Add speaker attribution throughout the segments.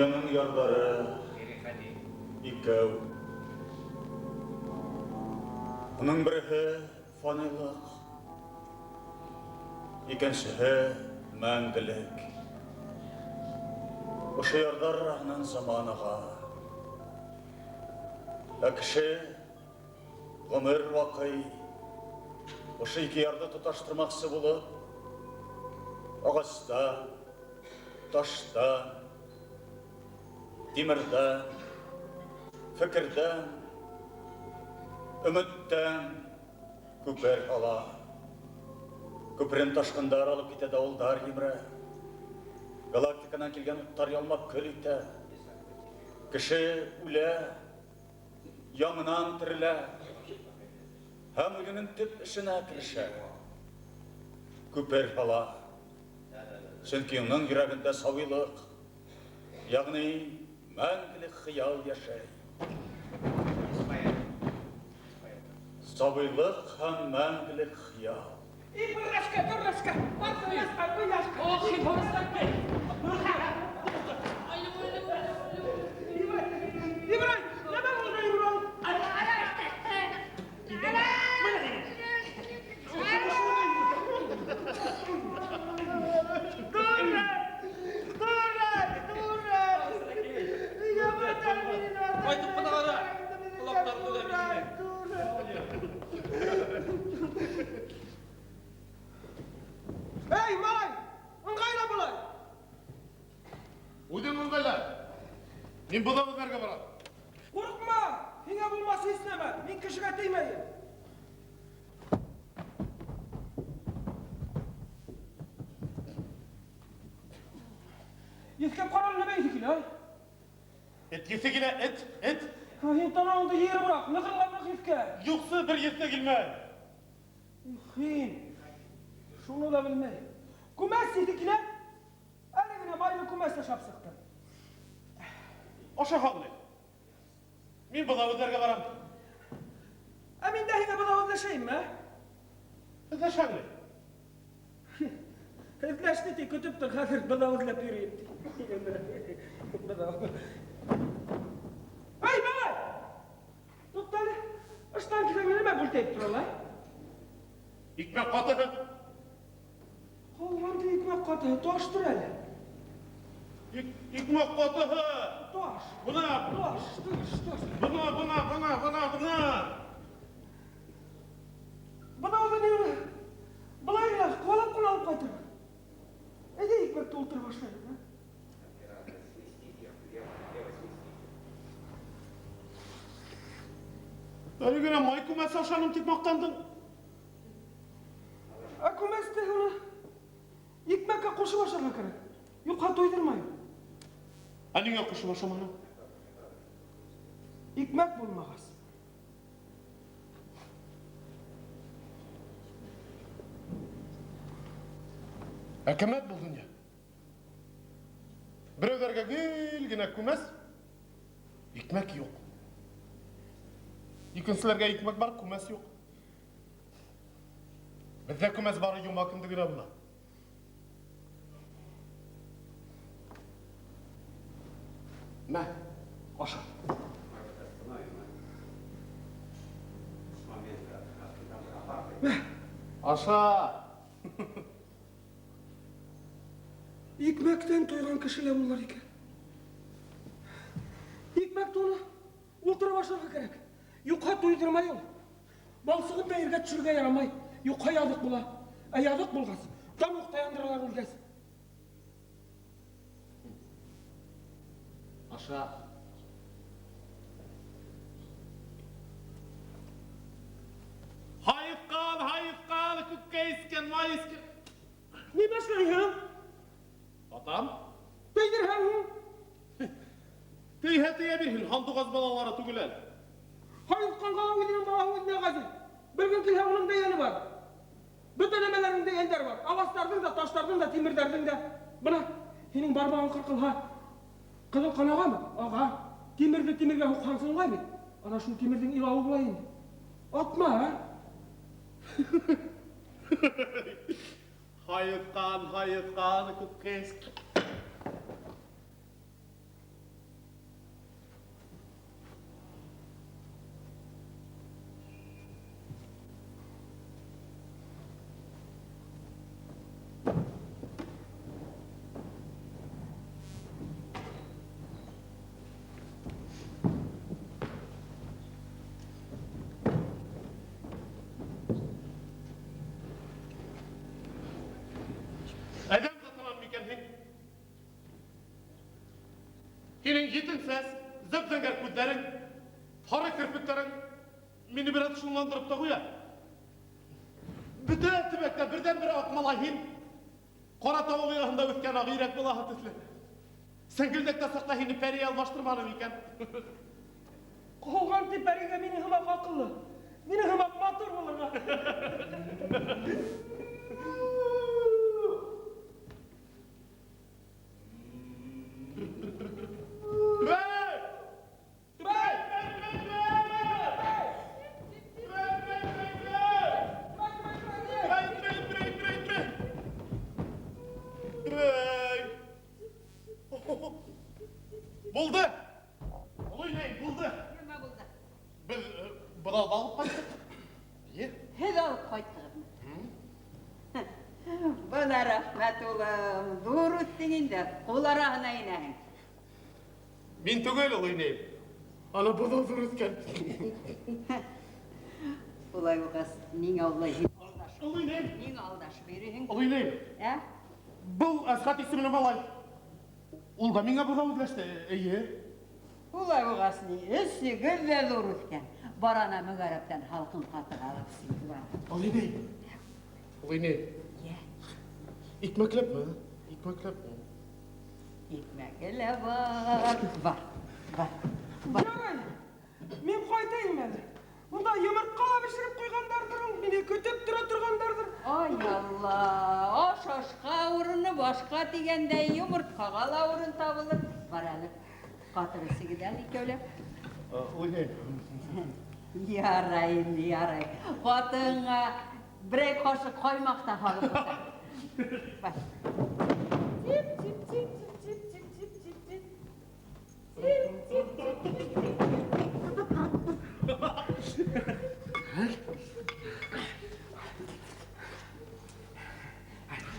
Speaker 1: Дөньяның ярҙары икәү. Уның береһе фанилыҡ, икенсеһе мәңгелек. Ошо ярҙар араһынан заман аға. Ә кеше ғүмер ваҡый ошо ике ярҙы тоташтырмаҡсы булып, ағастан, таштан, тимерҙән, фекерҙән, өмөттән күпер һала. Күперен ташҡындар алып китә, дауылдар емерә. Галактиканан килгән уттар ялмап көл итә. Кеше үлә, яңынан терелә һәм үзенең төп эшенә керешә. Күпер һала. Чөнки уның йөрәгендә сабыйлык, ягъни мәңгелек хыял йәшәй. Сабыйлык һәм мәңгелек хыял.
Speaker 2: И быррашка, дуррашка, артырашка, уйнашка.
Speaker 3: Ох,
Speaker 2: Ибрай, нәмә булды, Ибрай? Дурак, дурак, дурак!
Speaker 3: Кайтып кына кара. Колакларыңды да битенә.
Speaker 2: Эй, малай, ыңғайла былай.
Speaker 4: Үҙең ыңғайла. Мин быҙау эҙләргә барам.
Speaker 2: Ҡурҡма, һиңә булмаҫ һис нәмә, мин кешегә теймәйем. Еҫкәп ҡара әле, нәмә еҫе килә?
Speaker 4: Эт еҫе килә, эт, эт.
Speaker 2: Һин танауыңды йыйырыбыраҡ, нығыраҡ ныҡ еҫкә.
Speaker 4: Юҡсы, бер еҫ тә килмәй.
Speaker 2: Һин шуны ла белмәй. Күмәс еҫе килә. Әле генә майлы күмәс ашап сыҡтым.
Speaker 4: Аша һал. Мин быҙау эҙләргә барам.
Speaker 2: Ә мин дә һиңә быҙау эҙләшәйемме?
Speaker 4: Эҙләшәңме?
Speaker 2: Эҙләште ти, көтөп тор, хәҙер быҙау эҙләп йөрөйөм ти. Быҙау. Эй, малай! Туҡта әле. Ыштан киҫәге нәмә бүлтәйеп тора улай?
Speaker 4: Икмәк ҡатыһы.
Speaker 2: Ҡалған ти икмәк ҡатыһы, таштыр әле.
Speaker 4: Икмәк ҡатыһы.
Speaker 2: Таш.
Speaker 4: Бына.
Speaker 2: Таш, таш, таш.
Speaker 4: Бына, бына, бына, бына, бына.
Speaker 2: Быҙауҙы ни уны? Былай ғына ҡыуалап ҡына алып ҡайтыр. Әйҙә икмәкте ултырып ашайым, а?
Speaker 4: Әле генә май күмәсе ашаным тип маҡтандың.
Speaker 2: Ә күмәсте уны икмәккә ҡушып ашарға кәрәк. Юҡһа туйҙырмай.
Speaker 4: Ә ниңә ҡушып ашаманың?
Speaker 2: Икмәк булмағас.
Speaker 4: Әкәмәт был донъя. Берәүҙәргә гел генә күмәс, икмәк юҡ. Икенселәргә икмәк бар, күмәс юҡ. Беҙҙә күмәс бары йома көндө генә була.
Speaker 2: Мә, аша. Мә.
Speaker 4: Аша.
Speaker 2: Икмәктән туйған кеше лә булыр икән. Икмәкте уны ултырып ашарға кәрәк. Юҡһа туйҙырмай ул. Балсығын да ергә төшөрөргә ярамай. Юҡһа яҙыҡ була. Ә яҙыҡ булғас, тамуҡта яндыралар үлгәс.
Speaker 4: Аша. Һайыҫҡан, һайыҫҡан, күккә иҫкән, май иҫкән.
Speaker 2: Ни башлайһың?
Speaker 4: Атам.
Speaker 2: Тейҙерһәң һуң?
Speaker 4: Тейһә тейә бирһен, һандуғас балалары түгел әле.
Speaker 2: Һайыҫҡанға ла үҙенең балаһы үҙенә ғәзиз. Бер көн килһә, уның да йәне бар. Бөтә нәмәләрҙең дә йәндәре бар. Ағастарҙың да, таштарҙың да, тимерҙәрҙең дә. Бына һинең бармағың ҡырҡылһа, ҡыҙыл ҡан ағамы? Аға. Тимерҙе тимергә һуҡһаң сыңлай бит. Ана шул тимерҙең илауы була инде. Атма, ә?
Speaker 4: Һайыҫҡан, һайыҫҡан, күккә иҫкән. Сәс, зәп-зәңгәр күҙҙәрең, һары керпектәрең мине бераз шомландырып та ҡуя. Бөтә төбәктә берҙән-бер аҡ малай һин. Ҡара тауыҡ ояһында үҫкән аҡ өйрәк балаһы төҫлө. Сәңгелдәктә саҡта һине пәрей алмаштырманым икән.
Speaker 2: Ҡыуған тип пәрейгә минең һымаҡ аҡыллы, минең һымаҡ матур булырға.
Speaker 4: Түбәй!
Speaker 2: Түбәй!
Speaker 4: Түбәй, түбәй, түбәй, түбәй! Түбәй, түбәй, түбәй, түбәй, түбәй! Түбәй! Булды! Оло инәй, булды!
Speaker 5: Нимә булды?
Speaker 4: Беҙ быҙауҙы алып ҡайттыҡ. Эйе.
Speaker 5: Һеҙ алып ҡайттығыҙмы? Бына рәхмәт, улым. Ҙур үҫтең инде, ҡул араһына инәһең.
Speaker 4: Мин түгел, оло инәй. Ана быҙау ҙур үҫкән.
Speaker 5: Улай булғас, ниңә улай һин алдашып?
Speaker 4: Оло инәй.
Speaker 5: Ниңә алдашып йөрөйһөң?
Speaker 4: Оло инәй.
Speaker 5: Ә?
Speaker 4: Был Әсхәт исемле малай. Ул да миңә быҙау эҙләште, эйе.
Speaker 5: Улай булғас ни, өсөгөҙ ҙә ҙур үҫкән. Бар ана мөгәрәптән һалҡын ҡатыҡ алып сыҡ.
Speaker 4: Оло инәй. Оло инәй.
Speaker 5: Йә.
Speaker 4: Икмәкләпме? Икмәкләпме?
Speaker 5: Икмәге лә бар. Бар, бар, бар.
Speaker 2: Ярай, мин ҡайтайым әле. Унда йомортҡа ла бешереп ҡуйғандарҙыр ул, мине көтөп тора торғандарҙыр.
Speaker 5: Ай Алла, аш ашҡа урыны башҡа тигәндәй, йомортҡаға ла урын табылыр. Бар әле, ҡатыҡ эсегеҙ әле икәүләп.
Speaker 4: Оло инәй.
Speaker 5: Ярай инде, ярай. Ҡатынға берәй ҡашыҡ ҡаймаҡ та һалып ҡуя. Бар.
Speaker 2: Тип, тип, тип, тип, тип, тип, тип, тип, тип. Тип, тип, тип, тип, тип.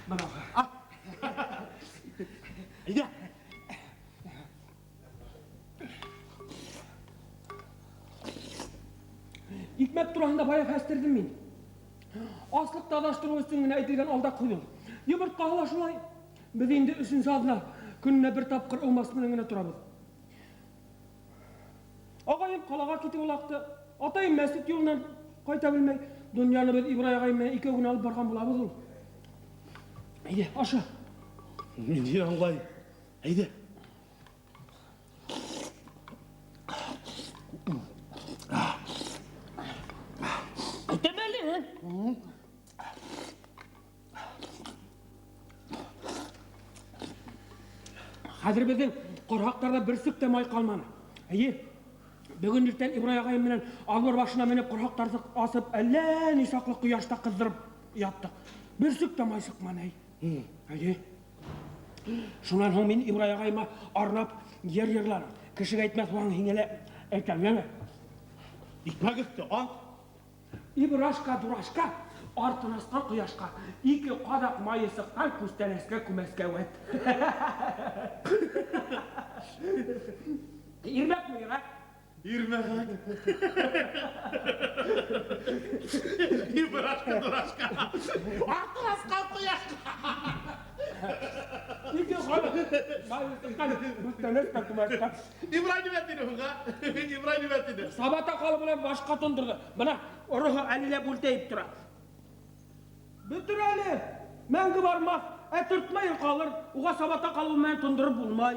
Speaker 2: Бына.
Speaker 4: Әйҙә.
Speaker 2: Икмәк тураһында бая хәстерҙем мин. Аслыҡты аҙаштырыу өсөн генә әйтелгән алдаҡ һүҙ ул. Йомортҡаһы ла шулай. Беҙ инде өсөнсө аҙна көнөнә бер тапҡыр ыумас менән генә торабыҙ. Ағайым ҡалаға китеп улаҡты. Атайым мәсет юлынан ҡайта белмәй. Донъяны беҙ Ибрай ағайым менән икәү генә алып барған булабыҙ ул. Әйҙә, аша.
Speaker 4: Мин һине аңлайым. Әйҙә.
Speaker 2: Әйтәм әле. Хәҙер беҙҙең ҡорһаҡтарҙа бер сүк тә май ҡалманы. Эйе, бөгөн иртән Ибрай ағайым менән албыр башына менеп ҡорһаҡтарҙы асып, әллә ни саҡлы ҡояшта ҡыҙҙырып яттыҡ. Бер сүк тә май сыҡманы, әй. Эйе. Шунан һуң мин Ибрай ағайыма арнап йыр йырланым. Кешегә әйтмәҫ булһаң, һиңә лә әйтәм, йәме?
Speaker 4: Икмәк өҫтө, ал.
Speaker 2: Ибрашка, дурашка, артын асҡан ҡояшҡа, ике ҡаҙаҡ майы сыҡҡан күстәнәскә күмәскә үәт. Ирмәкме, ирмәк?
Speaker 4: Ирмәк. Ибрашка, дурашка. Артын асҡан ҡояшҡа.
Speaker 2: Ике ҡаҙаҡ майы сыҡҡан күстәнәскә күмәскә.
Speaker 4: Ибрай нимә тине һуң, ә? Ибрай нимә тине?
Speaker 2: Сабата ҡалы менән башҡа тондорҙо. Бына ороһо әле лә бүлтәйеп тора. Бөтөр әле, мәңге бармаҫ, ә төртмәй ҡалыр. Уға сабата ҡалыу менән тондороп булмай.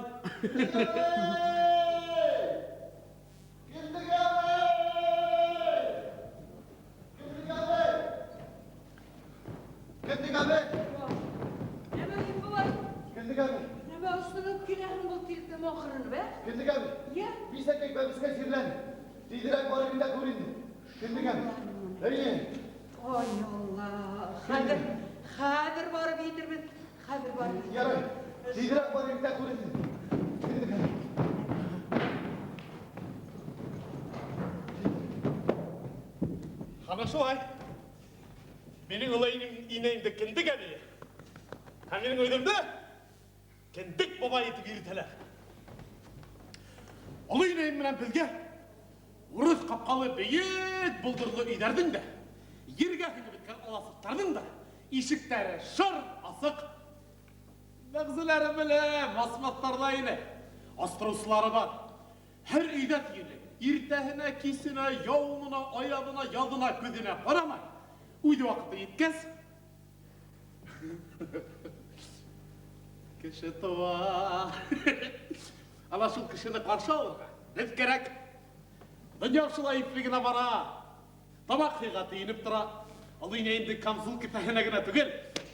Speaker 6: Кендек әбей!
Speaker 5: Нәмә һин, бабай?
Speaker 6: Кендек әбей!
Speaker 5: Нәмә осоноп киләһең был тилкем ахырын, бә?
Speaker 6: Кендек әбей!
Speaker 5: Йә?
Speaker 6: Бисәкәй бәбескә сирләне. Тиҙерәк барып инде күр инде. Кендек әбей! Әйе!
Speaker 5: Ай, Алла! Хәҙер, хәҙер барып етербеҙ. Хәҙер барып етербеҙ.
Speaker 6: Ярай, тиҙерәк барып инде күр инде. Кендек әбей!
Speaker 4: Ана шулай. Минең оло инәйемде кендек әбейе. Һәм минең үҙемде кендек бабай итеп йөрөтәләр. Оло инәйем менән беҙгә урыҫ ҡапҡалы бейек болдорло өйҙәрҙең дә, ергә һеңеп бөткән аласыҡтарҙың да ишектәре шыр асыҡ. Бәғзеләре белә, басмаҫтар ҙа ине. Астырыусылары бар. Һәр өйҙә тиерлек, иртәһенә, кисенә, яуынына, аяҙына, яҙына, көҙөнә ҡарамай. Үҙ ваҡыты еткәс, кеше тыуа. Ана шул кешене ҡаршы алырға беҙ кәрәк. Донъя шулай ипле генә бара. Тамаҡ һыйға тейенеп тора. Ул инә инде камзул кеҫәһенә генә түгел,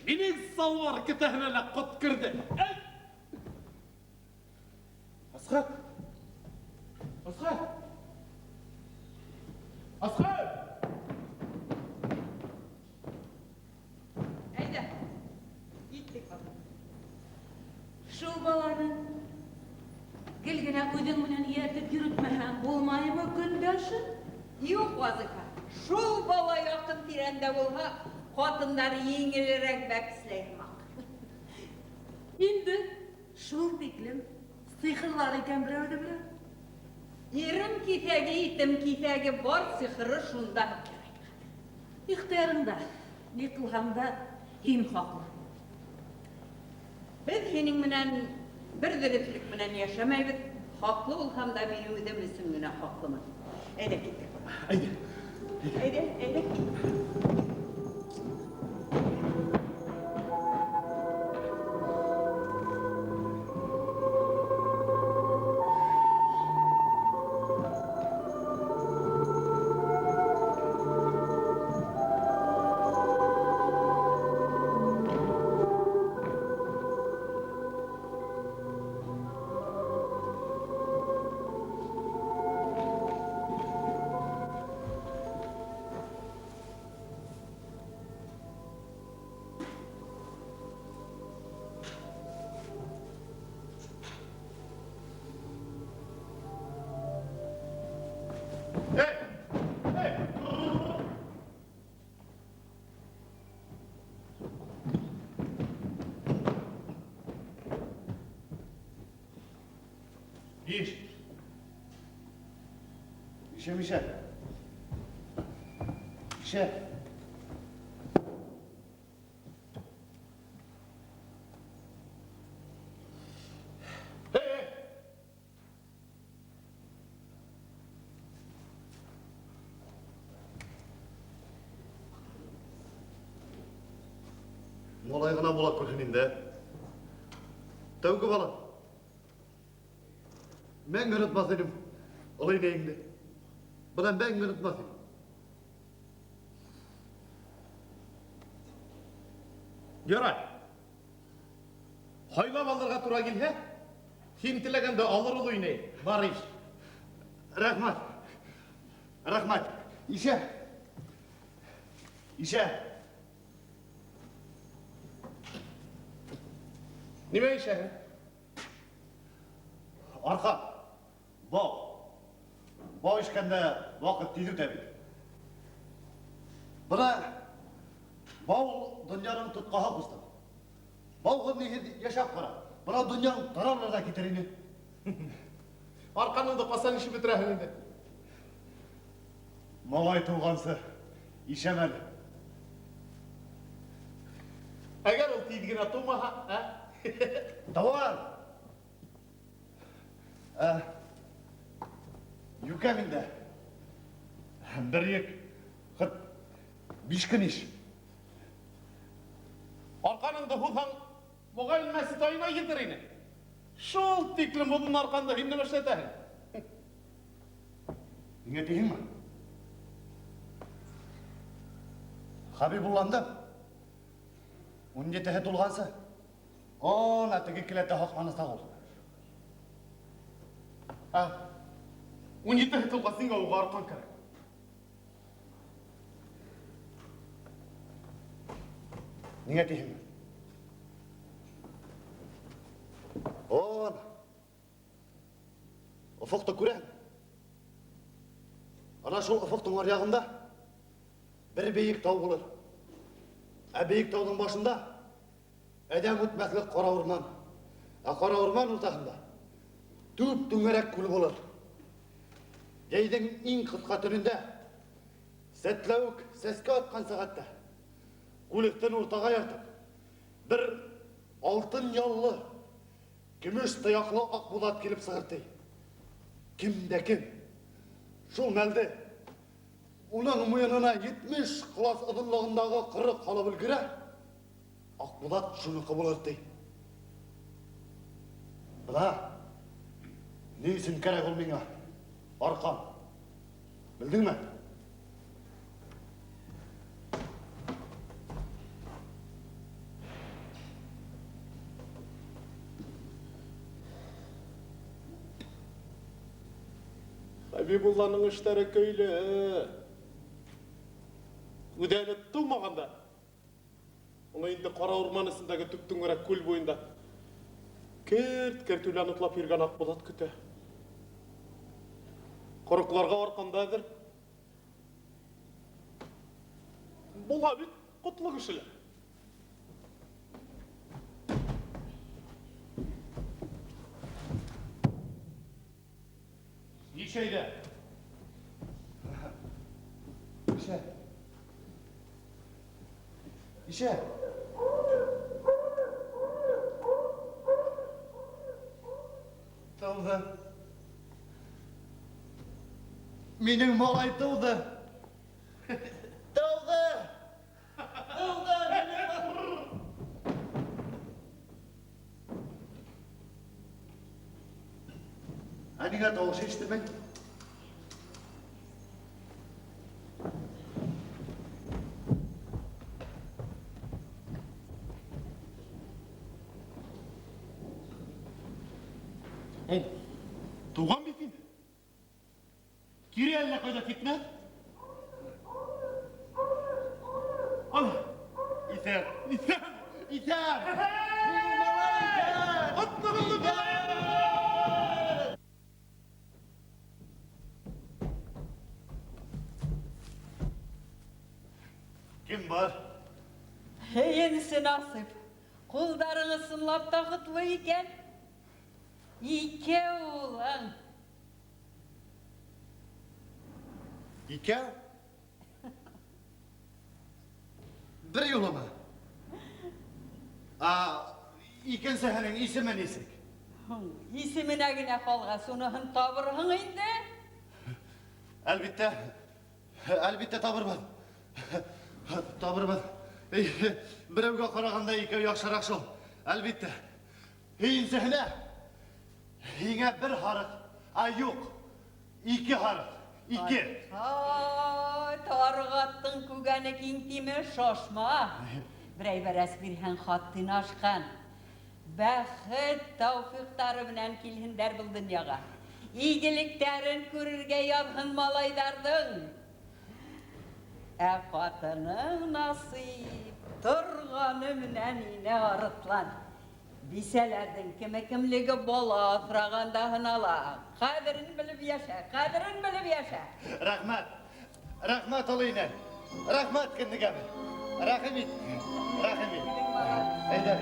Speaker 4: минең салбар кеҫәһенә лә ҡот керҙе. Асҡар! Асҡар! Асҡар!
Speaker 5: Әйҙә, киттек, балам.
Speaker 7: Шул баланы гел генә үҙең менән эйәртеп йөрөтмәһәң булмаймы, көндәшем?
Speaker 5: Юҡ, Вазифа, шул бала яҡын тирәндә булһа, ҡатындар еңелерәк бәпесләй һымаҡ.
Speaker 7: Инде шул тиклем сихырлар икән берәүҙе берәү.
Speaker 5: Ирем киҫәге, итем киҫәге, бар сихыры шунда кәрәк.
Speaker 7: Ихтыярыңда, ни ҡылһаң да һин хаҡлы.
Speaker 5: Беҙ һинең менән бер дөрөҫлөк менән йәшәмәйбеҙ. Хаҡлы булһам да мин үҙем өсөн генә хаҡлымын. Әйҙә киттек.
Speaker 4: Әйҙә.
Speaker 5: Әйҙә, әйҙә.
Speaker 4: Иш.
Speaker 6: Ишә, Мишә. Ишә. Малай ғына була күрһен инде. Тәүге бала. Мәңге онотмаҫ инем оло инәйеңде. Бынан мәңге онотмаҫ инем.
Speaker 4: Ярай. Һайлап алырға тура килһә, һин теләгәндә алыр ул инәй. Бар иш.
Speaker 6: Рәхмәт. Рәхмәт. Ишә. Ишә.
Speaker 4: Нимә ишәһең?
Speaker 6: Арҡан. Бау. Бау ишкәндә ваҡыт тиҙ үтә бит. Бына бау донъяның тотҡаһы, ҡустым. Бауһыҙ ниһеҙ йәшәп ҡара. Бына донъяң таралыр ҙа китер ине.
Speaker 4: Арҡаныңды ҡасан ишеп бөтөрәһең инде?
Speaker 6: Малай тыуғансы ишәм әле.
Speaker 4: Әгәр ул тиҙ генә тыумаһа, ә?
Speaker 6: Тыуар! Юкә миндә. Бер йөк, хыт биш көн иш.
Speaker 4: Арҡаныңды һуҙһаң, моғайын мәсет айына етер ине. Шул тиклем оҙон арҡанды һин нимә эшләтәһең?
Speaker 6: Ниңә тиһеңме? Хабибулланды. Ун етеһе тулғансы. Ана теге келәттә һаҡланасаҡ ул.
Speaker 4: Ә, ун етеһе тулғас ниңә уға арҡан кәрәк?
Speaker 6: Ниңә тиһеңме? Ана. Офоҡто күрәһең? Ана шул офоҡтоң аръяғында бер бейек тау булыр. Ә бейек тауҙың башында әҙәм үтмәҫлек ҡара урман. Ә ҡара урман уртаһында түп түңәрәк күл булыр. Йәйҙең иң ҡыҫҡа төнөндә сәтләүек сәскә атҡан сәғәттә күлектән уртаға ятып бер алтын яллы, көмөш тояҡлы Аҡбуҙат килеп сығыр ти. Кем дә кем шул мәлде уның муйынына 70 ҡолас оҙонлоғондағы ҡырыҡ һалып өлгөрә, Аҡбуҙат шуныҡы булыр ти. Бына ни өсөн кәрәк ул миңә арҡан. Белдеңме?
Speaker 4: Хәбибулланың эштәре көйлө. Үҙе әле тыумаған да. Уны инде ҡара урман эсендәге төптөңөрәк күл буйында керт-керт үлән утлап йөрөгән Аҡбуҙат көтә. Ҡороҡларға арҡанда әҙер. Була бит ҡотло кешеләр. Нисәйҙә?
Speaker 6: Ишә. Ишә. Тыуҙы. Минең малай тыуҙы. Тыуҙы. Тыуҙы минең малай. Ә ниңә тауыш ишетмәй?
Speaker 4: Туған бит инде. Кире әллә ҡайҙа китмәҫ. Ана,
Speaker 6: иҫән,
Speaker 4: иҫән,
Speaker 6: иҫән. Минең малай иҫән.
Speaker 4: Ҡотлоғоҙ
Speaker 6: Кем бар?
Speaker 5: Һөйөнсө насип. Ҡулдарың ысынлап та ҡотло икән. Икәү улың.
Speaker 6: Икәү? Бер юлымы? А, икенсеһенең исеме нисек?
Speaker 5: Исеменә генә ҡалғас, уныһын табырһың инде.
Speaker 6: Әлбиттә, әлбиттә табырмын. Табырмын. Берәүгә ҡарағанда икәү яҡшыраҡ шул. Әлбиттә. Һөйөнсөһөнә һиңә бер һарыҡ, а юҡ, ике һарыҡ, ике.
Speaker 5: Ай, тарығаттың күгәне киң тиме, шашма. Берәй бәрәс бирһәң хаттын ашҡан. Бәхет тәүфиҡтары менән килһендәр был донъяға. Игелектәрен күрергә яҙһын малайҙарҙың. Ә ҡатының насип, торғаны менән инә арыҫлан. Бисәләрҙең кеме кемлеге бала аҫрағанда һынала. Ҡәҙерен белеп йәшә, ҡәҙерен белеп йәшә.
Speaker 6: Рәхмәт, рәхмәт, оло инә. Рәхмәт, кендек әбей. Рәхим ит, рәхим ит. Әйҙә.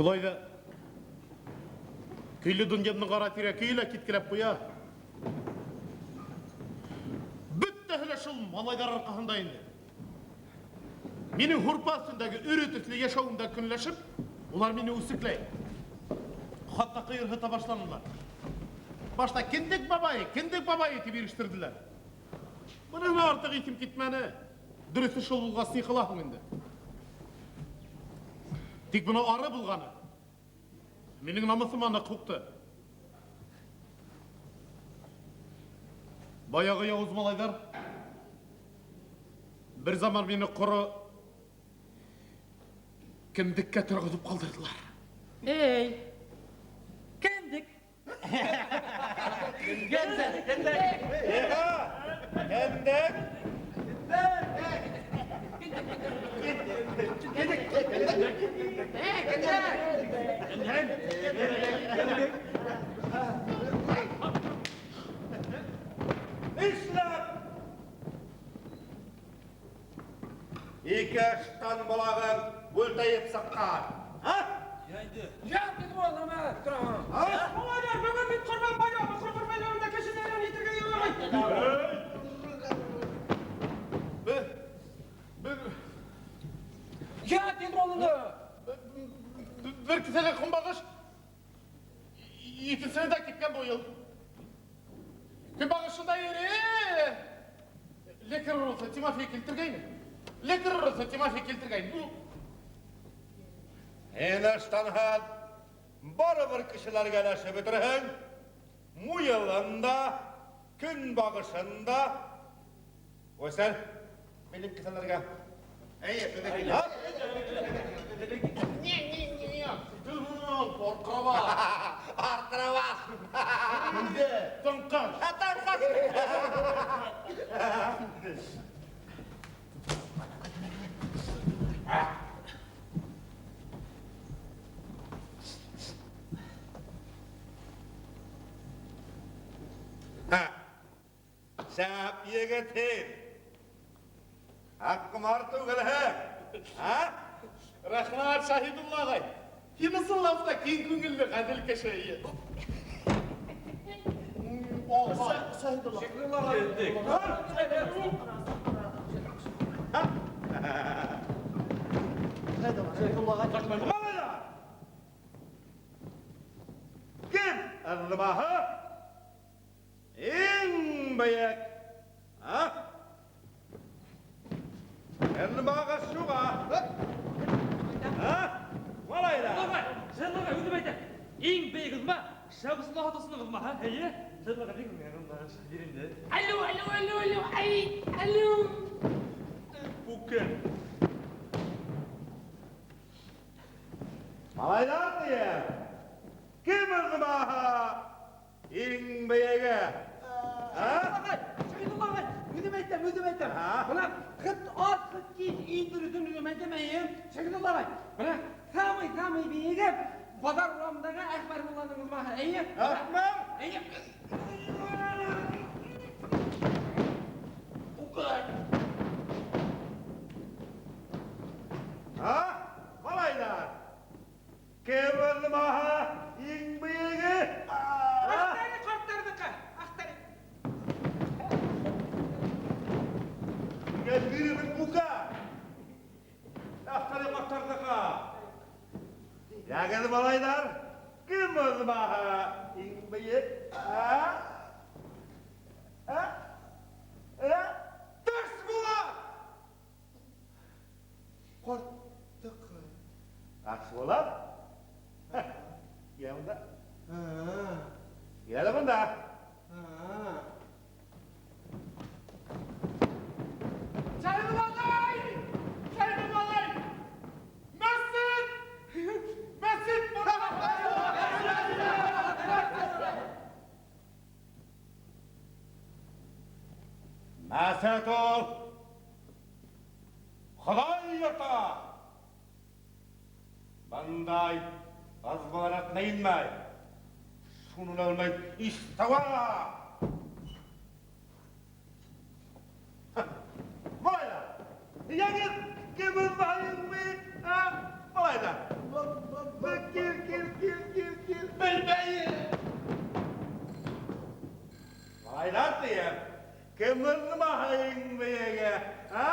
Speaker 4: Шулай да көйлө донъямның ара-тирә көйө лә киткеләп ҡуя. Бөттәһе лә шул малайҙар арҡаһында инде. Минең һурпа өҫтөндәге өрө төҫлө йәшәүемдән көнләшеп, улар мине үсекләй. Хатта ҡыйырһыта башланылар. Башта кендек бабайы, кендек бабайы тип ирештерҙеләр. Быныһына артыҡ иҫем китмәне. Дөрөҫө шул булғас, ни ҡылаһың инде? Тик бына ары булғаны. Минең намыҫыма ныҡ һуҡты. Баяғы яуыз малайҙар бер заман мине ҡоро кендеккә торғоҙоп ҡалдырҙылар.
Speaker 5: Эй, кендек.
Speaker 1: Кендек. Кендек. Нишләп? Ике ыштан балағың бүлтәйеп сыҡҡан. А?
Speaker 2: Я дедем ул, нәмә? Малайлар, бөгөн бит Ҡорбан байрамы, Ҡорбан байрамында кешене әрәм итергә ярамай.
Speaker 4: Бер
Speaker 2: Я дедем ул инде.
Speaker 4: Бер кеҫәлә көнбағыш, икенсеһе дә кипкән быйыл. Көнбағыш шунда йөрөй. Лекер урыҫы Тимофей килтергәйне. Лекер урыҫы Тимофей килтергәйне.
Speaker 1: Һин ыштанһыҙ барыбер кешеләргә өләшеп бөтөрһөң. Муйылын да, көнбағышын да. Үсәр, минең кеҫәләргә. Әйе,
Speaker 4: Не, не, не, не. Арҡырабаҫ.
Speaker 1: Арҡырабаҫ.
Speaker 4: Тыңҡыш.
Speaker 1: Тыңҡыш. Шәп егет һин. Аҡҡомар түгелһең. Ә?
Speaker 4: Рәхмәт, Шаһидулла ағай. Һин ысынлап та киң күңелле, ғәҙел кеше.
Speaker 6: Шаһидулла.
Speaker 1: Малайҙар! Кем ыҙмаһы? Иң бейек. А? Көнбағыш шуға. А? Малайҙар!
Speaker 3: Шаһидулла ағай, үҙем әйтәм. Иң бейек ыҙма Шәмсулла атасының ыҙмаһы. Эйе. Шаһидулла ағай, бик көнбағыш бир инде.
Speaker 2: Алло, алло, алло, алло, ай, алло.
Speaker 1: Бүкел. Малайҙар тием. Кем ыҙмаһы? Иң бейеге. А?
Speaker 2: Шаһидулла ағай, үҙем әйтәм, үҙем әйтәм. Бына хыт ат, хыт кис, иң дөрөҫөн үҙем әйтәм, эйе. Шаһидулла ағай, бына самый-самый бейеге баҙар урамындағы Әхмәр мулланың ыҙмаһы, эйе.
Speaker 1: Әхмәр?
Speaker 2: Эйе.
Speaker 1: А? Малайҙар! Кем ыҙмаһы? Иң бейеге?
Speaker 2: Аҡтары ҡарттарҙыҡы, аҡтары.
Speaker 1: Гел биребеҙ бука. Аҡтары ҡарттарҙыҡы. Йәгеҙ, малайҙар, кем ыҙмаһы? Иң бейек? А? А? А? Таш була! Ҡарттыҡы. Таш була? Килә бында. Килә бында.
Speaker 2: Шаһидулла ағай! Шаһидулла ағай!
Speaker 4: Мәсет! Мәсет бында!
Speaker 1: Мәсет ул! Хоҙай йорто! Бындай аҙбараҡ инмәй. Шуны ла белмәй, иҫтәүә! Малайҙар! Йәгеҙ, кем ыҙмаһы иң бейек? А? Малайҙар! Ятыйым. Кем ызмаһы иң бейеге? А?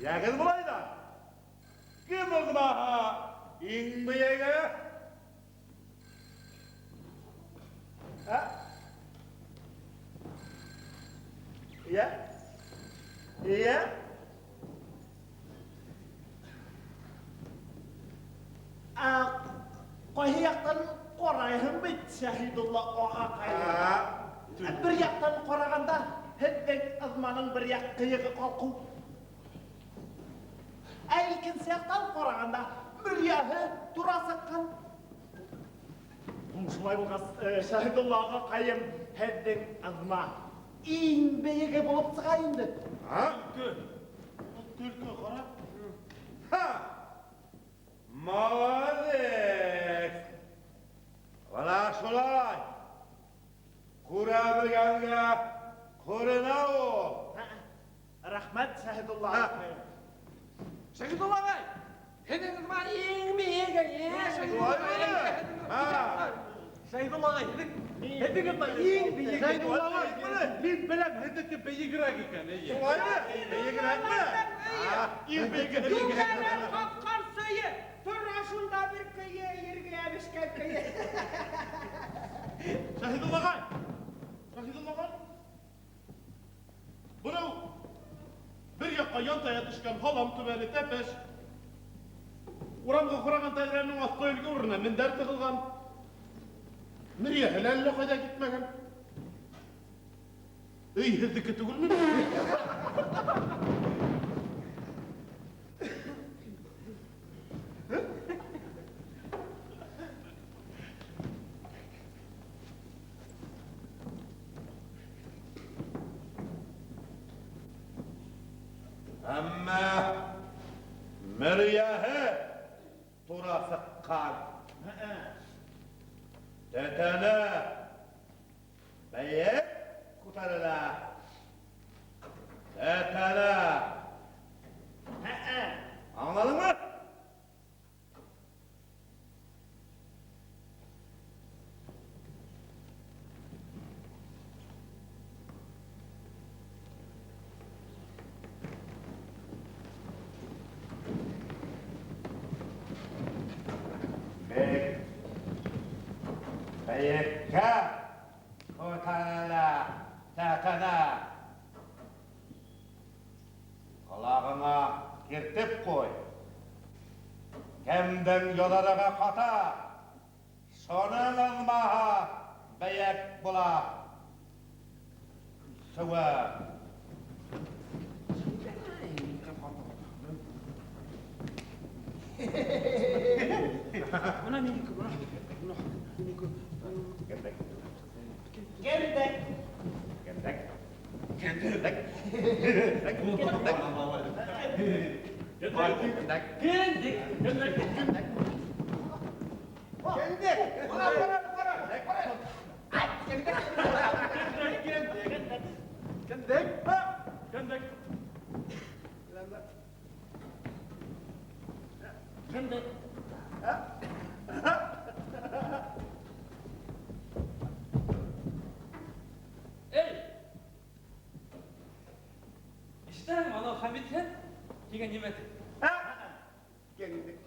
Speaker 1: Йәгеҙ былай ҙа. Кем ыҙмаһа иң бейеге? А? Йә? Йә?
Speaker 4: Ҡайһы яҡтан ҡарайһың бит, Шәһидулла ағаҡай. Бер яҡтан ҡарағанда һеҙҙең ыҙманың бер яҡ ҡыйығы ҡалҡыу. Ә икенсе яҡтан ҡарағанда мөрйәһе тура сыҡҡан. Шулай булғас, Шәһидулла ағаҡайым, һеҙҙең ыҙма иң бейеге булып сыға инде.
Speaker 1: Көлкө.
Speaker 4: Көлкө, ҡара.
Speaker 1: Ха! Молодец! Бына шулай. Күрә белгәнгә күренә ул.
Speaker 4: Рәхмәт, Шәһидулла ағаҡайым.
Speaker 2: Шәһидулла ағай, һеҙҙең ыҙма иң бейеге, Шәһидулла ағай. Шәһидулла ағай, һеҙҙең ыҙма иң бейеге.
Speaker 4: Шәһидулла ағай, мин беләм, һеҙҙеке бейегерәк икән, эйе.
Speaker 1: Шулаймы? Бейегерәкме?
Speaker 4: Иң бейеге.
Speaker 2: Юғары ҡапҡан сыйы, тора шунда бер көйө, ергә йәбешкән көйө.
Speaker 4: Шәһидулла ағай, Шәһидулла ағай. Бынау бер яҡҡа янтая төшкән һалам түбәле тәпәш. Урамға ҡараған тәҙрәнең аҫҡы өлгө урынына мендәр тығылған. Мөрйәһе лә әллә ҡайҙа китмәгән. Өй һеҙҙеке түгелме?
Speaker 1: Әммә мөрйәһе тура сыҡҡан. Тәтәне бейек күтәрелә. Тәтәне. Аңланыңмы? Бейеккә күтәрелә тәтәне. Ҡолағыңа киртеп ҡуй. Кемдең йоҙроғо ҡата, шуның ыҙмаһы бейек була. Сыуы.
Speaker 2: Бына минеке, бына. Бына минеке.
Speaker 1: Кендек.
Speaker 4: Кендек.
Speaker 1: Кендек. Кендек. Кендек.
Speaker 3: Кендек.
Speaker 4: Кендек.
Speaker 2: Кендек. Ҡара, ҡара, ҡара. Кендек.
Speaker 4: Кендек.
Speaker 6: Кендек.
Speaker 3: Кендек.
Speaker 4: Кендек.
Speaker 3: Эй! Ишетәһеңме, анау Хәмит килгән нимә ти?
Speaker 6: Кендек.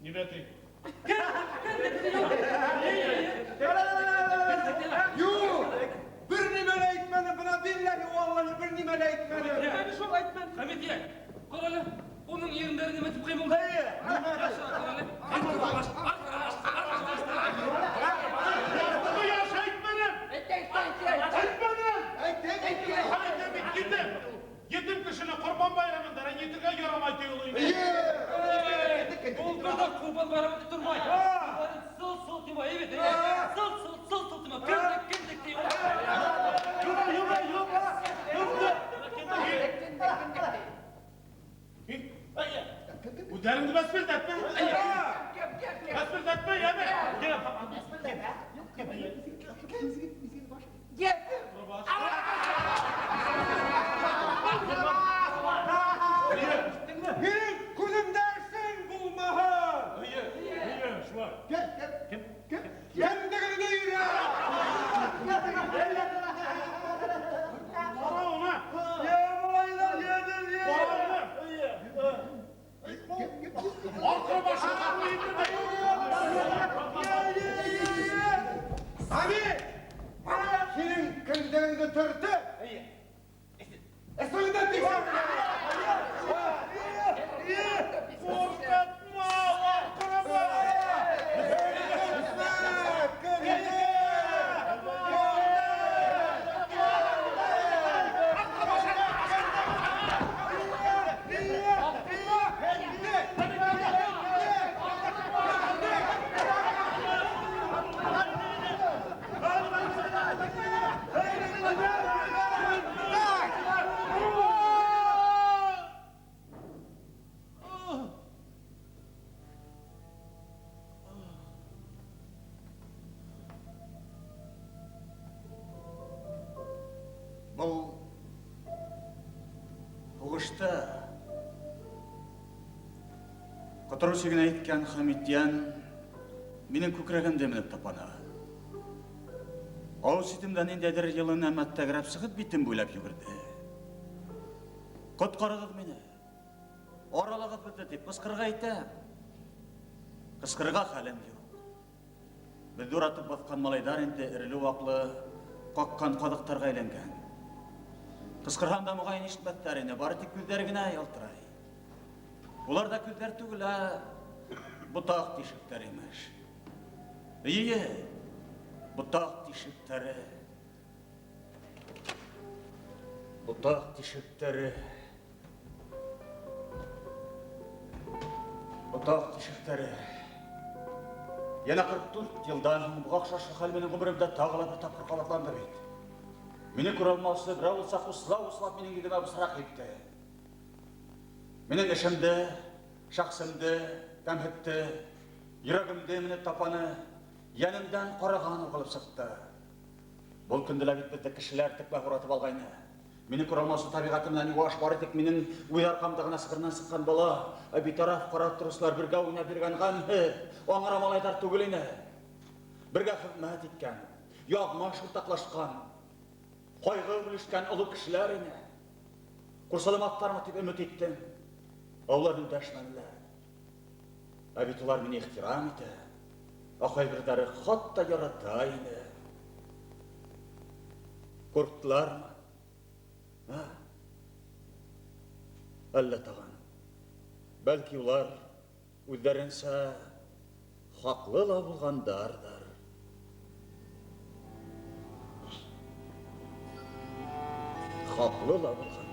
Speaker 4: Нимә ти?
Speaker 2: Юҡ! Бер нимә лә әйтмәне, бына билләһи, валлаһи, бер нимә лә әйтмәне. Нимәне шул әйтмәне?
Speaker 3: Хәмит, йә, ҡара әле, уның ирендәре нимә тип ҡыймылдай? Ҡара әле.
Speaker 4: Ҡояш әйтмәнем! Әйтмәнем! Әйтәм бит, етем! Етем кешене ҡорбан байрамында рәнйетергә ярамай ти ул инде.
Speaker 3: Ул бер ҙә ҡорбан байрамы тип тормай. Сыл-сыл тимәй, бит, сыл-сыл, сыл-сыл тимәй. Кендек, кендек ти.
Speaker 4: Юҡ, юҡ, юҡ, юҡ. Үҙҙәреңде бәсбелдәтмә. Бәсбелдәтмә, йәме.
Speaker 2: Минең күҙемдә эшең булмаһын.
Speaker 4: Эйе, шулай.
Speaker 6: Кем, кем, кем?
Speaker 2: Кендегеңде
Speaker 1: Өҫтөңдән төртөп. Өҫтөңдән тикшер. Ҡурҡытма, ҡурҡытма.
Speaker 6: Был һуғышта ҡотороу сигенә еткән Хәмитйән минең күкрәгемде менеп тапаны. Ауыҙ ситемдә ниндәйҙер йылы нәмә тәгәрәп сығып битем буйлап йүгерҙе. Ҡотҡарығыҙ мине, аралағыҙ беҙҙе тип ҡысҡырырға итәм. Ҡысҡырырға хәлем юҡ. Беҙҙе уратып баҫҡан малайҙар инде эреле-ваҡлы ҡаҡҡан ҡаҙыҡтарға әйләнгән. Ҡысҡырһам да моғайын ишетмәҫтәр ине, бары тик күҙҙәре генә ялтырай. Улар да күҙҙәр түгел, ә ботаҡ тишектәре имеш. Эйе, ботаҡ тишектәре. Ботаҡ тишектәре. Ботаҡ тишектәре. Йәнә 44 йылдан һуң быға оҡшаш хәл минең ғүмеремдә тағы ла бер тапҡыр ҡабатланды бит. Мине күрә алмаусы берәү булса услап-услап минең йөҙөмә бысраҡ һипте. Минең эшемде, шәхсемде, кәмһетте, йөрәгемде менеп тапаны, йәнемдән ҡараған уғылып сыҡты. Был көндө лә бит беҙҙе кешеләр текмәк уратып алғайны. Мине күрә алмаусы тәбиғәте менән юаш бары тик минең үҙ арҡамда ғына сығырынан сыҡҡан бала, ә битараф ҡарап тороусылар бергә уйнап йөрөгән ғәмһеҙ, аңыра малайҙар түгел ине. Бергә хеҙмәт иткән, яҙмыш уртаҡлашҡан, ҡайғы бүлешкән оло кешеләр ине. Ҡурсаламаҫтармы тип өмөт иттем. Ә улар өндәшмәнеләр. Ә бит улар мине ихтирам итә, ә ҡайберҙәре хатта ярата ине. Ҡурҡтылармы? Ә? Әллә тағын. Бәлки улар үҙҙәренсә хаҡлы ла булғандарҙыр. Хаҡлы ла булғандарҙыр.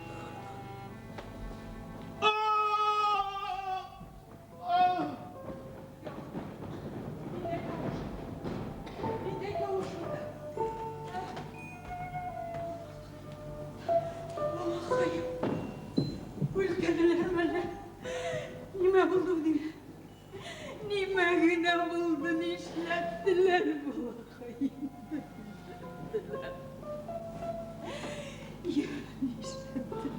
Speaker 5: Нимә булды үҙеңә? Нимә генә булды, нишләттеләр балаҡайым? Йә, нишләттеләр?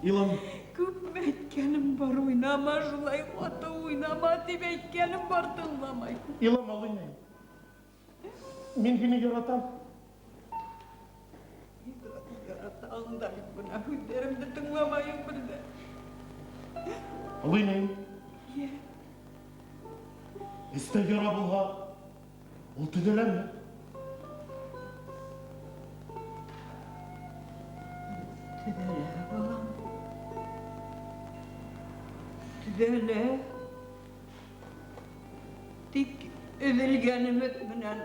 Speaker 2: Илам.
Speaker 5: Күпме әйткәнем бар, уйнама шулай ҡаты уйнама тип әйткәнем бар, тыңламай.
Speaker 2: Илама, уйнай. Мин һине яратам.
Speaker 5: Яратам да, бына һүҙҙәремде тыңламайың бер ҙә.
Speaker 2: Уйнай.
Speaker 5: Йә.
Speaker 2: Эстә яра булһа, ул төҙәләме?
Speaker 5: Төҙәлә, балам. Төҙәлә. Тик өҙөлгән өмөт менән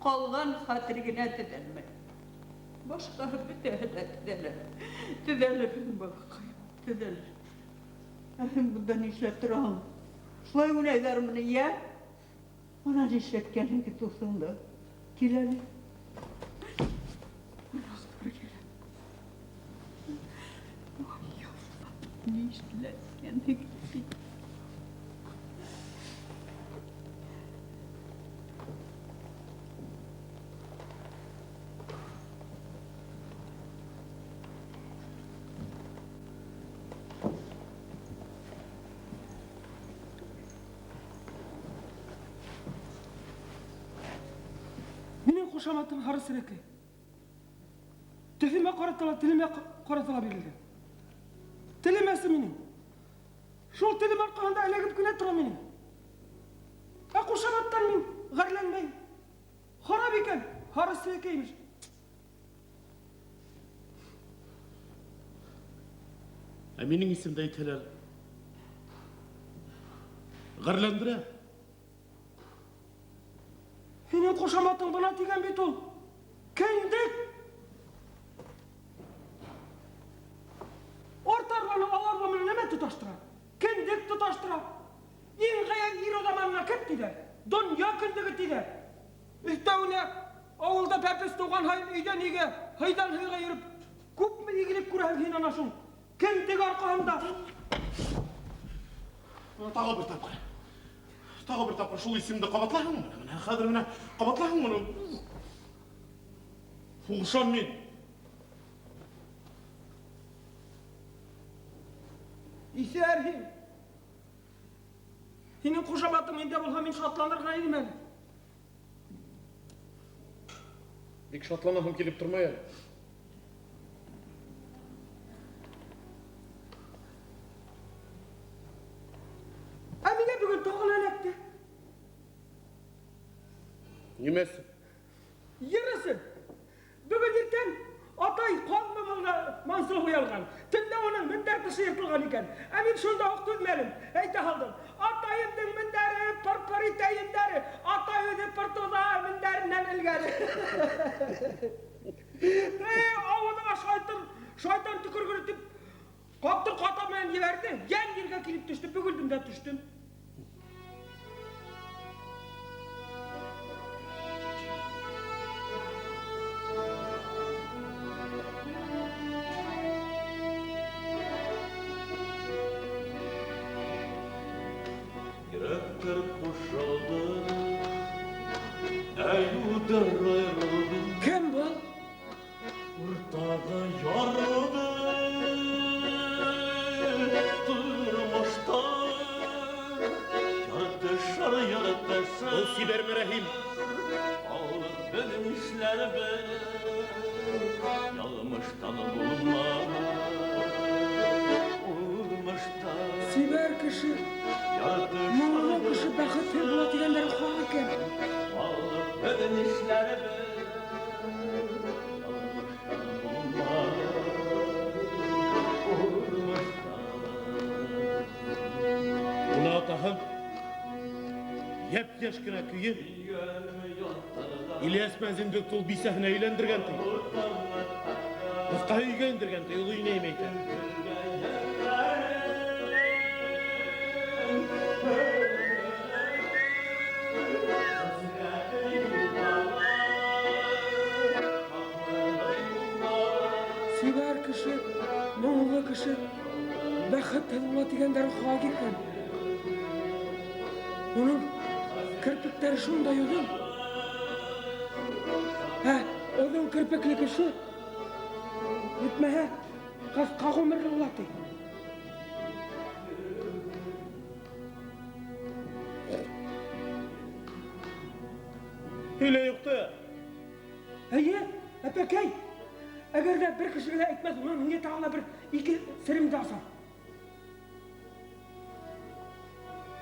Speaker 5: ҡалған хәтер генә төҙәлмәй. Башҡаһы бөтәһе лә төҙәлә. Төҙәлер, балаҡайым, төҙәлер. Ә һин бында нишләп тораһың? Шулай уйнайҙармы ни, йә? Бына нишләткәнһең дуҫыңды. Кил әле. Нишләткәнһең?
Speaker 2: Минең ҡушаматым Һары Серәкәй. Төҫөмә ҡаратыла, телемә ҡаратыла бирелгән. Телем әсе минең. Шул телем арҡаһында эләгеп кенә тора минең. Ә ҡушаматтан мин ғәрләнмәйем. Харап икән, Һары Серәкәй имеш.
Speaker 4: Ә минең исемде әйтһәләр, ғәрләндерә.
Speaker 2: Һинең ҡушаматың бына тигән бит ул. Кендек. Арт арбаны ал арба менән нәмә тоташтыра? Кендек тоташтыра. Иң ғәйәт ир адамына кем тиҙәр? Донъя кендеге тиҙәр. Өҫтәүенә ауылда бәпес тыуған һайын өйҙән өйгә, һыйҙан һыйға йөрөп, күпме игелек күрәһең һин ана шул кендек арҡаһында.
Speaker 4: Тағы бер тапҡыр. Тағы бер тапҡыр шул исемде ҡабатлаһаң, менә хәҙер менә ҡабатлаһаң моны. Һуғышам мин.
Speaker 2: Иҫәр һин. Һинең ҡушаматың миндә булһа, мин шатланыр ғына инем әле.
Speaker 4: Бик шатланаһым килеп тормай әле.
Speaker 2: Ә миңә бөгөн тағы ла эләкте.
Speaker 4: Нимәсе?
Speaker 2: Йырысы. Бөгөн иртән атай ҡан мамығына мансылып уялған. Төндә уның мендәр тышы йыртылған икән. Ә мин шунда уҡ түҙмәнем. Әйтә һалдым. Атайымдың мендәре пыр-пыр итә ендәре. Атай үҙе пыр туҙа мендәренән элгәре. Эй, ауыҙыңа шайтан төкөргөн итеп, ҡаптыр ҡата менән ебәрҙе. Йән ергә килеп төштө, бөгөлдөм дә төштөм.
Speaker 8: Йөрәктәр ҡушылды, әйүҙәр айырылды.
Speaker 2: Кем был?
Speaker 8: Уртаға ярылды тормошта. Яртышар, яртышар.
Speaker 4: Был Сибәр Мәрәһим.
Speaker 8: Алып беҙ нишләрбеҙ, яҙмыштан булмаҫ. Улмыштан.
Speaker 2: Сибәр кеше, моңло кеше бәхетһеҙ була тигәндәре хаҡ икән.
Speaker 8: Алып беҙ нишләрбеҙ, яҙмыштан булмаҫ. Улмыштан.
Speaker 4: Уны атаһы йәп-йәш кенә көйө Ильяс мәзинде тол бисәһенә өйләндергән ти. Ҡыҫҡаһы өйгә индергән ти, оло инәйем әйтә.
Speaker 2: Сибәр кеше, моңло кеше бәхетһеҙ була тигәндәре хаҡ икән. Уның керпектәре шундай оҙон. Ә, оҙон керпекле кеше етмәһә, ҡыҫҡа ғүмерле була ти.
Speaker 4: Һөйлә юҡты.
Speaker 2: Эйе, әпәкәй. Әгәр ҙә бер кешегә лә әйтмәҫ, унан һиңә тағы ла бер ике серемде асам.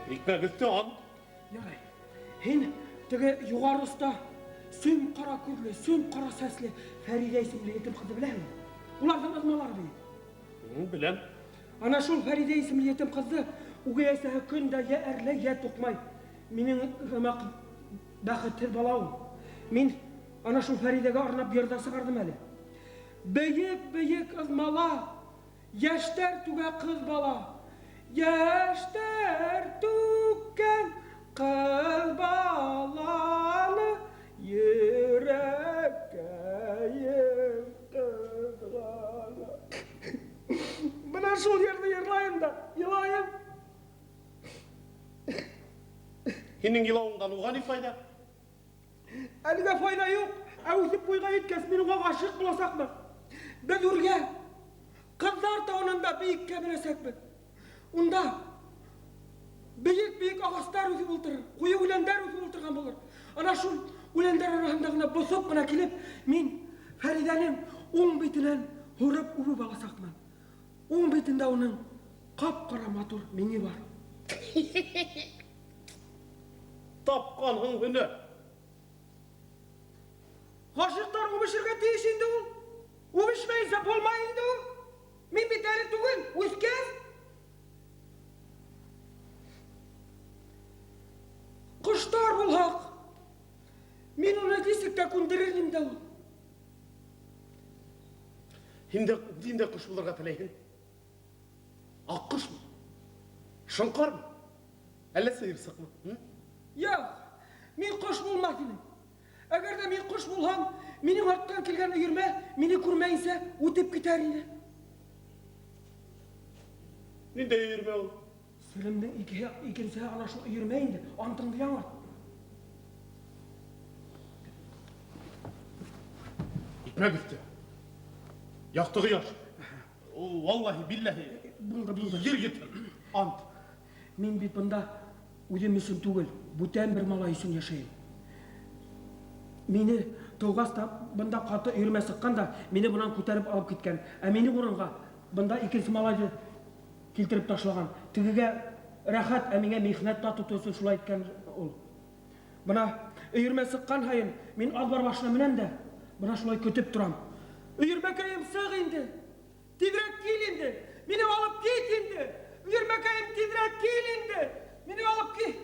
Speaker 4: Икмәк өҫтө ан.
Speaker 2: Ярай. Һин теге юғары оста сүм ҡара күҙле, сүм ҡара сәсле Фәриҙә исемле етем ҡыҙҙы беләһеңме? Уларҙың ыҙмалары бейек.
Speaker 4: Беләм.
Speaker 2: Ана шул Фәриҙә исемле етем ҡыҙҙы үгәй әсәһе көн дә йә әрләй, йә туҡмай. Минең һымаҡ бәхетһеҙ бала ул. Мин ана шул Фәриҙәгә арнап йырҙа сығарҙым әле. Бейек-бейек ыҙмала, йәштәр түгә ҡыҙ бала. Йәштәр түккән ҡыҙ баланы йөрәккәйем ҡыҙғана. Бына шул йырҙы йырлайым да, илайым.
Speaker 4: Һинең илауыңдан уға ни файҙа?
Speaker 2: Әлегә файҙа юҡ. Ә үҫеп буйға еткәс, мин уға ғашиҡ буласаҡмын. Беҙ үргә, ҡыҙҙар тауынан да бейеккә менәсәкбеҙ. Унда бейек-бейек ағастар үҫеп ултырыр, ҡуйы үләндәр үҫеп ултырған булыр. Ана шул үләндәр араһында ғына боҫоп ҡына килеп, мин Фәриҙәнең уң битенән һурып үбеп аласаҡмын. Уң битендә уның ҡап-ҡара матур миңе бар.
Speaker 4: Тапҡанһың һөнәр.
Speaker 2: Ғашиҡтар үбешергә тейеш инде ул. Үбешмәйенсә булмай инде ул. Мин бит әле түгел, үҫкән. Нисек тә күндерер инде ул.
Speaker 4: Һин дә ҡош булырға теләйһең. Аҡ ҡошмо? Шоңҡармы? Әллә сыйырсыҡмы?
Speaker 2: Юҡ, мин ҡош булмаҫ инем. Әгәр ҙә мин ҡош булһам, минең арттан килгән өйөрмә мине күрмәйенсә үтеп китәр ине.
Speaker 4: Ниндәй өйөрмә ул?
Speaker 2: Селемдең икенсе яғына шул өйөрмә инде, антыңды яңырт.
Speaker 4: Икмәк өҫтө. Яҡты ҡояш. Валлаһи, билләһи.
Speaker 2: Булды, булды.
Speaker 4: Ер етер. Ант.
Speaker 2: Мин бит бында үҙем өсөн түгел, бүтән бер малай өсөн йәшәйем. Мине тыуғас та бында ҡаты өйөрмә сыҡҡан да, мине бынан күтәреп алып киткән. Ә минең урынға бында икенсе малайҙы килтереп ташлаған. Тегегә рәхәт, ә миңә михнәт татыу өсөн шулай иткән ул. Бына өйөрмә сыҡҡан һайын мин аҙбар башына менәм дә, бына шулай көтөп торам. Өйөрмәкәйем, сыҡ инде. Тиҙерәк кил инде. Мине алып кит инде. Өйөрмәкәйем, тиҙерәк кил инде. Мине алып кит.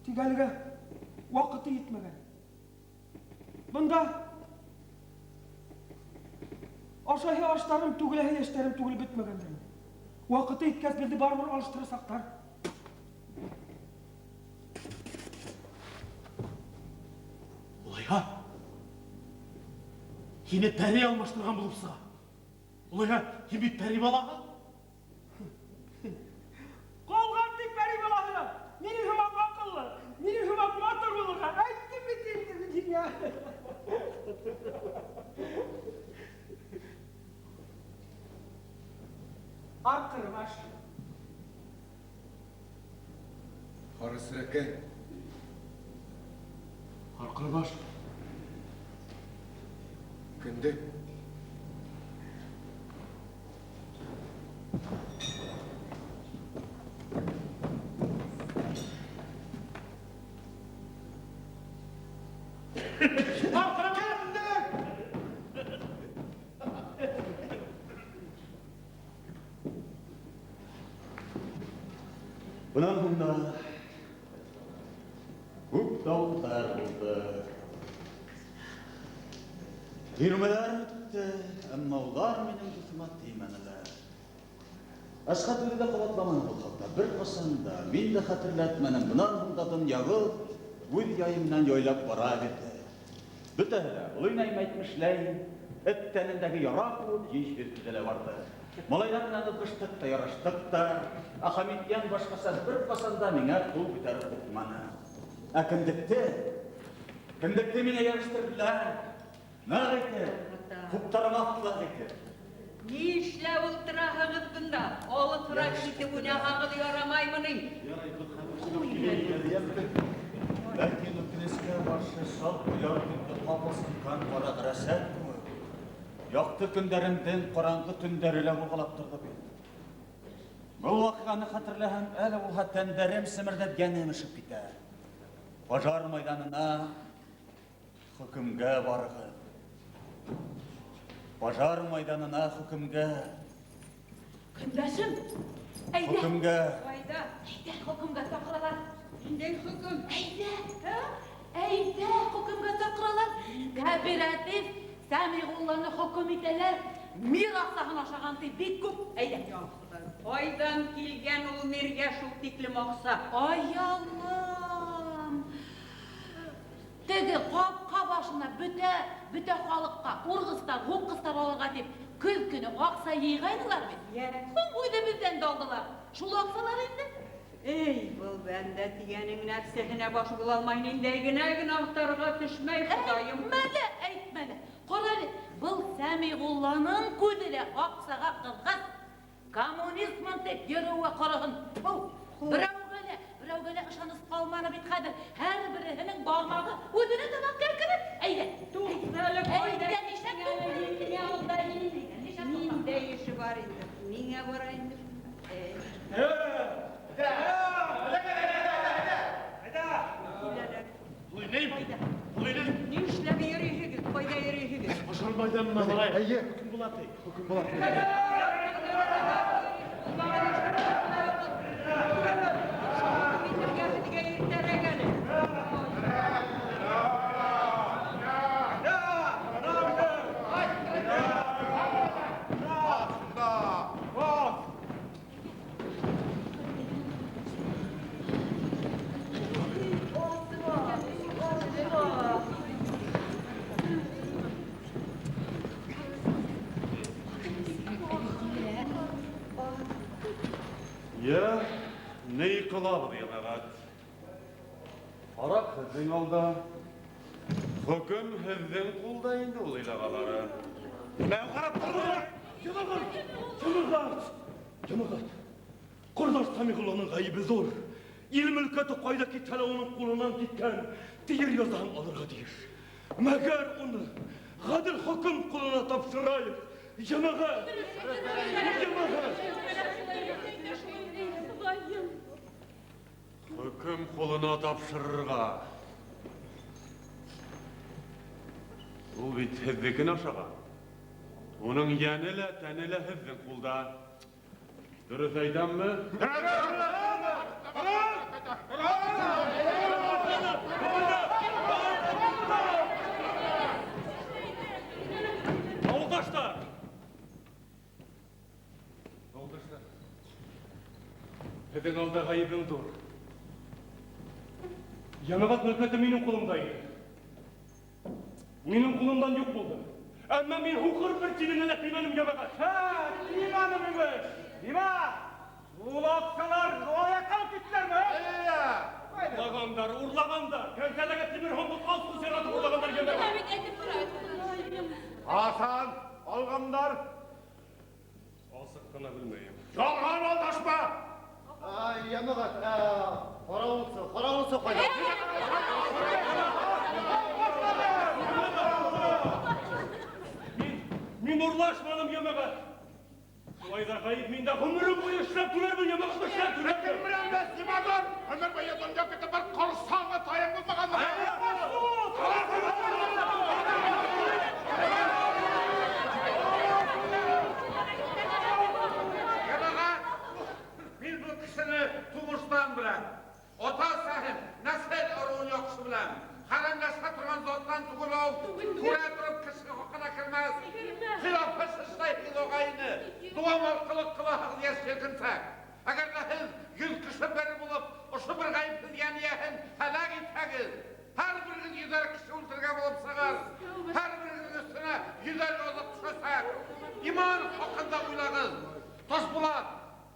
Speaker 2: Тик әлегә ваҡыты етмәгән. Бында ашайһы аштарым, түгеләһе йәштәрем түгелеп бөтмәгәндер. Ваҡыты еткәс, беҙҙе барыбер алыштырасаҡтар.
Speaker 4: Улайһа, һине пәри алмаштырған булып сыға. Улайһа, һин бит пәри балаһы.
Speaker 2: Ҡалған тик пәри балаһына. Минең һымаҡ аҡыллы, минең һымаҡ матур булырға. Әйттем бит инде мин һиңә. Арҡырыбаш.
Speaker 9: Һарысырәкәй.
Speaker 4: Арҡырыбаш.
Speaker 9: Кендек.
Speaker 8: Бынан һуң да күп дауылдар булды. Тирмәләр үтте, әммә улар минең дуҫыма теймәнеләр. Әсхәт үҙе лә ҡабатламаны был хаҡта бер ҡасан да, мин дә хәтерләтмәнем. Бынан һуң да донъябыҙ үҙ яйы менән яйлап бара бирҙе. Бөтәһе лә, оло инәйем әйтмешләй, эт тәнендәге яра кеүек ешһеҙ төҙәлә барҙы. Малайҙар менән уҡыштыҡ та, яраштыҡ та, ә Хәмитйән башҡаса бер ҡасан да миңә ҡул күтәреп һуҡманы. Ә кендекте миңә йәбештерҙеләр. Ныҡ итеп, ҡуптармаҫлыҡ итеп.
Speaker 5: Ни эшләп ултыраһығыҙ бында? Алыҫыраҡ китеп уйнаһағыҙ ярамаймы ни?
Speaker 8: Ләкин үкенескә ҡаршы саҡ уйлау көндө ҡапыл сыҡҡан ҡара ғәрәсәт кеүек. Яҡты көндәремдең ҡараңғы төндәре лә булғылап торҙо бит. Был ваҡиғаны хәтерләһәм, әле булһа тәндәрем семерҙәп йәнем өшөп китә. Пожар майҙанына хөкөмгә барығыҙ. Пожар майҙанына хөкөмгә.
Speaker 7: Көндәшем, әйҙә.
Speaker 8: Хөкөмгә.
Speaker 5: Ҡайҙа?
Speaker 7: Әйҙә, хөкөмгә саҡыралар.
Speaker 5: Ниндәй хөкөм?
Speaker 7: Әйҙә, әйҙә, хөкөмгә саҡыралар. Кооператив Сәмиғулланы хөкөм итәләр. Мир аҡсаһын ашаған ти бик күп. Әйҙә.
Speaker 5: Ҡайҙан килгән ул миргә шул тиклем аҡса?
Speaker 7: Ай, Аллам! Теге ҡапҡа башына бөтә халыҡҡа урғыстар, һуҡҡыстар алырға тип көҙ көнө аҡса йыйғайнылар бит. Һуң үҙебеҙҙән дә алдылар. Шул аҡсалар инде.
Speaker 5: Эй, был бәндә тигәнең нәфсеһенә баш була алмай, ниндәй генә гөнаһтарға төшмәй, Хоҙайым.
Speaker 7: Әйтмә лә, әйтмә лә. Ҡара әле, был Сәмиғулланың күҙе лә аҡсаға ҡыҙғас, коммунистмын тип йөрөүе ҡороһон. Был берәүгә лә ышаныс ҡалманы бит хәҙер. Һәр береһенең бармағы үҙенә табан кәкре. Әйҙә.
Speaker 5: Туҡта әле, ҡайҙа
Speaker 7: Әйҙә, нишләп
Speaker 5: киттең әле?
Speaker 7: туҡта?
Speaker 5: Ниңә унда
Speaker 7: Нишләп туҡта?
Speaker 5: ниндәй эше бар инде? Миңә бара инде. Нишләп йөрөйһөгөҙ? Ҡайҙа йөрөйһөгөҙ?
Speaker 4: Пожар майҙанына барайыҡ.
Speaker 6: Эйе.
Speaker 4: Хөкөм була ти.
Speaker 6: Хөкөм була.
Speaker 5: Итергә һеҙгә иртәрәк әле.
Speaker 9: Ҡылабыҙ, йәмәғәт. Араҡ һеҙҙең алда. Хөкөм һеҙҙең ҡулда инде ул илағалары.
Speaker 1: Мен қарап тұрмын. Жамағат! Жамағат! Жамағат! Ҡорҙаш Сәмиғулланың ғәйебе ҙур. Ил мөлкәте ҡайҙа китһә лә уның ҡулынан киткән тиер язаһын алырға тейеш. Мәгәр уны ғәдел хөкөм ҡулына тапшырайыҡ. Жамағат! Жамағат!
Speaker 9: Хөкөм ҡулына тапшырырға. Ул бит һеҙҙекен ашаған. Уның йәне лә, тәне лә һеҙҙең ҡулда. Дөрөҫ әйтәмме?
Speaker 1: Ауылдаштар! Ауылдаштар! Һеҙҙең алда ғәйебем ҙур. Йәмәғәт мөлкәте минең ҡулымда ине. Минең ҡулымдан юҡ булды. Әммә мин һуҡыр бер тиненә лә теймәнем, йәмәғәт.
Speaker 2: Һә, теймәнем имеш. Нимә? Ул аҡсалар аяҡҡа алып киттеләрме?
Speaker 1: Урлағандар, урлағандар. Кәнсәләгә тимер һондоҡ асҡыс яратып урлағандар, йәмәғәт.
Speaker 10: Асан, алғандар.
Speaker 1: Асыҡ ҡына белмәйем.
Speaker 10: Ялған алдашма!
Speaker 6: Ай, йәмәғәт, ҡарауылсы, ҡарауылсы ҡайҙа?
Speaker 1: Мин урлашманым, йәмәғәт. Шулай ҙа ғәйеп миндә ғүмерем буйы эшләп түләрмен, йәмәғәт, эшләп түләрмен.
Speaker 10: Кем белән Симазар? Ғүмер буйы донъя көтөп бер ҡорсаңы таяҡ булмаған.
Speaker 11: Йәмәғәт, мин был кешене тумыштан беләм. Ата сәһем, нәҫел ырыуын яҡшы беләм. Хәрәмләшә торған заттан түгел ул. Күрә тороп кеше хаҡына кермәҫ. Хилаф эш эшләйһегеҙ, ағайны. Дуамал ҡылыҡ ҡылаһығыҙ йәш елкенсәк. Әгәр ҙә һеҙ 100 кеше бер булып, ошо бер ғәйепһеҙ йән эйәһен һәләк итһәгеҙ, һәр берегеҙ йөҙәр кеше үлтергән булып сығыр. Һәр берегеҙ өҫтөнә йөҙәр яҙыҡ төшәсәк. Иман хаҡында уйлағыҙ. Ташбулат,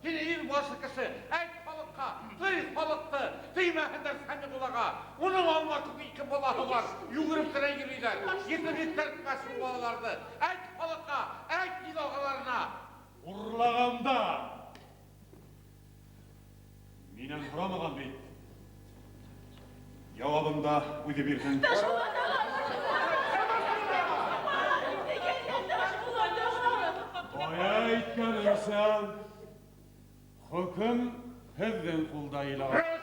Speaker 11: һин ил башы кеше, әйт халыҡҡа, тый халыҡты, теймәһендәр Сәмиғуллаға. Уның алма күк ике балаһы бар, йүгереп кенә йөрөйҙәр. Етеп еттермәҫ шул балаларҙы. Әйт халыҡҡа, әйт ил ағаларына.
Speaker 9: Урлағанда минән һорамаған бит. Яуабын да үҙе бирһен. Бая әйткәнемсә, хөкөм һеҙҙең ҡулда, илағай.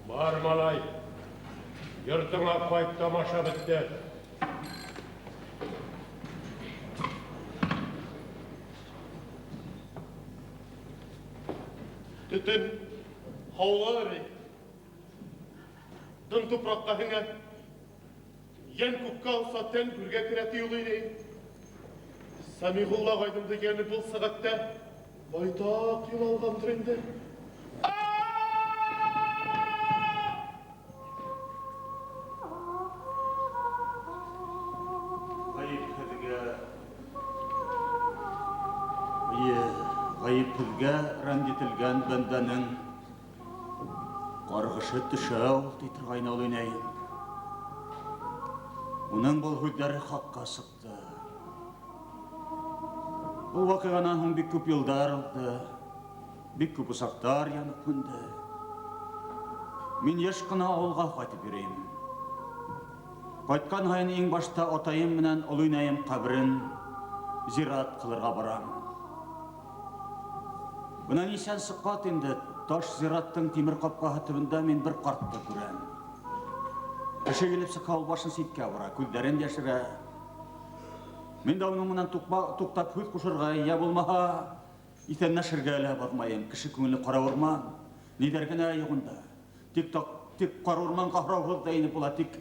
Speaker 1: Бар, малай, йортоңа ҡайт, тамаша бөттө.
Speaker 4: Төтөн һауала бит. Дым тупраҡҡа һеңә. Йән күккә алса, тән гүргә керә ти ул инәй. Сәмиғулла ағайҙың дигәне был сәғәттә байтаҡ юл алғандыр инде.
Speaker 8: Ғәйепһеҙгә рәнйетелгән бәндәнең ҡарғышы төшә ул, ти торғайны ул инәйем. Уның был һүҙҙәре хаҡҡа сыҡты. Был ваҡиғанан һуң бик күп йылдар уҙҙы, бик күп усаҡтар янып һүнде. Мин йыш ҡына ауылға ҡайтып йөрөйөм. Ҡайтҡан һайын иң башта атайым менән оло инәйем ҡәберен зират ҡылырға барам. Бына нисәнсе ҡат инде таш зираттың тимер ҡапҡаһы төбөндә мин бер ҡартты күрәм. Кеше килеп сыҡһа, ул башын ситкә бора, күҙҙәрен йәшерә. Мин дә уның менән туҡтап һүҙ ҡушырға, йә булмаһа иҫәнләшергә лә баҙмайым. Кеше күңеле ҡара урман, ниҙәр генә юҡ унда. Тик ҡара урманға һорауһыҙ ҙа инеп була, тик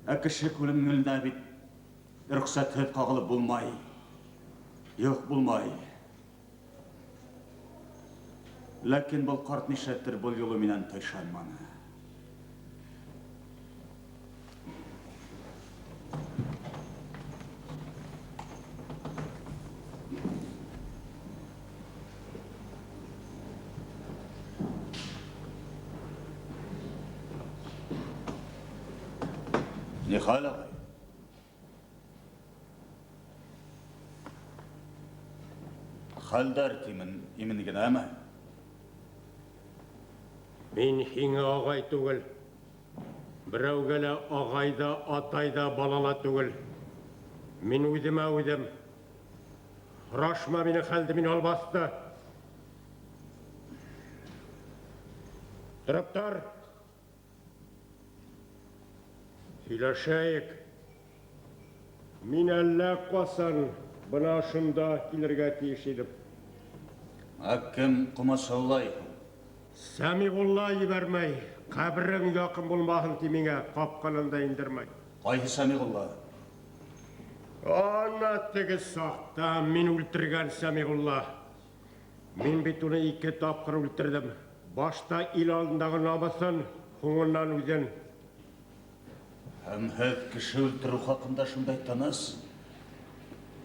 Speaker 8: ә кеше күңеленә бит рөхсәтһеҙ ҡағылып булмай. Юҡ, булмай. Ләкин был ҡарт нишләптер был юлы минән тайшанманы. Ни хәл, ағай? Хәлдәр тимен, имен генәме?
Speaker 12: Мин һиңә ағай түгел. Берәүгә лә ағай ҙа, атай ҙа, бала ла түгел. Мин үҙемә үҙем. Һорашма минең хәлде, мин албасты. Тороп тор. Һөйләшәйек. Мин әллә ҡасан бына шунда килергә тейеш инем.
Speaker 8: Ә кем ҡомасаулай?
Speaker 12: Сәмиғулла ебәрмәй, ҡәберең яҡын булмаһын ти миңә, ҡапҡанан да индермәй.
Speaker 8: Ҡайһы Сәмиғулла?
Speaker 12: Ана теге саҡта мин үлтергән Сәмиғулла. Мин бит уны 2 тапҡыр үлтерҙем. Башта ил алдындағы намыҫын, һуңынан үҙен.
Speaker 8: Һәм һеҙ кеше үлтереү хаҡында шундай тыныс,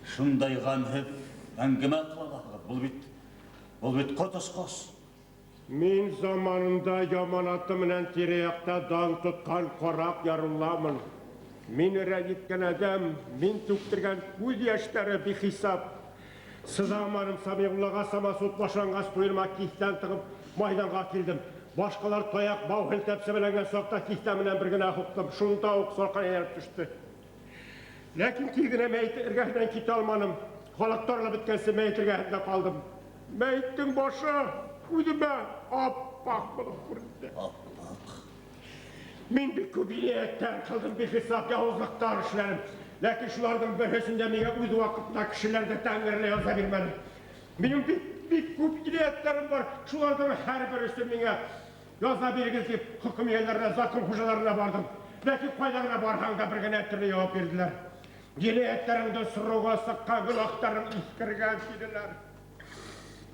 Speaker 8: шундай ғәмһеҙ әңгәмә ҡыла алаһығыҙ. Был бит ҡот осҡос.
Speaker 12: Мин заманында яманаты менән тирә-яҡта дан тотҡан ҡараҡ Ярулламын. Мин рәнйеткән әҙәм, мин түктергән күҙ йәштәре бихисап. Сыҙаманым Сәмиғуллаға самосуд башланғас ҡуйырма киҫтән тығып майҙанға килдем. Башҡалар таяҡ бау һелтәп сәбәләнгән саҡта киҫтә менән бер генә һуҡтым. Шунда уҡ салҡан эйәреп төштө. Ләкин тиҙ генә мәйет эргәһенән китә алманым. Халыҡ таралып бөткәнсе мәйет эргәһендә ҡалдым. Мәйеттең башы үҙемә аппаҡ булып күренде.
Speaker 8: Аппаҡ.
Speaker 12: Мин бик күп енәйәттәр ҡылдым, бихисап яуызлыҡтар эшләнем. Ләкин шуларҙың береһен дә миңә үҙ ваҡытында кешеләр ҙә тәңгәрләй яза бирмәне. Минең бик күп енәйәттәрем бар. Шуларҙың һәр береһе миңә яза бирегеҙ тип хөкөм эйәләренә, закон хужаларына барҙым. Ләкин ҡайҙа ғына барһаң да бер генә төрлө яуап бирҙеләр. Енәйәттәреңде сороуға сыҡҡан гөнаһтарың иҫкергән тинеләр.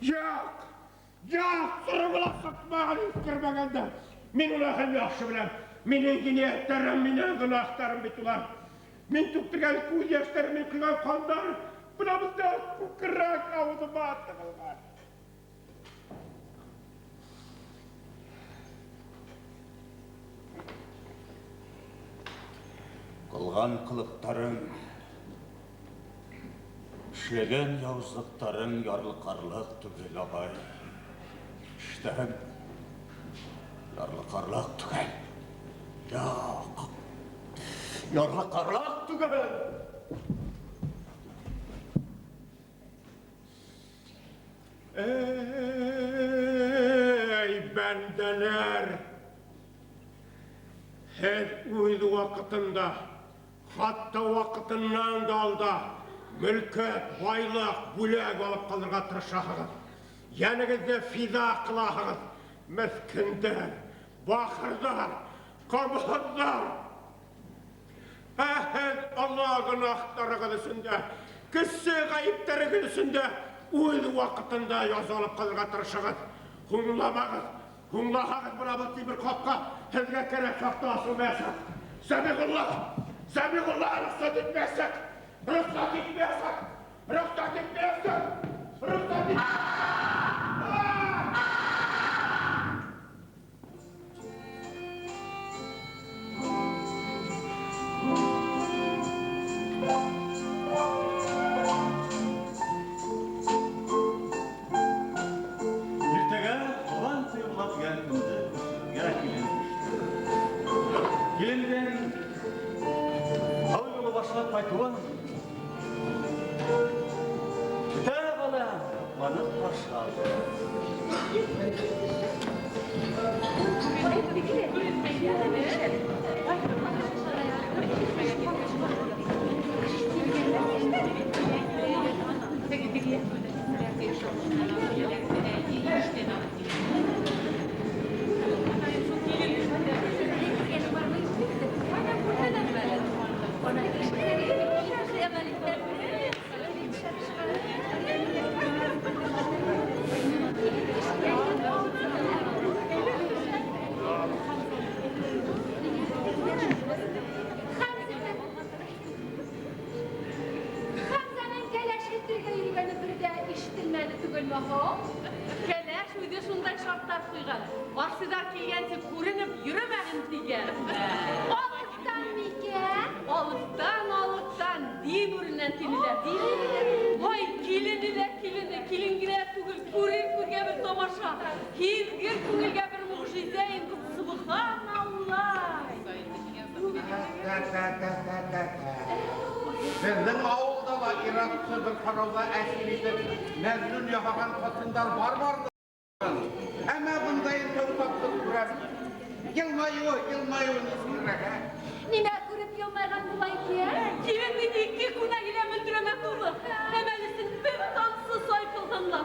Speaker 12: Юҡ, юҡ, сороуға ла сыҡмаған, иҫкермәгән дә. Мин уны һәм яҡшы беләм. Минең енәйәттәрем, минең гөнаһтарым бит улар. Мин түктергән күҙ йәштәрем, мин ҡойған ҡандар бына бында күкрәк ауыҙыма тығылған.
Speaker 8: Ҡылған ҡылыҡтарың, эшләгән яуызлыҡтарың ярлыҡарлыҡ түгел, ағай. Эштән ярлыҡарлыҡ түгел. Юҡ, ярлыҡарлыҡ түгел.
Speaker 12: Эй, бәндәләр! Һеҙ үҙ ваҡытында, хатта ваҡытынан да алда, мөлкәт, байлыҡ, бүләк алып ҡалырға тырышаһығыҙ. Йәнегеҙҙе фиҙа ҡылаһығыҙ. Меҫкендәр, бахырҙар, ҡамһыҙҙар. Ә һеҙ Алла гонаһтарығыҙ өсөн дә, кесе ғәйептәрегеҙ өсөн дә үҙ ваҡытында яза алып ҡалырға тырышығыҙ. Һуңламағыҙ, һуңлаһағыҙ бына был тимер ҡапҡа һеҙгә кәрәк саҡта асылмаясаҡ. Сәмиғулла, Сәмиғулла, рөхсәт итмәйәсәк, рөхсәт итмәйәсәк, рөхсәт итмәйәсәк, рөхсәт итмәйәсәк.
Speaker 8: тигән көндө күсерергә килен төштө. Килендең һау юлы башлап ҡайтыуын бөтә ғаләм һоҡланып ҡаршы алды.
Speaker 13: Хәмзәнең кәләш итергә йөрөгәне бер ҙә ишетелмәне түгелме һуң?
Speaker 7: Кәләш үҙе шундай шарттар ҡуйған. Арсыҙар килгәнсе күренеп йөрөмәгеҙ тигән.
Speaker 13: Алыҫтан микән?
Speaker 7: Алыҫтан, алыҫтан, дин үренән тинеләр. Ай, килене лә килене, килен генә түгел, күрер күҙгә бер тамаша, һиҙгер күңелгә бер мөғжизә инде, субханаллаһ.
Speaker 11: Беҙҙең ауылда ла ир-атты бер ҡарауҙа әсир итеп, мәжнүн яһаған ҡатындар бар барҙы. Әммә бындайын тәү тапҡыр күрәм. Йылмайыуы, йылмайыуы нисегерәк, ә?
Speaker 13: Нимә күреп йылмайған була икән?
Speaker 7: Килендең ике күнәге лә мөлдөрәмә тулы. Әмәлесен бер тамсы сайпылһын ла.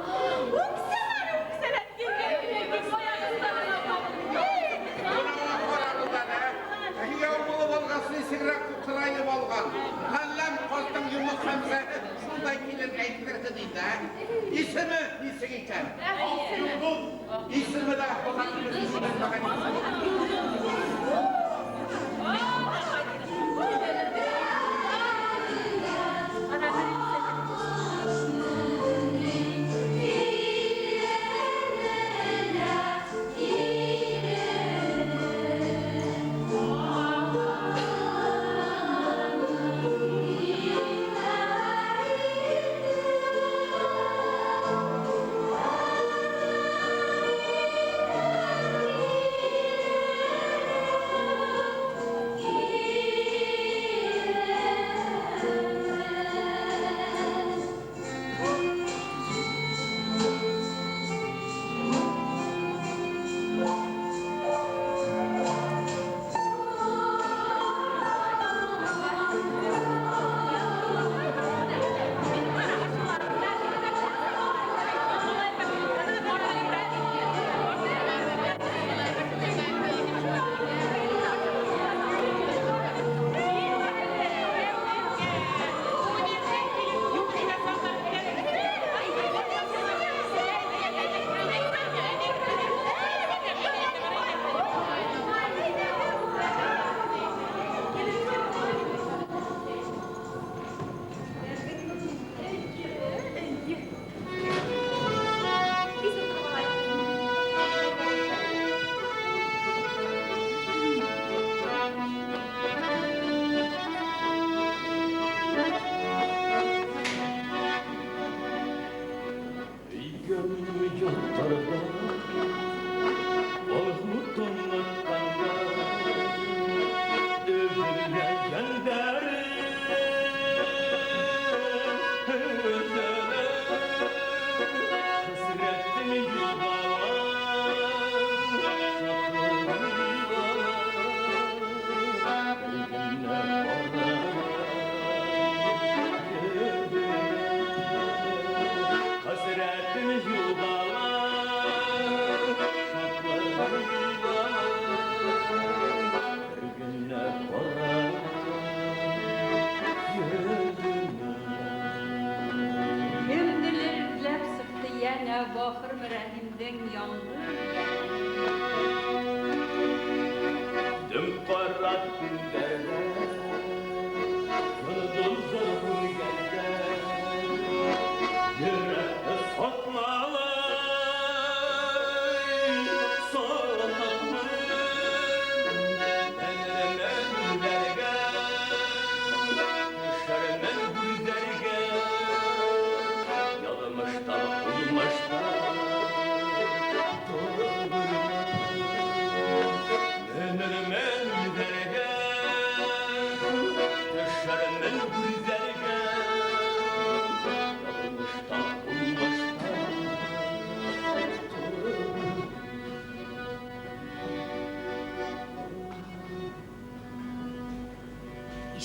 Speaker 7: Үксәләр, үксәләр, ергә килгән аяғыстарына ҡабынды.
Speaker 11: Бынауы ҡарағыҙ әле, ә? Кейәү булып алғас нисегерәк ҡуҡырайып алған. Ғәлләм ҡарттың Юныс Хәмзәһе шундай килен әйтерһең инде, ә? Исеме нисек икән? Исеме лә быға килеп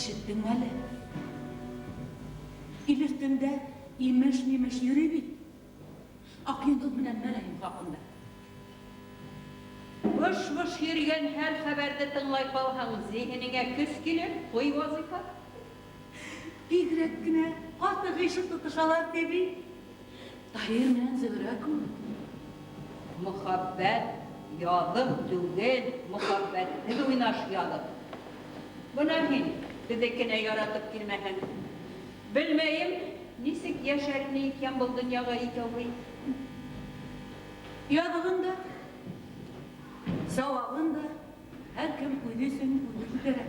Speaker 7: Ишеттең әле? Ил өҫтөндә имеш-мимеш йөрөй бит. Аҡ йондоҙ менән Мәрәһим хаҡында.
Speaker 5: Быш-быш йөрөгән һәр хәбәрҙе тыңлай ҡалһаң, зиһенеңә көс килер, ҡуй вазифа.
Speaker 7: Бигерәк кенә ҡаты ғишыҡ тотошалар ти бит. Таһир менән Зөһрә кеүек.
Speaker 5: Мөхәббәт яҙыҡ түгел, мөхәббәтһеҙ уйнаш яҙыҡ. Бына һин беҙҙекенә яратып килмәһәң. Белмәйем, нисек йәшәр ине икән был донъяға икәүһе.
Speaker 7: Яҙығын да, сауабын да һәр кем үҙе өсөн үҙе күтәрә.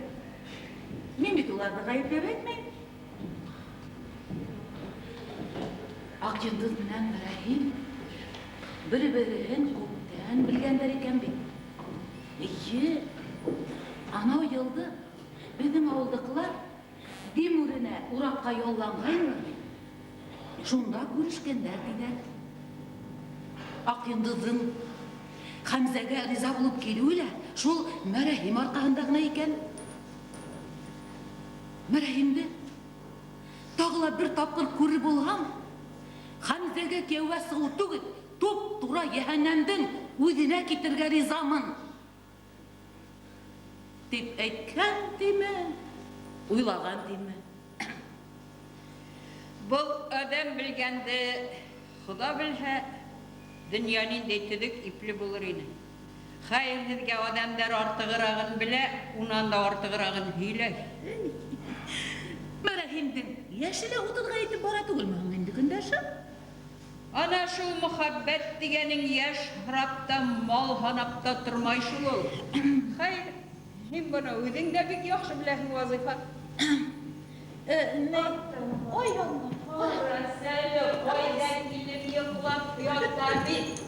Speaker 7: Мин бит уларҙы ғәйепләп әйтмәйем. Аҡ йондоҙ менән Мәрәһим бер-береһен күптән белгәндәр икән бит. Эйе, анау йылды беҙҙең ауылдыҡылар Дим үренә ураҡҡа ялланғайнылар бит. Шунда күрешкәндәр тиҙәр. Аҡ йондоҙҙоң Хәмзәгә риза булып килеүе лә шул Мәрәһим арҡаһында ғына икән. Мәрәһимде тағы ла бер тапҡыр күрер булһам, Хәмзәгә кейәүгә сығыу түгел, туп-тура йәһәннәмдең үҙенә китергә ризамын. Тип әйткән тиме, уйлаған тиме?
Speaker 5: Был әҙәм белгәнде Хоҙа белһә, донъя ниндәй төҙөк ипле булыр ине. Хәйер, һеҙгә әҙәмдәр артығырағын белә, унан да артығырағын һөйләй.
Speaker 7: Мәрәһимдең йәше лә утыҙға етеп бара түгелме һуң инде, көндәшем?
Speaker 5: Ана шул мөхәббәт тигәнең йәш һорап та, мал һанап та тормай шул ул. Хәйер, һин быны үҙең дә бик яҡшы беләһең, Вазифа.
Speaker 7: Ой, Алла!
Speaker 5: Ҡарасәле, ҡайҙа килеп йоҡлап ята бит.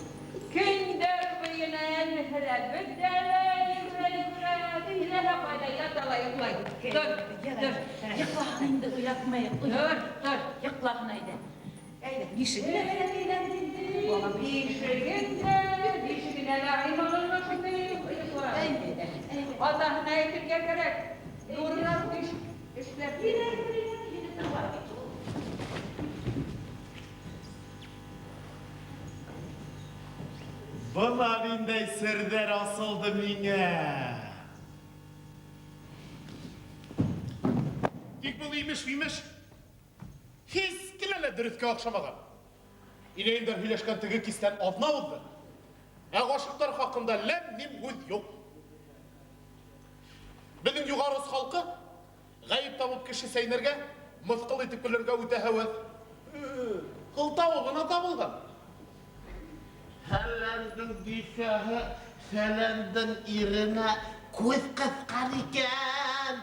Speaker 5: Көндәр буйына әлһерәп бөтә лә, йүгерә-йүгерә, килә лә ҡайҙа ята ла йоҡлай. Тор, тор.
Speaker 7: Йоҡлаһын инде, уятмайыҡ.
Speaker 5: Тор, тор.
Speaker 7: Йоҡлаһын әйҙә. Әйҙә, бишегенә лә әйләнде инде.
Speaker 5: Бишегендә, бишегенә лә аймағанға шундай йоҡлай. Атаһына әйтергә кәрәк. Ҙурыраҡ биш эшләп бирер.
Speaker 4: Бына ниндәй серҙәр асылды миңә. Тик был имеш-мимеш һис кенә лә дөрөҫкә оҡшамаған. Инәйемдәр һөйләшкән теге кистән аҙна уҙҙы. Ә ғашиҡтар хаҡында ләм-мим һүҙ юҡ. Беҙҙең юғары ос халҡы ғәйеп табып кеше сәйнәргә, мыҫҡыл итеп көлөргә үтә һәүәҫ. Һылтауы ғына табылған.
Speaker 11: Фәләндең бисәһе фәләндең иренә күҙ ҡыҫҡан икән.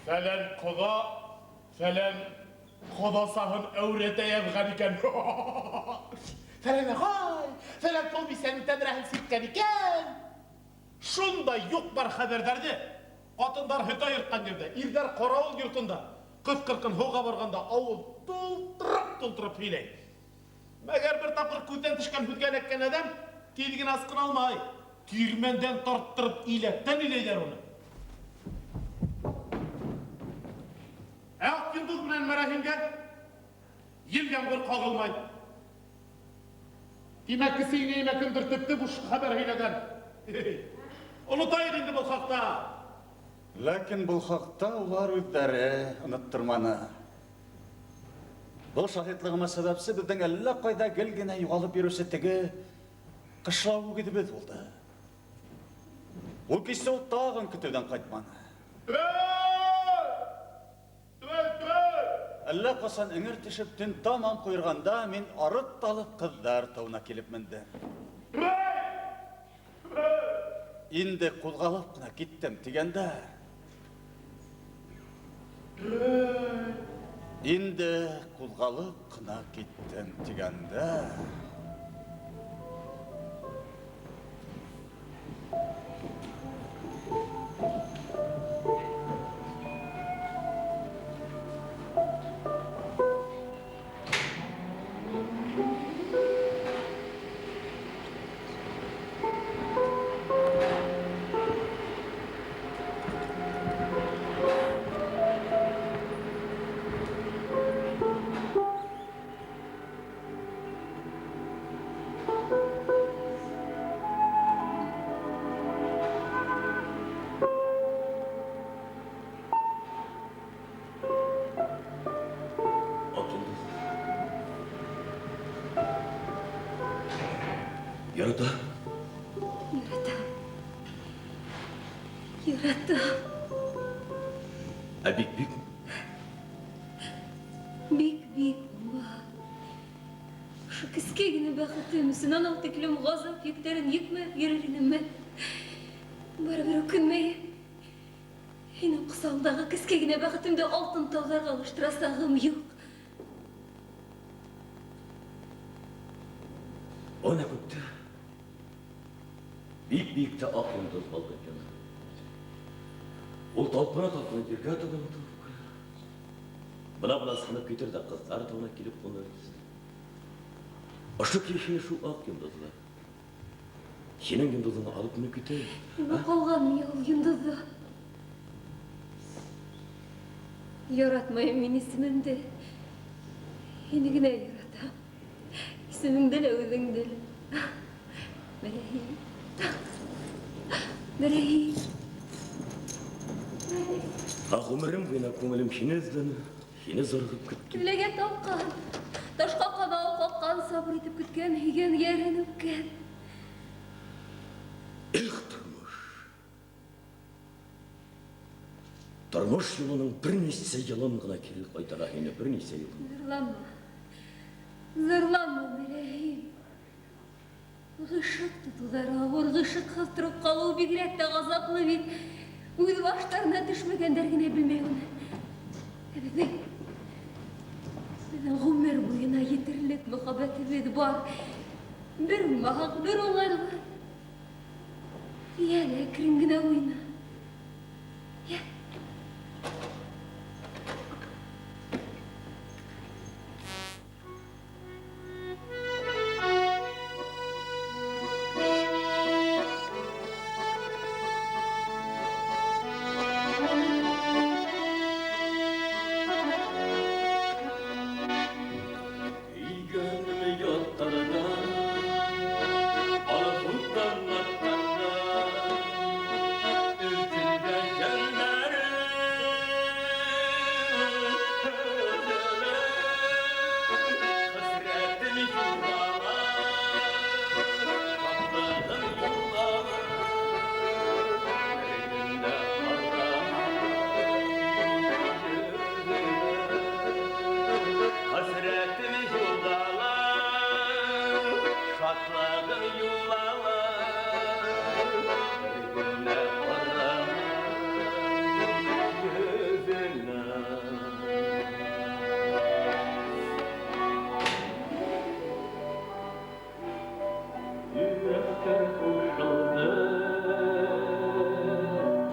Speaker 4: Фәлән ҡоҙа, фәлән ҡоҙасаһын әүрәтә яҙған икән. Фәлән ағай, фәлән тол бисәнең тәҙрәһен сирткән икән. Шундай юҡ бар хәбәрҙәрҙе ҡатындар һөтә йыртҡан ерҙә, ирҙәр ҡарауыл йортонда, ҡыҙ-ҡырҡын һыуға барғанда ауыл тултырып-тултырып һөйләй. Мәгәр бер тапҡыр күҙҙән төшкән һүҙгә эләккән әҙәм тиҙ генә асҡына алмай. Тирмәндән тарттырып иләктән иләйҙәр уны. Ә Аҡ йондоҙ менән Мәрәһимгә ел ямғыр ҡағылмай. Тимәк, кесе инәйемә кемдер төптө буш хәбәр һөйләгән. Онотайыҡ инде был хаҡта.
Speaker 8: Ләкин был хаҡта улар үҙҙәре онотторманы. Был шаһитлығыма сәбәпсе беҙҙең әллә ҡайҙа гел генә юғалып йөрөүсе теге ҡышлау үгеҙебеҙ булды. Ул кистә ул тағын көтөүҙән ҡайтманы. Әллә ҡасан эңер төшөп төн тамам ҡуйырғанда мин арып талып ҡыҙҙар тауына килеп мендем. Инде ҡуҙғалып ҡына киттем тигәндә, инде ҡуҙғалып ҡына киттем тигәндә,
Speaker 1: Ярата?
Speaker 13: Яратам. Яратам.
Speaker 1: Ә бик-бик?
Speaker 13: Бик-бик була. Шу кескәй генә бәхетем өчен анау тиклем газап йөкләрен йөкмәп йөрер идемме? Барыбер үкенмәем. Һинең кысаңдагы кескәй генә бәхетемде алтын тауларга алыштырасагым юк.
Speaker 1: Ана күктә бик биектә ак йолдыз балкып яна. Ул талпына-талпына җиргә таба омтылып куя. Бына-бына сынып китер дә кызлар тавына килеп куныр төсле. Ошо кичә шул ак йолдызлар синең йолдызыңны алып менеп китә.
Speaker 13: Миңа калган миңа ул йолдызда. Яратмыйм мин исемемде. Һине генә яратам. Исемеңде лә, үзеңде лә. Бәрәһим. Бәрәһим.
Speaker 1: Ә гомерем буена күңелем һине эзләнә, һине зарыгып көтте.
Speaker 13: Кибләгә тапкан, ташка канау каккан, сабыр итеп көткән, һөйгән ярен үпкән.
Speaker 1: Эх, тормыш. Тормыш юлының берничә елын гына кире кайтара һине, берничә елын.
Speaker 13: Зарланма. Зарланма, Бәрәһим. Гыйшык тотулары авыр, гыйшыксыз торып калу бигрәк тә газаплы бит. Үз башларына төшмәгәндәр генә белмәй аны. Ә безнең безнең гомер буена етерлек мөхәббәтебез бар. Бер уңмагак, бер уңайлы. Йә, әкрен генә уйна. Йә.
Speaker 1: Сөйгәнем ятларда, алсу таңнарда, өстендә җәлләре хәсрәтем юллама, шатлыгым юллама, бер көндә Хәсрәтем юллама, шатлыгым юллама, бер көндә карама йөзеңә. Йөрәкләр кушылды,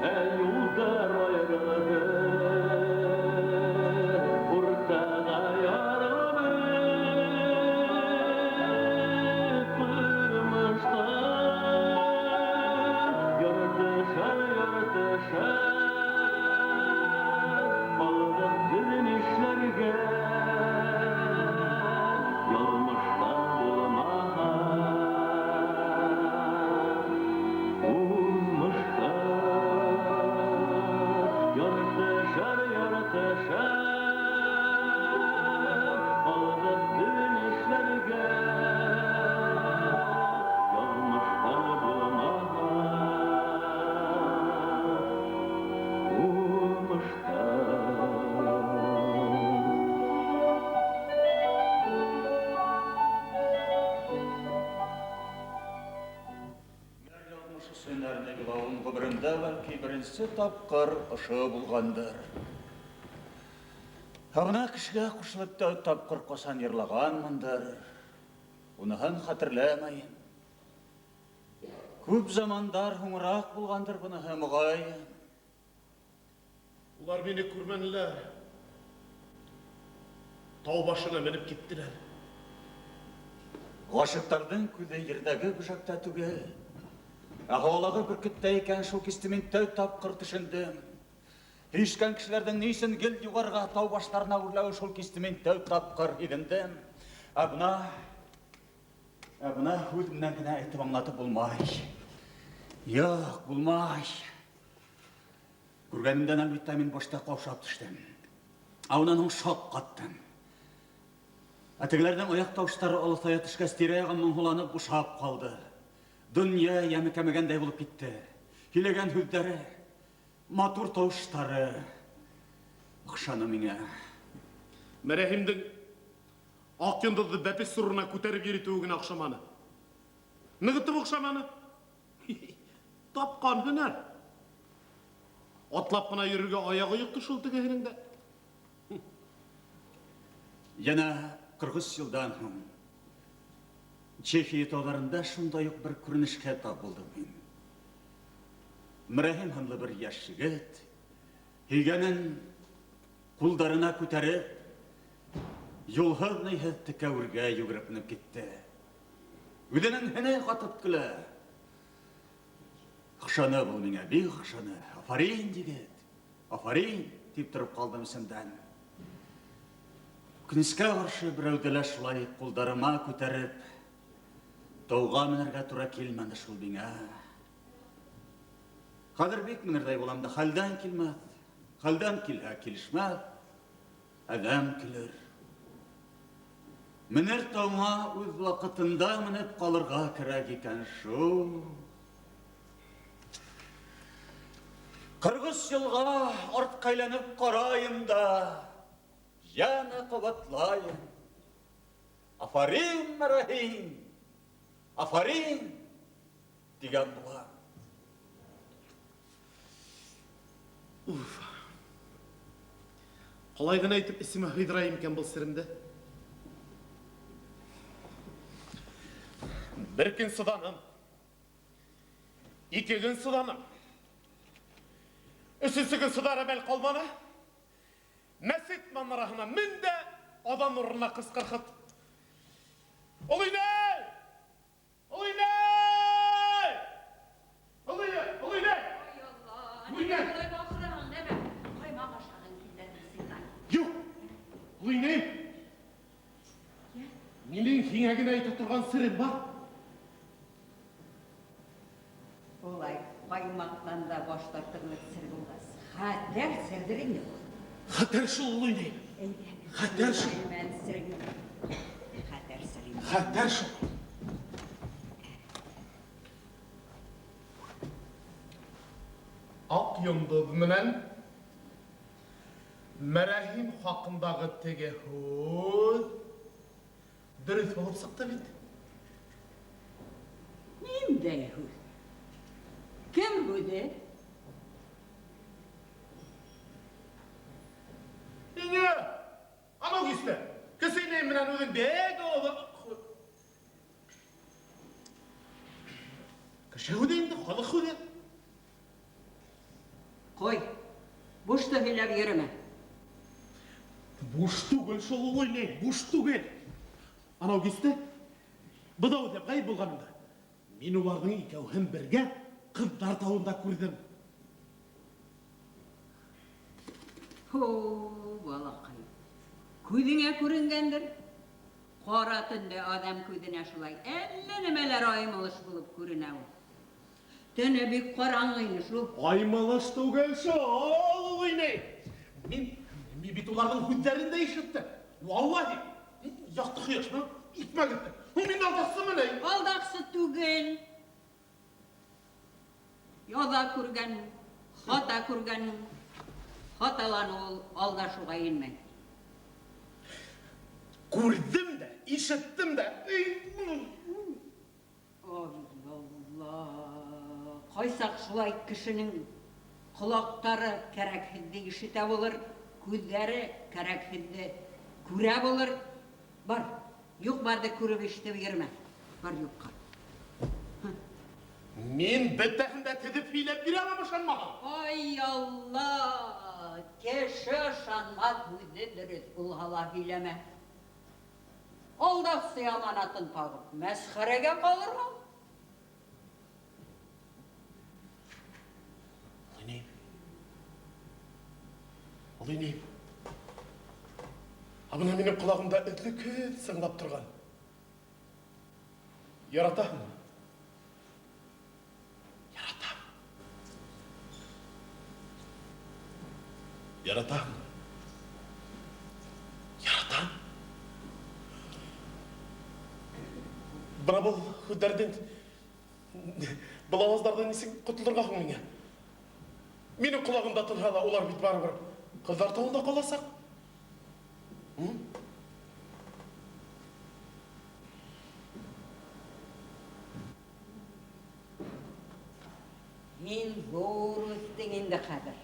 Speaker 1: ә юлдар аерылды. Уртага ярылды тормышта. Яртышар, яртышар, калдык без нишләргә? Язмыштан булмаган узмышта. Яртышар, яртышар, калдык без нишләргә? Язмыштан булмаган узмышта.
Speaker 8: Язмыш өсөн әрнеп илауым ғүмеремдә бәлки беренсе тапҡыр ошо булғандыр. Ә бына кешегә ҡушылып тәү тапҡыр ҡасан йырлағанмындыр, уныһын хәтерләмәйем. Күп замандар һуңыраҡ булғандыр быныһы, моғайын.
Speaker 4: Улар мине күрмәнеләр. Тау башына менеп киттеләр.
Speaker 8: Ғашиҡтарҙың күҙе ерҙәге бөжәктә түгел, ә һауалағы бөркөттә икән, шул кисте мин тәү тапҡыр төшөндөм. Һөйөшкән кешеләрҙең ни өсөн гел юғарға тау баштарына үрләүе шул кисте мин тәү тапҡыр һиҙендем. Ә бына һүҙ менән генә әйтеп аңлатып булмай. Юҡ, булмай. Күргәнемдән әлбиттә мин башта ҡаушап төштөм. Ә унан һуң шаҡ ҡаттым. Ә тегеләрҙең аяҡ тауыштары алыҫая төшкәс, тирә-яғым моңһоуланып бушап ҡалды. Донъя йәме кәмегәндәй булып китте. Һөйләгән һүҙҙәре, матур тауыштары оҡшаны миңә.
Speaker 4: Мәрәһимдең аҡ йондоҙҙо бәпес сурына күтәреп йөрөтөүе генә оҡшаманы. Нығытып оҡшаманы. Тапҡан һөнәр. Атлап ҡына йөрөргә аяғы юҡты шул тегеһенең дә.
Speaker 8: Йәнә 43 йылдан һуң Чехия тауҙарында шундай уҡ бер күренешкә тап булдым мин. Мәрәһим һынлы бер йәш егет һөйгәнен ҡулдарына күтәреп, юлһыҙ-ниһеҙ текә үргә йүгереп менеп китте. Үҙенең һене ҡатып көлә. Оҡшаны был миңә, бик оҡшаны. Афарин, егет, афарин, тип тороп ҡалдым эсемдән. Үкенескә ҡаршы берәүҙе лә шулай ҡулдарыма күтәреп, тауға менергә тура килмәне шул миңә. Хәҙер бик менерҙәй булам да, хәлдән килмәҫ. Хәлдән килһә килешмәҫ, әҙәм килер. Менер тауыңа үҙ ваҡытында менеп ҡалырға кәрәк икән шул. 43 йылға артҡа әйләнеп ҡарайым да, йәнә ҡабатлайым. Афарин, Мәрәһим, афарин, тигән була.
Speaker 4: Уф. Ҡалай ғына итеп эсемә һыйҙырайым икән был серемде. Бер көн сыҙаным, ике көн сыҙаным, өсөнсө көн сыҙар әмәл ҡалманы. Мәсет манараһына мен дә аҙан урынына ҡысҡырһыт. Оло инәй! Оло инәй! Оло инәй! Оло инәй!
Speaker 7: Ай Алла! Ниңә былай баҡыраһың, нәмә? Ҡаймаҡ ашағың килде сиңа.
Speaker 4: Юҡ! Оло инәй! Минең һиңә генә әйтә торған серем бар.
Speaker 5: Улай ҡаймаҡтан да баш тартырлыҡ сер булғас, хәтәр серҙер инде ул.
Speaker 4: Хәтәр шул, оло инәй. Хәтәр шул.
Speaker 5: Хәтәр сер инде.
Speaker 4: Хәтәр шул. Аҡ йондоҙ менән Мәрәһим хаҡындағы теге һүҙ дөрөҫ булып сыҡты бит.
Speaker 5: Ниндәй һүҙ? Кем һүҙе?
Speaker 4: Ниңә? Анау кистә. Кесе инәй менән үҙең бик оло. Кеше һүҙе инде, халыҡ һүҙе.
Speaker 5: Ҡуй, бушты һөйләп йөрөмә.
Speaker 4: Буш түгел шул, оло инәй, буш түгел. Анау кистә быҙау эҙләп ғәйеп булғанында мин уларҙың икәүһен бергә Ҡыҙҙар тауында күрҙем.
Speaker 5: Һо, балаҡай, күҙеңә күренгәндер. Ҡара төндә әҙәм күҙенә шулай әллә нәмәләр аймылыш булып күренә ул. Төнө бик ҡараңғы ине шул.
Speaker 4: Аймылыш түгел шул, оло инәй. Мин бит уларҙың һүҙҙәрен дә ишеттем. Валлаһи, яҡты ҡояш менән икмәк итте. Мин алдаҡсымын, әй.
Speaker 5: Алдаҡсы түгел. Яҙа күргән, хата күргән, хаталаныу ул алдашыуға инмәй.
Speaker 4: Күрҙем дә, ишеттем дә.
Speaker 5: Ай, Алла! Ҡайсаҡ шулай кешенең ҡолаҡтары кәрәкһеҙҙе ишетә булыр, күҙҙәре кәрәкһеҙҙе күрә булыр. Бар, юҡ барҙы күреп ишетеп йөрөмә. Бар юҡҡа.
Speaker 4: Мин бөтәһен дә теҙеп һөйләп бирә алам, ышанмаһаң.
Speaker 5: Ай, Алла! Кеше ышанмаҫ, һүҙе дөрөҫ булһа ла һөйләмә. Алдаҡсы аманатын тағып, мәсхәрәгә ҡалырһың.
Speaker 4: Оло Оло инәй. Ә бына минең ҡолағымда өҙлөкһөҙ сыңлап торған. Яратаһыңмы? Яратам. Яратам. Яратам. Бына был һүҙҙәрҙең Был ауаздарҙан нисек ҡотолорға һуң миңә? Минең ҡолағымда тынһа ла, улар бит барыбер ҡыҙҙар тауында ҡаласаҡ.
Speaker 5: Һин ҙур үҫтең инде хәҙер.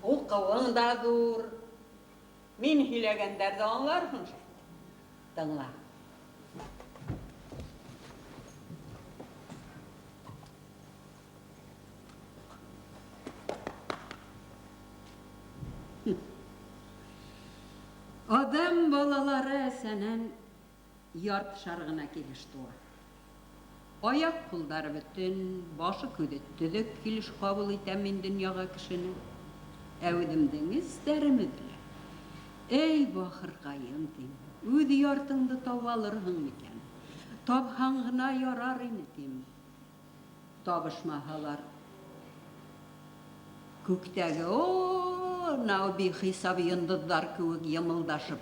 Speaker 5: Уҡыуың да ҙур. Мин һөйләгәндәрҙе аңларһың шул. Тыңла. Адам балалары әсәнән яртышар ғына килеш тыуа. Аяҡ ҡулдары бөтөн, башы күҙе төҙөк килеш ҡабул итәм мин донъяға кешене. Ә үҙемдең эстәрем өҙөлә. Эй, бахырҡайым, тим, үҙ яртыңды таба алырһың микән? Тапһаң ғына ярар ине, тим. Табышмаһалар, күктәге нау бихисап йондоҙҙар кеүек йымылдашып,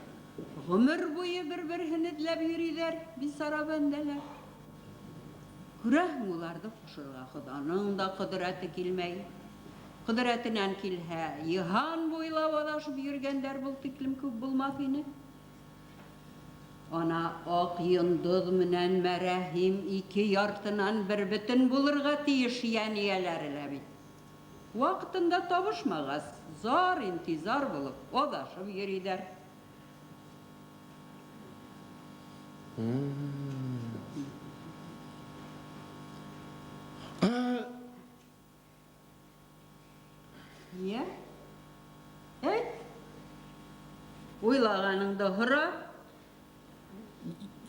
Speaker 5: ғүмер буйы бер-береһен эҙләп йөрөйҙәр, бисара бәндәләр. Күрәһең, уларҙы ҡушырға Хоҙаның да ҡөҙрәте килмәй. Ҡөҙрәтенән килһә, йыһан буйлап аҙашып йөрөгәндәр был тиклем күп булмаҫ ине. Ана аҡ йондоҙ менән мәрәһим ике яртынан бер бөтөн булырға тейеш йән эйәләре лә бит. Ваҡытында табышмағас, зар интизар булып аҙашып йөрөйҙәр. Йә? Әйт. Уйлағаныңды һора.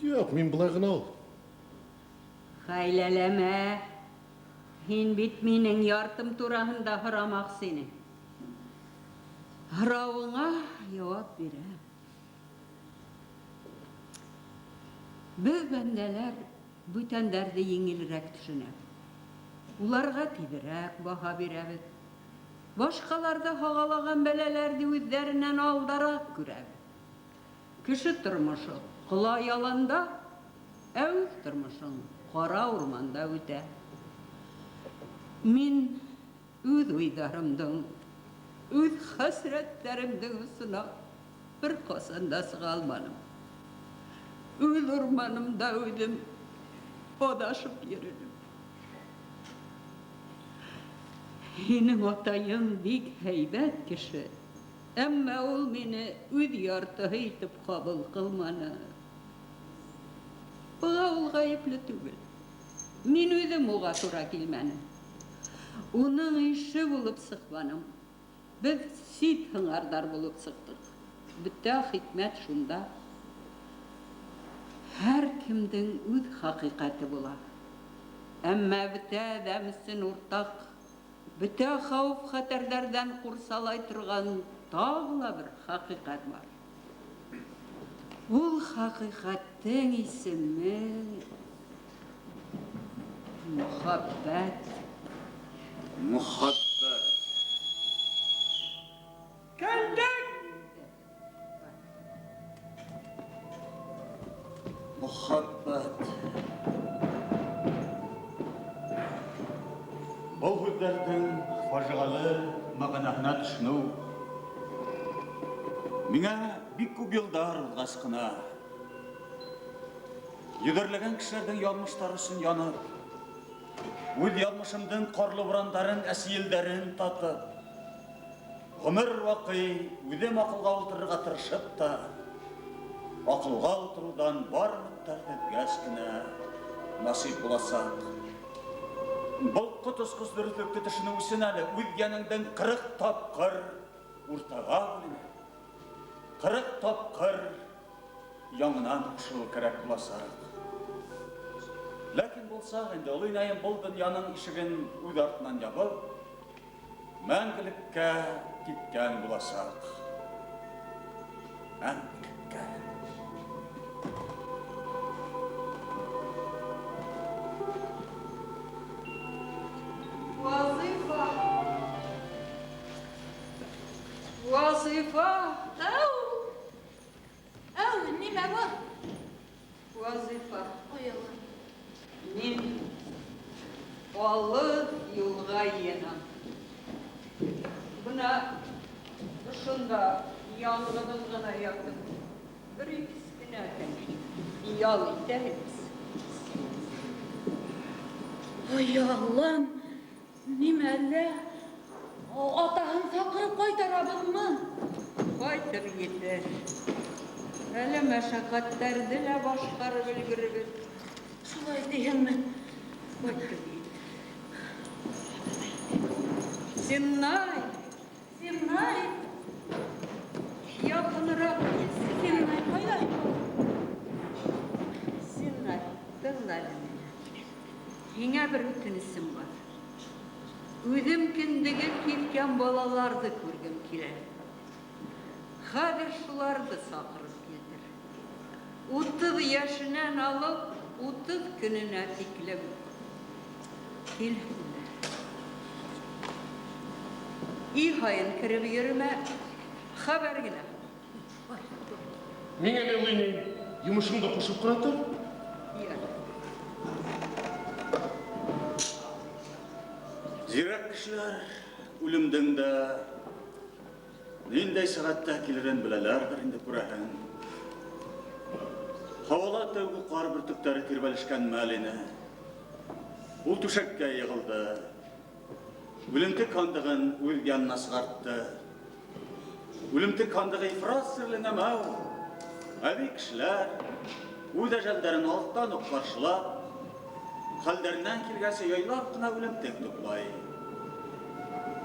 Speaker 4: Юҡ, мин былай ғына ул.
Speaker 5: Хәйләләмә. Һин бит минең яртым тураһында һорамаҡсы инең. Һорауыңа яуап бирәм. Беҙ бәндәләр бүтәндәрҙе еңелерәк төшөнәбеҙ. Уларға тиҙерәк баһа бирәбеҙ. Башҡаларҙы һағалаған бәләләрҙе үҙҙәренән алдараҡ күрәбеҙ. Кеше тормошо ҡола яланда, ә үҙ тормошоң ҡара урманда үтә. Мин үҙ уйҙарымдың, үҙ хәсрәттәремдең осона бер ҡасан да сыға алманым. Үҙ урманымда үҙем аҙашып йөрөнөм. Һинең атайың бик һәйбәт кеше, әммә ул мине үҙ яртыһы итеп ҡабул ҡылманы. Быға ул ғәйепле түгел. Мин үҙем уға тура килмәнем. Уның ише булып сыҡманым. Беҙ сит һыңарҙар булып сыҡтыҡ. Бөтә хикмәт шунда. Һәр кемдең үҙ хәҡиҡәте була. Әммә бөтә әҙәм өсөн уртаҡ, бөтә хәүеф-хәтәрҙәрҙән ҡурсалай торған тағы ла бер хәҡиҡәт бар. Ул хәҡиҡәттең исеме мөхәббәт.
Speaker 8: Мөхәббәт.
Speaker 2: Кендек!
Speaker 8: Мөхәббәт. Был һүҙҙәрҙең фажиғәле мәғәнәһенә төшөнөү миңә бик күп йылдар уҙғас ҡына йөҙәрләгән кешеләрҙең яҙмыштары өсөн янып, үҙ яҙмышымдың ҡарлы бурандарын, әсе елдәрен татып, ғүмер ваҡый үҙем аҡылға ултырырға тырышып та, аҡылға ултырыуҙан бар өмөттәрҙе өҙгәс кенә насип буласаҡ. Был ҡот осҡос дөрөҫлөктө төшөнөү өсөн әле үҙ йәнеңдең 40 тапҡыр уртаға бүленеп, 40 тапҡыр яңынан ҡушылыу кәрәк буласаҡ. Ләкин булсаҡ инде оло инәйем был донъяның ишеген үҙ артынан ябып, мәңгелеккә киткән буласаҡ. Мәңгелеккә.
Speaker 5: Вазифа. Вазифа.
Speaker 7: Әү. Әү, нимә был?
Speaker 5: Вазифа.
Speaker 7: Ой, Алла.
Speaker 5: Мин Алыҫ юлға йыйынам. Бына ошонда яңғыҙым ғына ятып, бер кескенә ял итәбеҙ.
Speaker 7: Ой, Аллам, нимә әллә? Атаһын саҡырып ҡайтарабыҙмы?
Speaker 5: Ҡайтып етер. Әле мәшәҡәттәрҙе лә башҡарып өлгөрөрбөҙ.
Speaker 7: Шулай тиһеңме?
Speaker 5: Ҡайтып етер. Синай!
Speaker 7: Синай!
Speaker 5: Яҡыныраҡ кил.
Speaker 7: Синай, ҡайҙа?
Speaker 5: Синай, тыңла әле мине. Һиңә бер үтенесем бар. Үҙем кендеген киҫкән балаларҙы күргем килә. Хәҙер шуларҙы саҡырып килтер. 30 йәшенән алып, 30 көнөнә тиклем килһендәр. Өй һайын кереп йөрөмә, хәбәр генә.
Speaker 1: Миңә лә уйнайым, йомошоңдо ҡушып ҡына тор.
Speaker 8: Зирәк кешеләр үлемдең дә ниндәй сәғәттә килерен беләләрҙер инде, күрәһең. Һауала тәүге ҡар бөртөктәре тирбәлешкән мәл ине. Ул түшәккә йығылды. Үлемтек һандығын үҙ янына сығартты. Үлемтек һандығы ифрат серле нәмә ул. Әбей кешеләр үҙ әжәлдәрен алыҫтан уҡ ҡаршылап, хәлдәренән килгәнсә яйлап ҡына үлемтек туплай.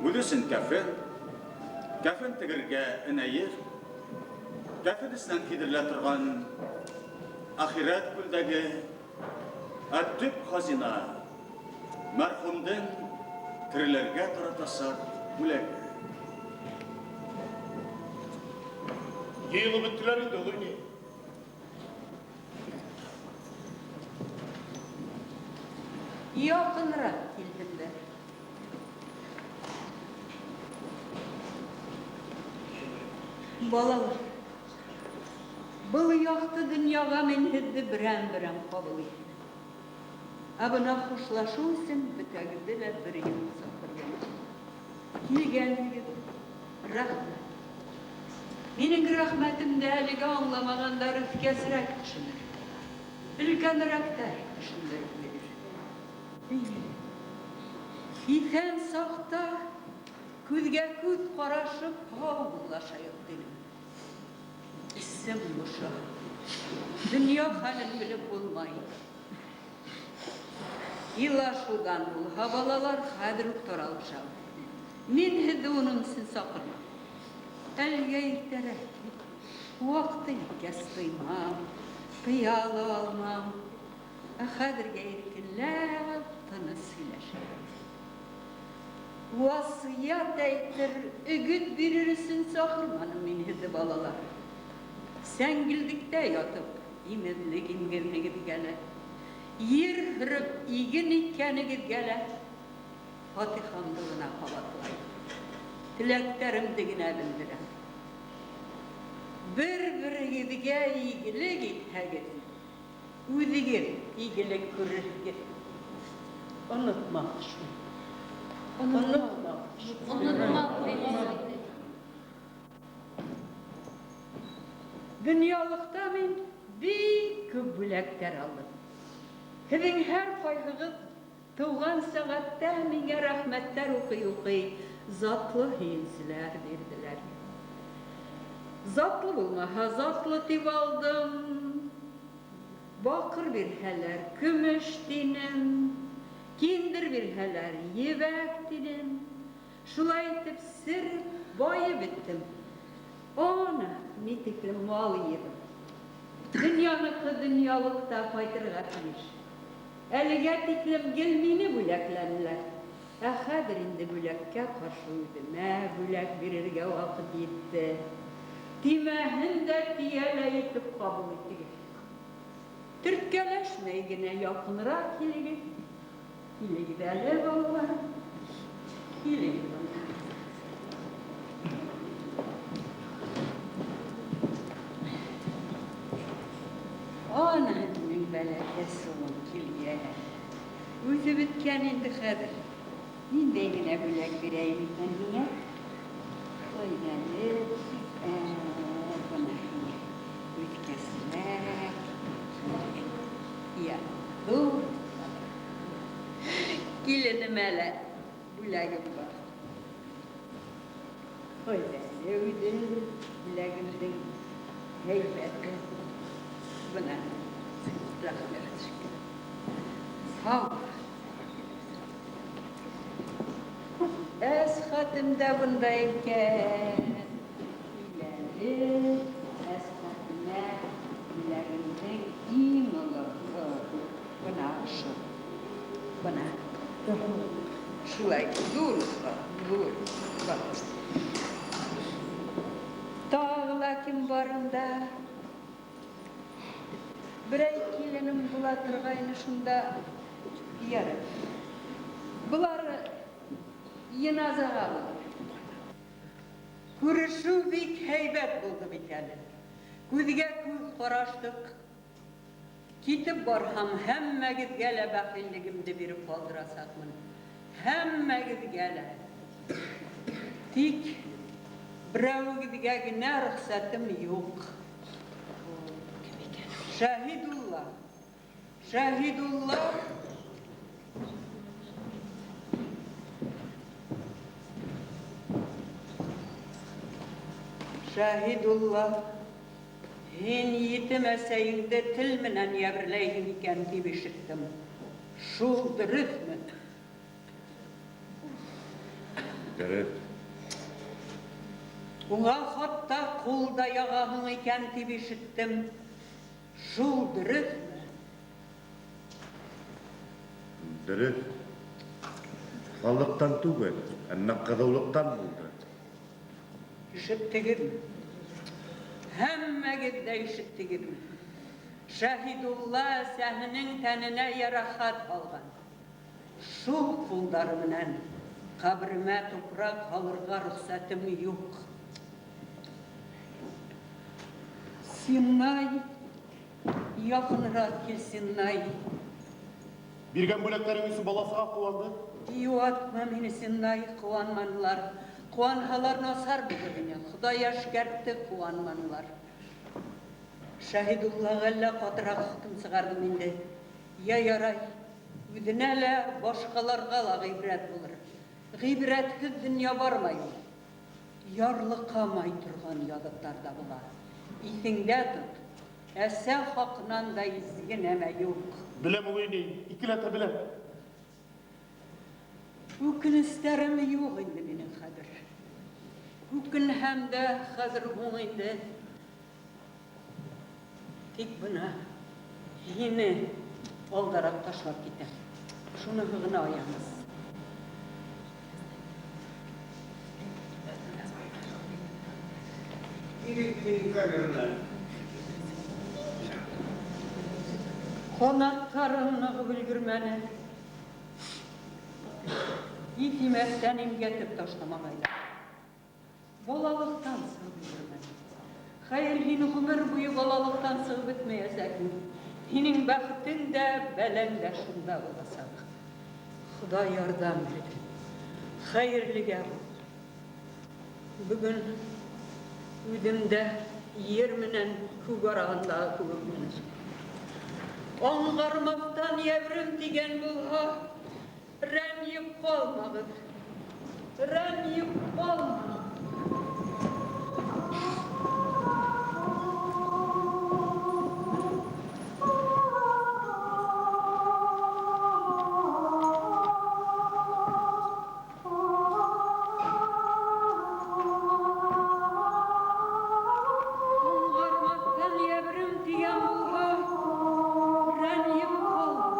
Speaker 8: Үҙе өсөн кәфен, кәфен тегергә энәйер, кәфен эсенән кейҙерелә торған ахирәт күлдәге, ә төп хазина мәрхүмдең тереләргә таратасаҡ бүләге.
Speaker 1: Йыйылып бөттөләр инде, оло инәй.
Speaker 5: Яҡыныраҡ килһендәр. Балалар, был яҡты донъяға мин һеҙҙе берәм-берәм ҡабул иттем. Ә бына хушлашыу өсөн бөтәгеҙҙе лә бер юлы саҡырҙым. Килгәнһегеҙ, рәхмәт. Минең рәхмәтемде әлегә аңламағандар өҫкәсерәк төшөнөр. Өлкәнерәктәр төшөндөрөп бирер. Иҫән саҡта күҙгә күҙ ҡарашып һау булашайыҡ тинем. Эсем боша. Донъя хәлен белеп булмай. Илашыуҙан булһа, балалар, хәҙер үк таралышабыҙ. Мин һеҙҙе уның өсөн саҡырмам. Әлегә иртәрәк. Ваҡыты еткәс тыймам, тыя ла алмам. Ә хәҙергә иркенләп тыныс һөйләшәбеҙ. Васыят әйтер, өгөт бирер өсөн саҡырманым мин һеҙҙе, балалар. Сәңгелдектә ятып, имеҙлек имгәнегеҙгә лә, ер һөрөп иген иккәнегеҙгә лә фатихамды ғына ҡабатлайым. Теләктәремде генә белдерәм. Бер-берегеҙгә игелек итһәгеҙ, үҙегеҙ игелек күрерһегеҙ. Онотмағыҙ шуны. Онотмағыҙ.
Speaker 7: Онотмағыҙ.
Speaker 5: Донъялыҡта мин бик күп бүләктәр алдым. Һеҙҙең һәр ҡайһығыҙ тыуған сәғәттә миңә рәхмәттәр уҡый-уҡый затлы һөйөнсөләр бирҙеләр. Затлы булмаһа, затлы тип алдым. Баҡыр бирһәләр, көмөш тинем. Киндер бирһәләр, ебәк тинем. Шулай итеп сер байып бөттөм. Ана, ни тиклем мал йыйҙым. Донъяныҡы донъялыҡта ҡайтырға тейеш. Әлегә тиклем гел мине бүләкләнеләр. Ә хәҙер инде бүләккә ҡаршы үҙемә бүләк бирергә ваҡыт етте. Тимәһен дә тейә лә итеп ҡабул итегеҙ. Төрткәләшмәй генә яҡыныраҡ килегеҙ. Килегеҙ әле, балалар. Килегеҙ бында. Ана минең бәләкәс улым килгән. Үҙе бөткән инде хәҙер. Ниндәй генә бүләк бирәйем икән һиңә? Ҡайҙа әле? Бына һиңә. Үткәсерәк. Я, ҙур. Киленемә лә бүләгем бар. Ҡайҙа әле үҙе бүләгемдең һәйбәте. Бына. Рәхмәт. Һау. Әсхәтем дә бында икән. Киләле, Әсхәтемә бүләгемдең иң олоһо. Бына ошо. Бына. Шулай, ҙур, ҙур. Тағы ла кем барында? Берәй киленем була торғайны шунда. Ярай. Былары йыназаға булыр. Күрешеү бик һәйбәт булды бит әле. Күҙгә күҙ ҡараштыҡ. Китеп барһам, һәммәгеҙгә лә бәхиллегемде биреп ҡалдырасаҡмын. Һәммәгеҙгә лә. Тик берәүегеҙгә генә рөхсәтем юҡ. Шәһидулла. Шәһидулла. Шәһидулла, һин етем әсәйеңде тел менән йәберләйһең икән тип ишеттем. Шул дөрөҫмө?
Speaker 9: Дөрөҫ.
Speaker 5: Уңа хатта ҡул да яғаһың икән тип ишеттем. Шул дөрөҫмө?
Speaker 9: Дөрөҫ. Халыҡтан түгел, әммә ҡыҙыулыҡтан булды.
Speaker 5: Ишеттегеҙме? Һәммәгеҙ ҙә ишеттегеҙме? Шәһидулла әсәһенең тәненә йәрәхәт алған. Шул ҡулдары менән ҡәберемә тупраҡ һалырға рөхсәтем юҡ. Синай, яҡыныраҡ кил, Синай.
Speaker 4: Биргән бүләктәрең өсөн баласыға ҡыуанды.
Speaker 5: Йыуатма мине, Синай, ҡыуанманылар. Ҡыуанһалар насар булыр ине. Хоҙай әшкәртте, ҡыуанманылар. Шәһидуллаға әллә ҡатыраҡ хөкөм сығарҙым инде. Йә ярай, үҙенә лә, башҡаларға ла ғибрәт булыр. Ғибрәтһеҙ донъя бармай ул. Ярлыҡамай торған яҙыҡтар ҙа була. Иҫеңдә тот, әсә хаҡынан да изге нәмә юҡ.
Speaker 4: Беләм ул инде, икеләтә беләм.
Speaker 5: Үкенестәрем юҡ инде минең хәҙер. Үкенһәм дә хәҙер һуң инде. Тик бына һине алдараҡ ташлап китәм. Шуныһы ғына аяныс. Ҡанаттарың нығып өлгөрмәне. Итимәҫтән имгәтеп ташламағайҙар. Балалыҡтан сығып өлгөрмәне. Хәйер, һин ғүмер буйы балалыҡтан сығып бөтмәйәсәкһең. Һинең бәхетең дә, бәләң дә шунда буласаҡ. Хоҙай ярҙам бирҙе. Хәйерлегә бул. Бөгөн үҙем дә ер менән күк араһындағы кеүекмен. Аңғармаҫтан йәберем тигән булһа, рәнйеп ҡалмағыҙ. Рәнйеп ҡалмағыҙ. Аңғармаҫтан йәберем тигән булһа, рәнйеп ҡалмағыҙ.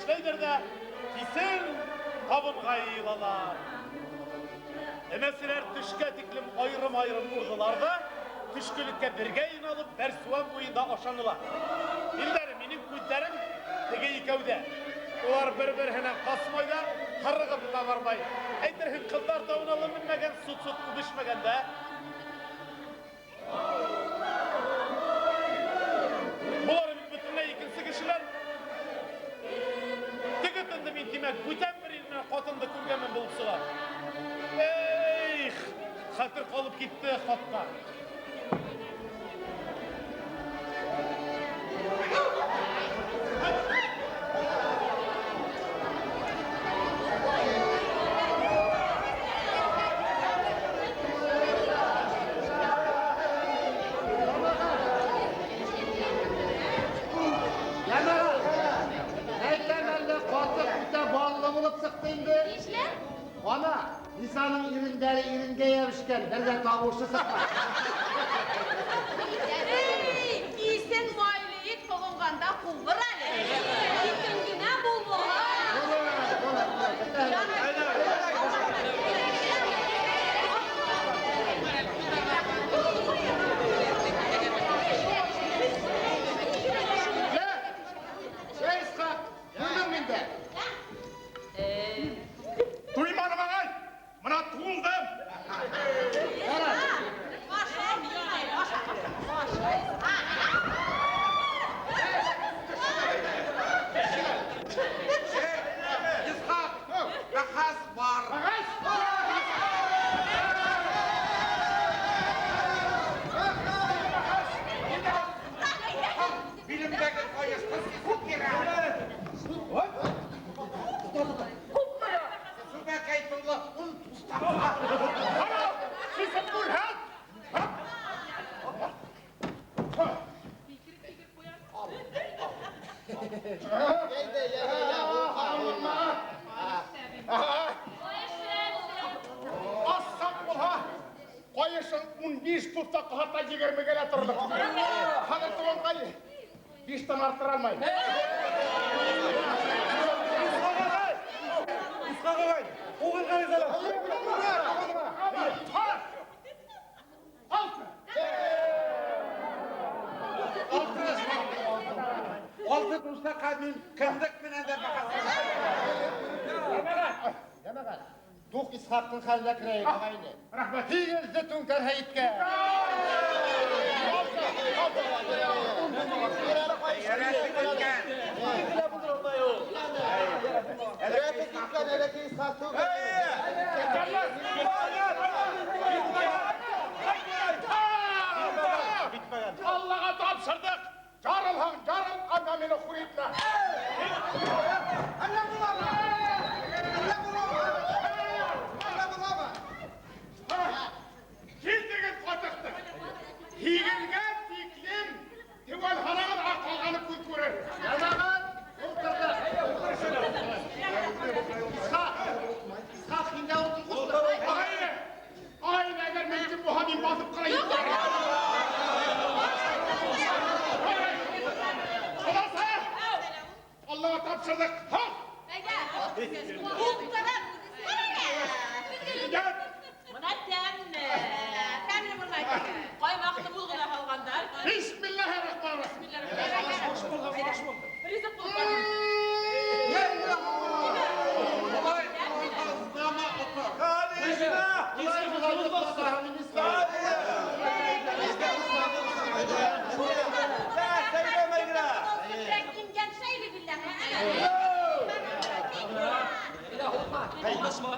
Speaker 4: эшләйҙәр ҙә кисен табынға йыйылалар. Өмәселәр төшкә тиклем айырым-айырым урҙылар ҙа, төшкөлөккә бергә йыйналып, Бәрсүән буйында ашанылар. Билдәре, минең күҙҙәрем теге икәүҙә. Улар бер-береһенән ҡасмай ҙа, һырығып та бармай. Әйтерһең, ҡыҙҙар тауына ла менмәгән, сут-сут үбешмәгән дә. Булар бит бөтөнләй икенсе кешеләр. Теге төндө мин, тимәк, бүтән бер ир менән ҡатынды күргәнмен булып сыға. Эх, хәтер ҡалып китте хатта.
Speaker 6: Ана, Нисаның ирендәре иренгә ябышкан, бер дә тавышы сыҡмай.
Speaker 7: Эй, кисен майлы ит һоғонғанда ҡуғыр әле. Итең генә булмаһа.
Speaker 6: Исхаҡ, күрҙең миндә.
Speaker 10: Туйманым ағай, мына тулдым.
Speaker 11: Исхаҡ, бәхәс бар.
Speaker 10: Бәхәс?
Speaker 11: Билемдәге ҡайышты сисеп бирә.
Speaker 7: Күпме?
Speaker 11: Сүбәкәй тунлы ун туҫтаҡҡа.
Speaker 10: Ана, сисеп күрһәт. Ассаҡ булһа, ҡайышың 15 туҫтаҡҡа, хатта 20-гә лә торҙоҡ. Хәҙер туғанҡай, 5-тән арттыра алмайым.
Speaker 1: Исхаҡ ағай! Исхаҡ ағай! Ҡуғын ҡарайҙар.
Speaker 10: Алты!
Speaker 11: Алты туҫтаҡҡа мин кендек менән дә бәхәсләшәм.
Speaker 6: Йәмәғәт, Туҡ Исхаҡтың хәленә керәйек, ағайны.
Speaker 10: Рәхмәт.
Speaker 6: Һигеҙҙе түңкәрһә иткән.
Speaker 11: Рәте киткән.
Speaker 6: Рәте киткән, әлеге Исхаҡ түгел.
Speaker 10: Аллаға тапшырҙыҡ. Жарылһаң, жарыл, әммә мине хур итмә.
Speaker 2: Әллә буламы? Әллә буламы? Әллә буламы?
Speaker 10: Килтергеҙ ҡатыҡты. Һигеҙгә тиклем теүәл һанағыҙ, ә ҡалғаны күҙ күрер.
Speaker 6: Йәмәғәт, ултырҙыҡ. Исхаҡ, Исхаҡ, һин дә ултыр, ҡустым.
Speaker 10: Ағайны, ағайны, әгәр мөмкин булһа, мин баҫып ҡына етәм. Хуласа, Аллаға тапшырҙыҡ. Һау!
Speaker 7: Әйҙә, ултырып.
Speaker 10: Егет!
Speaker 7: Бына тәмле. Тәмле булмай. Ҡаймаҡты мул ғына һалғандар.
Speaker 10: Бисмиллаһир-рахманир-рахим.
Speaker 7: Ризыҡ булып барһын.
Speaker 11: Улай аҙнама отор.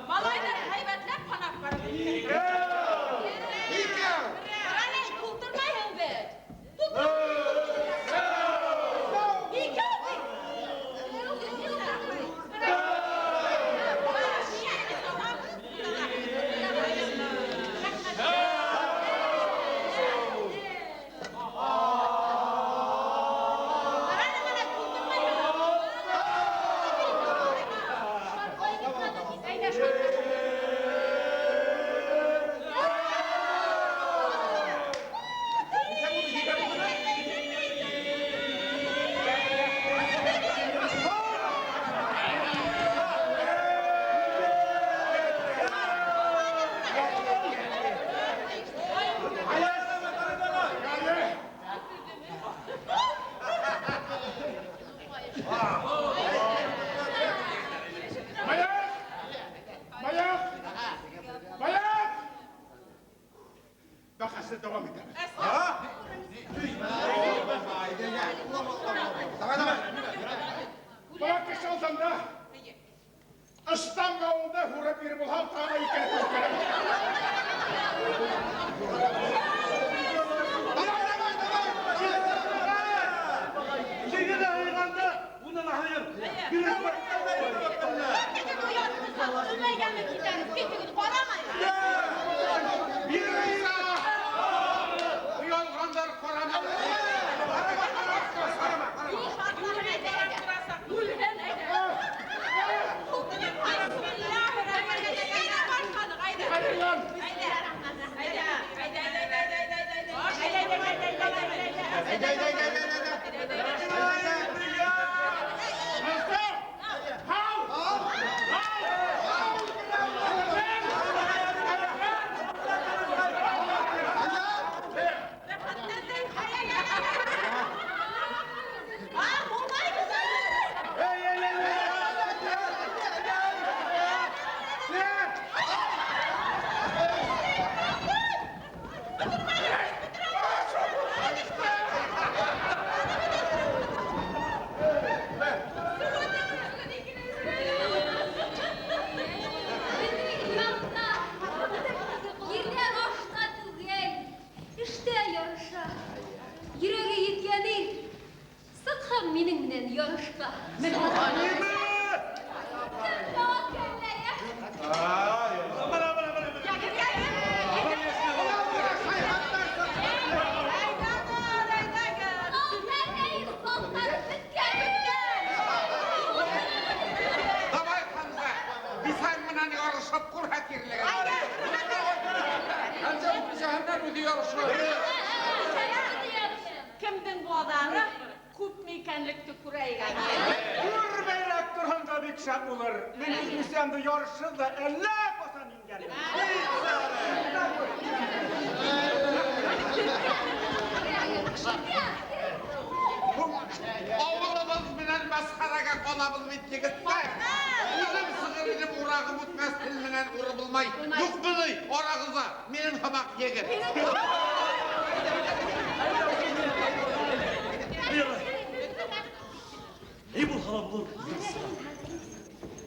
Speaker 7: Малайҙар һәйбәтләп һанап барып.
Speaker 6: Икәү!
Speaker 7: Ҡарай, тултырмайһың бит. Икәү бит. Әйҙә, шул.
Speaker 10: күтәреп биреп булһаң, тағы ла икеләтә үткәрәм. Давай, давай, давай!
Speaker 1: Сине дә һыйғанда, уны ла һыйыр.
Speaker 7: Өмәйгәме китәбеҙ, китегеҙ, ҡарамай.
Speaker 11: Оялғандар ҡарама.
Speaker 13: Ирләр ашта түгел, эштә ярыша. Йөрәге еткән ир, сыҡһын минең менән ярышҡа. Кем тәүәккәлләй, ә?
Speaker 11: Давай, Хамза, бисәң менән ярышып күрһәт ирлеген. Хәмзә бисәһеннән үҙе ярышыр.
Speaker 7: Кемдең баҙары күпме икәнлекте күрәйек әле.
Speaker 12: Күрмәйерәк торһаң да бик шәп булыр. Мин үҙ бисәмде ярышһыҙ ҙа әллә ҡасан еңгән.
Speaker 11: Ауылыбыҙ менән мәсхәрәгә ҡалабыҙ бит, егеттәр. Үҙем сығыр инем, урағым үтмәҫ, тел менән урып булмай. Юҡ быны, арағыҙҙа минең һымаҡ егет.
Speaker 1: Ни булһа ла булыр.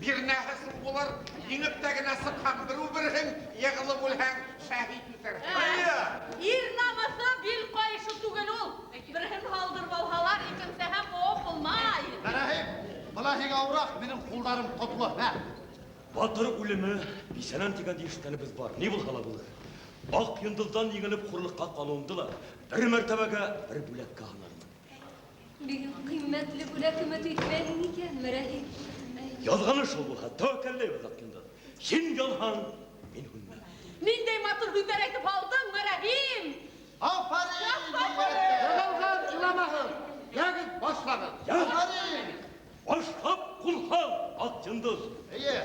Speaker 11: Бирнәһе булыр, еңеп тә генә сыҡһаң, берү берһең, йығылып үлһәң, шәһит итер.
Speaker 7: Ир намыҫы бил ҡайышы түгел ул. Береһен һалдырып алһалар, икенсеһе ҡыуып булмай.
Speaker 6: Мәрәһим, бына һиңә ауыраҡ, минең ҡулдарым ҡотло. Мә.
Speaker 1: Батыр үлеме бисәнән тигәнде ишеткәнебеҙ бар. Ни булһа ла булыр. Аҡ йондоҙҙан еңелеп хурлыҡҡа ҡалыуымды ла бер мәртәбәгә, бер бүләккә һанармын.
Speaker 13: Бигем ҡиммәтле бүләк өмөт итмәнең икән, Мәрәһим.
Speaker 1: Яҙғаны шул булһа, тәүәккәлләйбеҙ, Аҡ йондоҙ. Һин янһаң, мин һүнмәм.
Speaker 7: Ниндәй матур һүҙҙәр әйтеп алдың, Мәрәһим!
Speaker 6: Афарин!
Speaker 11: Йығылған иламаһын, йәгеҙ башлағыҙ.
Speaker 6: Афарин!
Speaker 1: Башлап ҡул һал, Аҡ йондоҙ.
Speaker 6: Эйе.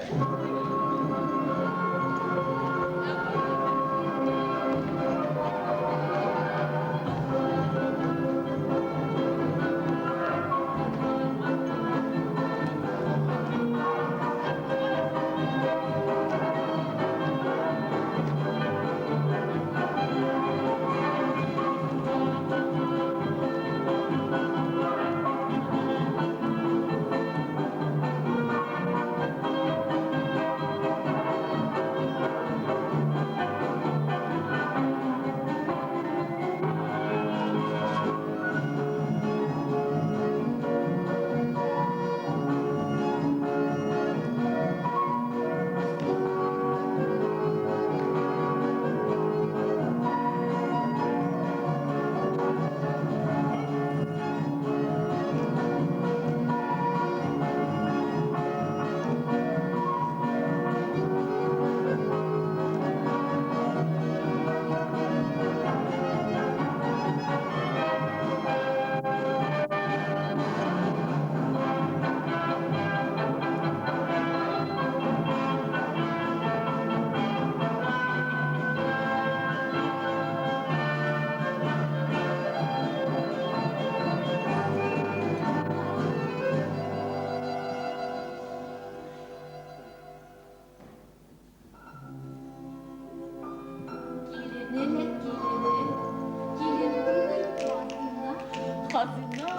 Speaker 7: Хазина.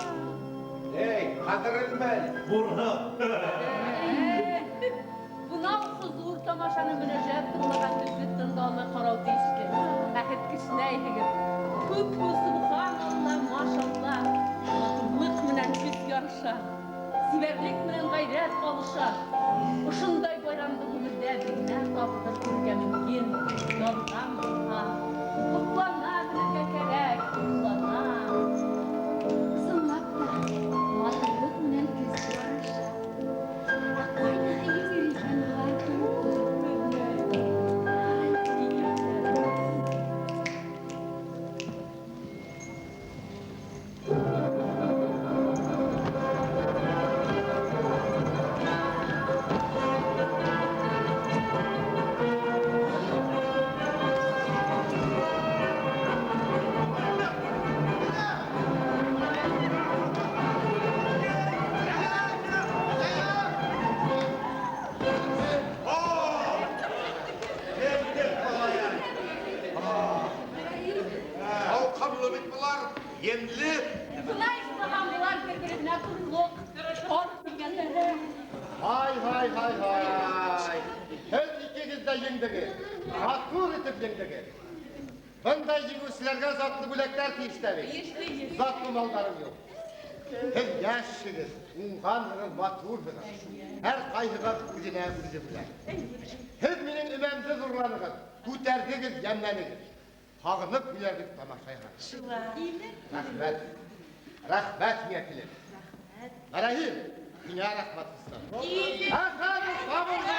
Speaker 11: Эй, ҡәҙерелмәй.
Speaker 1: Бурһа.
Speaker 7: Бу Бынау ошо ҙур тамашаны мөнәжәт тыңлаған төҫлө тын да алмай ҡарау тейешле. Ә һеҙ кешнәйһегеҙ. Күпме субханалла, машалла. Матурлыҡ менән көс ярыша. Сибәрлек менән ғәйрәт алыша. Ошондай байрамды ғүмерҙә бер генә тапҡыр күрергә мөмкин. Яҙған булһа, һоҡлана белергә кәрәк, һоҡлана.
Speaker 13: Ысынлап та, матурлыҡ менән көс ярыша. Ә ҡайныһы еңер икән улар?
Speaker 11: Алҡамлы бит былар, йәнле.
Speaker 7: Бына исламам былар бер-береһенә торлоҡ, ҡан килгәндәре.
Speaker 6: Һай, һай, һай, һай. Һеҙ икегеҙ ҙә еңдегеҙ. Матур итеп еңдегеҙ. Бындай еңеүселәргә затлы бүләктәр тейешле бит.
Speaker 7: Тейешле.
Speaker 6: Затлы малдарым юҡ. Һеҙ йәшһегеҙ, уңғанһығыҙ, матурһығыҙ. Һәр ҡайһығыҙ үҙенә үҙе бүләк. Һеҙ минең өмәмде ҙурланығыҙ, күтәрҙегеҙ, йәмләнегеҙ. Һағынып һөйләрҙек тамаша яһағыҙ.
Speaker 7: Шулай.
Speaker 6: Рәхмәт. Рәхмәт һиңә, килен. Мәрәһим, һиңә рәхмәт, ҡустым.
Speaker 7: Килен.
Speaker 6: Ә хәҙер табынға.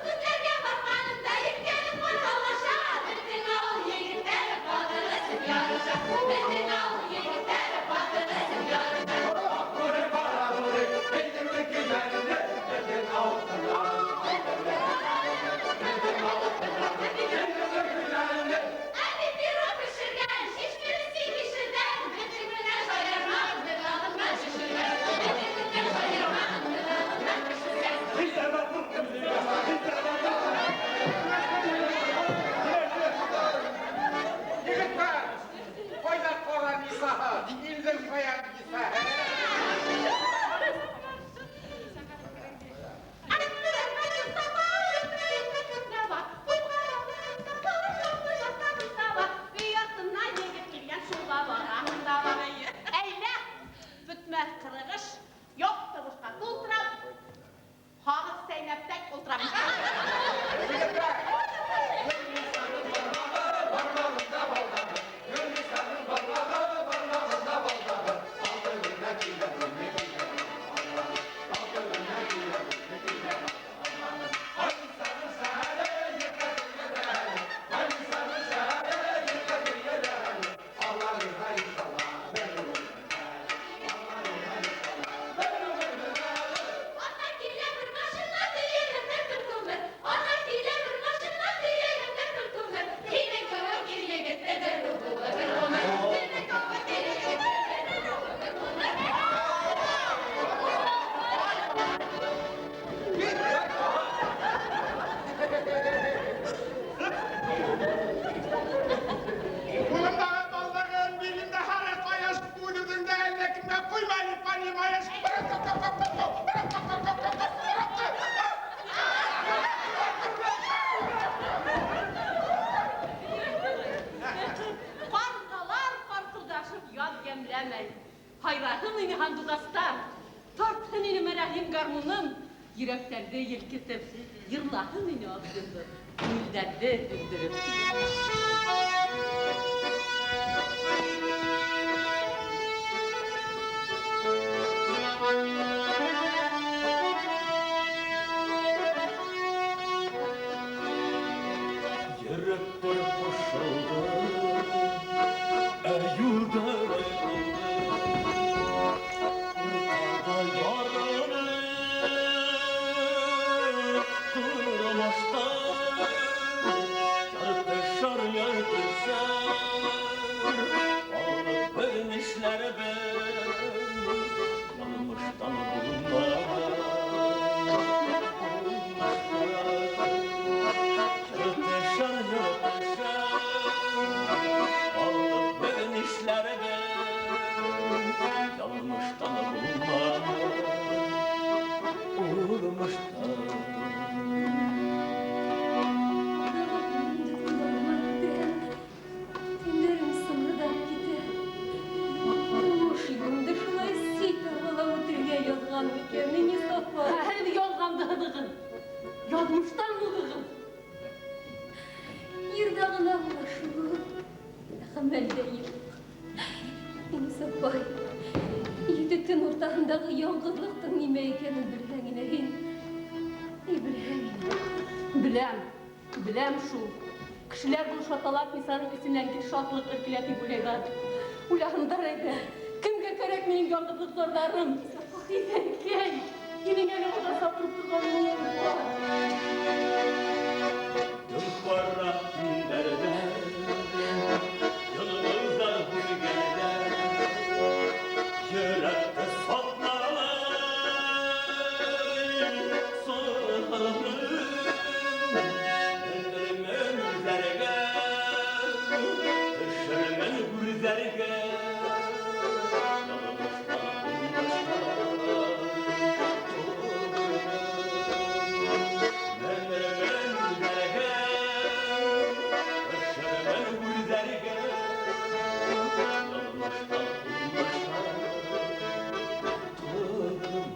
Speaker 7: Күҙләргә баҡҡанымда еткәнем ҡарғалаша. Беҙҙең ауыл егеттәре батыр өсөн ярыша. Беҙҙең ауыл егеттәре батыр өсөн ярыша. Әби пирог бешергән, шишмәле кишерҙән. Беҙҙең менән шаярмағыҙ, беҙ ағыннан шешергән. Беҙҙең менән шаярмағыҙ, беҙ ағыннан шешергән.
Speaker 11: Егеттәр, ҡайҙа ҡара Нисаһы, илдең шаян Нисаһы?
Speaker 7: Әйлә, бөтмәҫ ҡырығыш, юҡ тормошҡа тултырам, һағыҙ сәйнәп ултырам. Ата килә бер машина, төйәлеп бер күмер. Ата килә бер машина, төйәлеп бер күмер. Һинең кеүек ир егетте бер үбеүе бер ғүмер. Һинең кеүек ир егетте бер үбеүе бер ғүмер.
Speaker 10: Ҡулымдағы балдағын, билендә һары ҡайыш, үҙ-үҙеңде әллә кемгә ҡуйма, не понимаешь.
Speaker 7: Ҡарғалар ҡарҡылдашып яҙ йәмләмәй. Һайраһын ине һандуғастар, тартһын ине Мәрәһим гармунын, йөрәктәрҙе елкетеп, йырлаһын ине аҡ йондоҙ, күңелдәрҙе һүндереп.
Speaker 1: Йөрәктәр ҡушылды, ә юлдар айырылды. Уртала яраны ҡорамаштан яртышар, яртышар. Алып бер нишләрбеҙ, Ялгыштан булмады, улмыштан.
Speaker 13: Төннәрем сыңгырдап китә. Тормыш юлымда шулай сит арбала үтергә язган микән, Миннисафа?
Speaker 7: Һәм ялгандыгын, язмыштан булдыгын.
Speaker 13: Йырда гына була шул. Гамәлдә юк. Миннисафа, ете төн уртаһындағы яңғыҙлыҡтың нимә икәнен белһәң ине һин. Ни белһәң ине.
Speaker 7: Беләм, беләм шул. Кешеләр был шаталак Нисаның исеннән гел шатлык эркелә дип уйлайҙар. Уйлаһындар әйҙә. Кемгә кәрәк минең яңғыҙлыҡ зарҙарым? Иҫәнкәй, һинең әле оҙаҡ тороп торған юлың бар.
Speaker 1: Дөм ҡара төндәрҙә, йондоҙҙар һүнгәндә, йөрәкте саҡлай сағыным. Менермен үҙҙәргә, төшөрмөн гүрҙәргә. Ялгыштан уңыштан Менермен үҙҙәргә, төшөрмөн гүрҙәргә. Ялгыштан уңыштан тотым, тотым.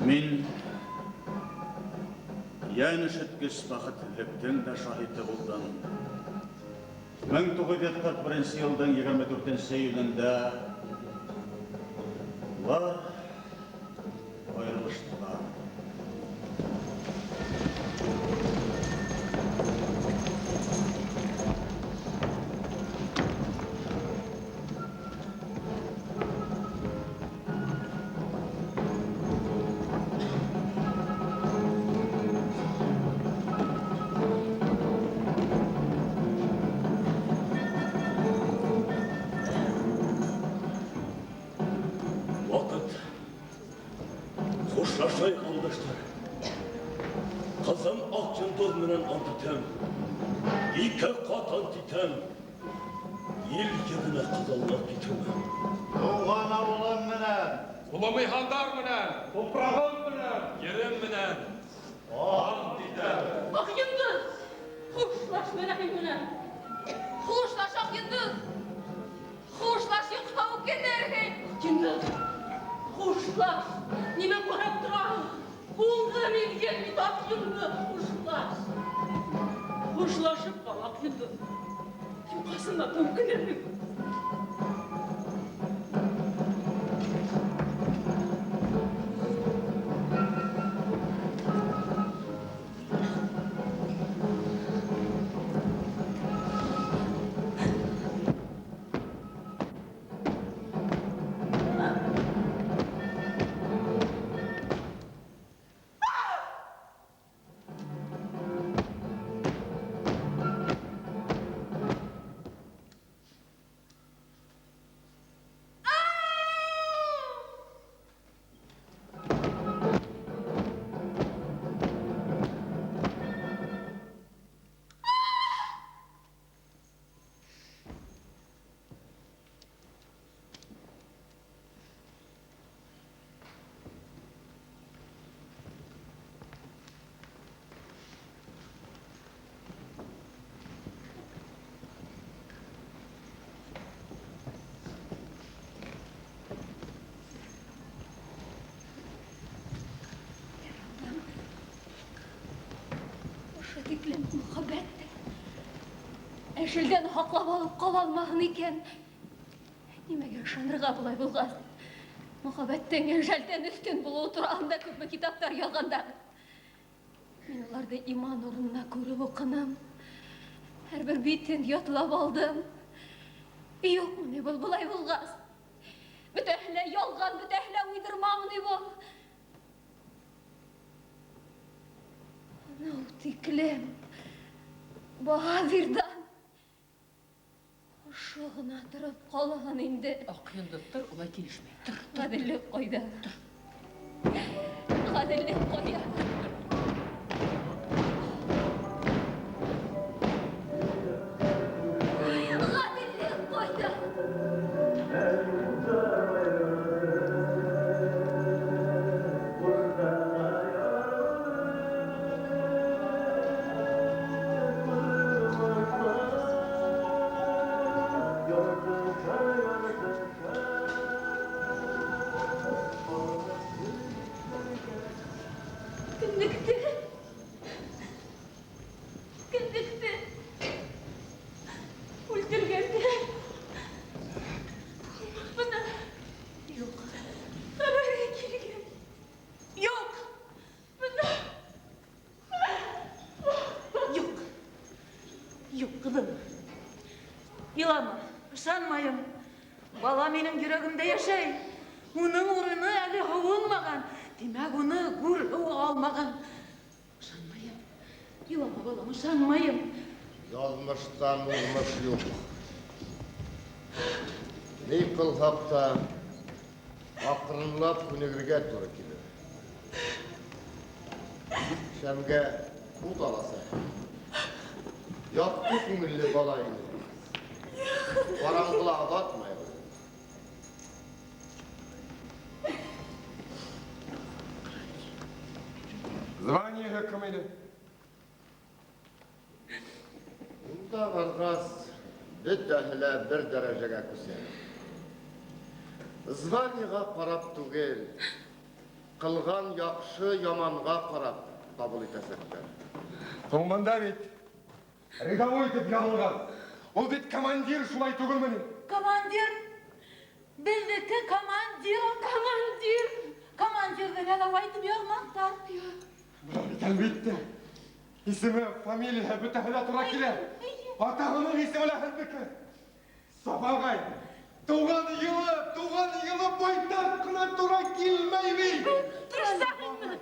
Speaker 8: Мин йән өшөткөс бәхетһеҙлектең дә шаһиты булдым. 1941 йылдың 24 июнендә улар айырылыштылар.
Speaker 1: Ваҡыт. Хушлашайыҡ, ауылдаштар. Ҡыҙым Аҡ Йондоҙ менән ант итәм. Ике ҡат ант итәм. Ил йөҙөнә ҡыҙыллыҡ китермәм.
Speaker 6: Тыуған ауылым менән,
Speaker 11: Улым иһандар менән,
Speaker 9: Тупрағым менән, ерем менән ант итәм.
Speaker 7: Аҡ Йондоҙ, хушлаш Мәрәхим менән.
Speaker 13: Хушлаш, Аҡ Йондоҙ. Хушлаш, юҡһа үкенерһең.
Speaker 7: Аҡ Йондоҙ, хушлаш. Нимә ҡарап тораһың? Булды миҙгел бит, Аҡ Йондоҙ, хушлаш. Хушлашып ҡал, Аҡ Йондоҙ. Юҡҡасына үкенерһең.
Speaker 13: Ошо тиклем мөхәббәт тә әжәлдән һаҡлап алып ҡала алмаһын икән. Нимәгә ышанырға былай булғас? Мөхәббәттең әжәлдән өҫтөн булыуы тураһында күпме китаптар яҙғандар. Мин уларҙы иман урынына күреп уҡыным. Һәр бер битен ятлап алдым. Юҡмы ни был былай булғас? Бөтәһе лә ялған, бөтәһе лә уйҙырмамы Тиклем баһадирҙан ошо ғына тороп ҡалған инде.
Speaker 3: Аҡ йондоҙ, тор, улай килешмәй. Тор,
Speaker 13: Ғәҙеллек ҡайҙа? Ғәҙеллек ҡайҙа? Ғәҙеллек ҡайҙа? Кемдекте? Кемдекте? Үлтергәндәр. Бына
Speaker 7: Юҡ.
Speaker 13: хәбәргә килгән.
Speaker 7: Юҡ.
Speaker 13: Бына
Speaker 7: Юҡ. Юҡ, ҡыҙым. Илама, ышанмайым. Бала минең йөрәгемдә йәшәй. Уның урыны әле һыуынмаған. Тимәк, уны гүр һыуы алмаған. Ышанмайым. Илама, балам, ышанмайым.
Speaker 10: Яҙмыштан уҙмыш юҡ. Ни ҡылһаҡ та аҡрынлап күнегергә тура килер. Шәмгә ут аласы. Яҡты күңелле бала ине. Ҡараңғыла оҙатмай.
Speaker 12: Звание кем ине?
Speaker 10: Унда барғас, бөтәһе лә бер дәрәжәгә күсә. Званиеға ҡарап түгел, ҡылған яҡшы яманға ҡарап ҡабул итәсәктәр.
Speaker 12: Һуң бында бит рядовой итеп яҙылған. Ул бит командир, шулай түгелме ни?
Speaker 7: Командир? Беҙҙеке командир, командир. Командирҙы рядовой итеп яҙмаҫтар.
Speaker 12: Бына бит, әлбиттә. Исеме, фамилияһы бөтәһе лә тура килә. Атаһының исеме лә һеҙҙеке. Сафағай, тыуған йылы, тыуған йылы байтаҡ ҡына тура килмәй бит.
Speaker 7: Ишетәһеңме?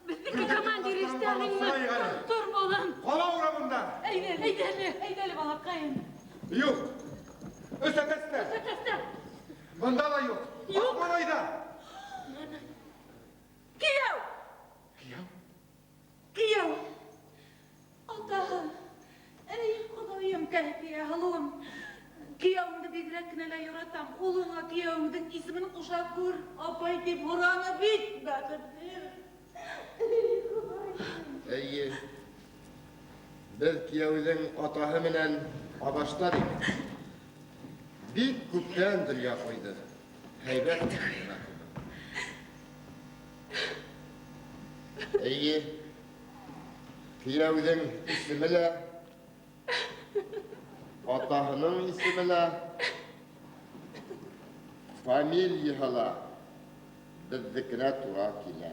Speaker 7: Беҙҙеке командир, ишетәһеңме? Тор, балам.
Speaker 12: Ҡала урамында.
Speaker 7: Әйҙә, әйҙә әле, әйҙә әле, балаҡайым.
Speaker 12: Юҡ. Өс әтәстә.
Speaker 7: Өс әтәстә.
Speaker 12: Бында ла юҡ.
Speaker 7: Юҡ.
Speaker 12: Аҡмаңлайҙа.
Speaker 7: Кейәү.
Speaker 12: Кейәү?
Speaker 7: Кейәү. Атаһы. Эй, Хоҙайым, Кәһфиә һылыуым. Кейәүеңде бигерәк кенә лә яратам. Улыңа кейәүеңдең исемен ҡуша күр. Апай тип һораны бит, бәхетһеҙ.
Speaker 10: Эйе. Беҙ кейәүҙең атаһы менән аҙаштар инек. Бик күптән донъя ҡуйҙы. Һәйбәт. Эйе. Кейәүҙең исеме лә, атаһының исеме лә, фамилияһы ла беҙҙекенә тура килә.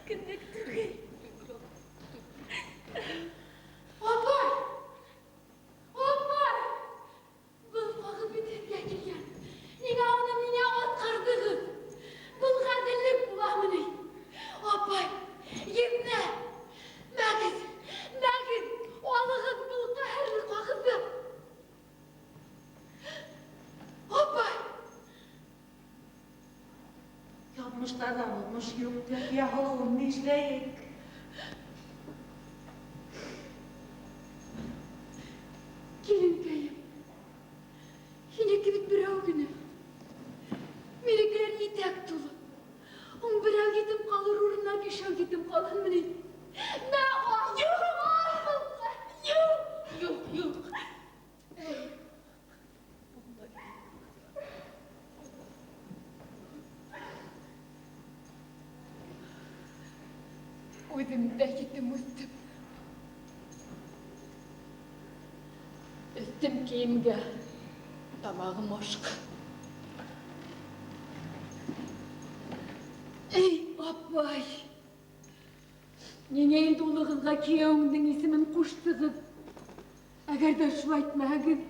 Speaker 13: Кендек түгел. Апай! Апай! Был ҡағыҙ бит һеҙгә килгән. Ниңә уны миңә атҡарҙығыҙ? Был ғәҙеллек буламы ни? Апай, еҙнә! Мәгеҙ, мәгеҙ, алығыҙ был ҡәһәрле ҡағыҙҙы. Апай!
Speaker 7: Яҙмыштарҙан уҙмыш юҡ, Кәһфиә һылыуым, ни эшләйек?
Speaker 13: Киленкәйем, һинеке бит берәү генә. Минекеләр итәк тулы. Ун берәү етем ҡалыр урынына бишәү етем ҡалһынмы ни? Мә, ал!
Speaker 7: Юҡ! Юҡ! Юҡ, юҡ.
Speaker 13: Үҙем дә етем үҫтем. Өҫтөм кейемгә, тамағым ашҡа. Эй, апай! Ниңә инде улығыҙға кейәүеңдең исемен ҡуштығыҙ? Әгәр ҙә шулай итмәһәгеҙ,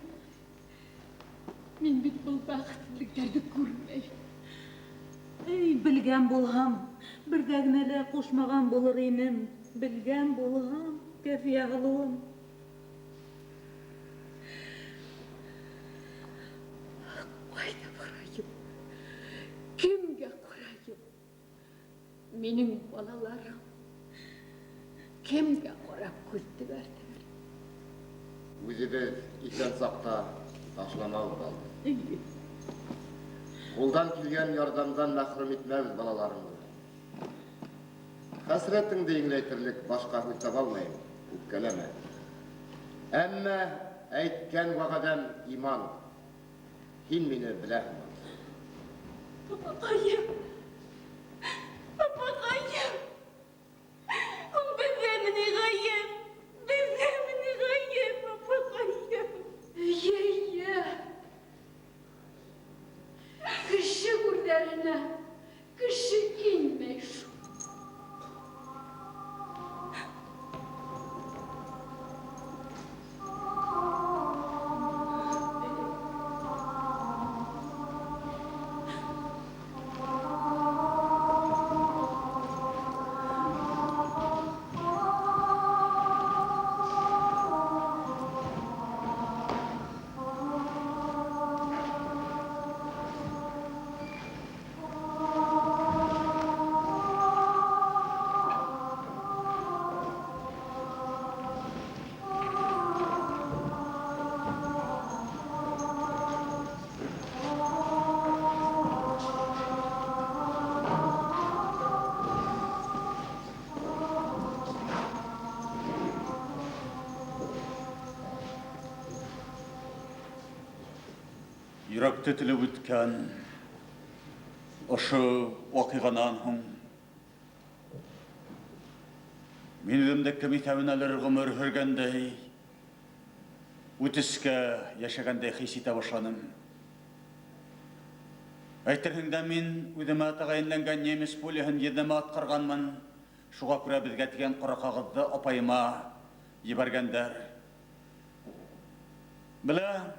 Speaker 13: мин бит был бәхетһеҙлектәрҙе күрмәйем.
Speaker 7: Эй, белгән булһам, бер ҙә генә лә ҡушмаған булыр инем. Белгән булһам, Кәфиә һылыуым.
Speaker 14: Ҡайҙа барайым? Кемгә ҡарайым? Минең балаларым кемгә ҡарап күҙ төбәрҙәр?
Speaker 15: Үҙебеҙ иҫән саҡта ташламабыҙ алды. Ҡулдан килгән ярҙамдан мәхрүм итмәбеҙ балаларыңды. Хәсрәтеңде еңеләйтерлек башҡа һүҙ таба алмайым, үпкәләмә. Әммә әйткән вәғәҙәм иман. Һин мине беләһең.
Speaker 14: Апаҡайым! Апаҡайым! Ул беҙҙәме ни ғәйеп? Беҙҙәме ни ғәйеп, апаҡайым? Эйе, Кеше күҙҙәренә кеше инмәй шул.
Speaker 8: Йөрәкте телеп үткән ошо ваҡиғанан һуң мин үҙемде кем иҫәбенәлер ғүмер һөргәндәй, үтескә йәшәгәндәй хис итә башланым. Әйтерһең дә мин үҙемә тәғәйенләнгән немец пуляһын йөҙемә атҡарғанмын. Шуға күрә беҙгә тигән ҡара ҡағыҙҙы апайыма ебәргәндәр. Беләм,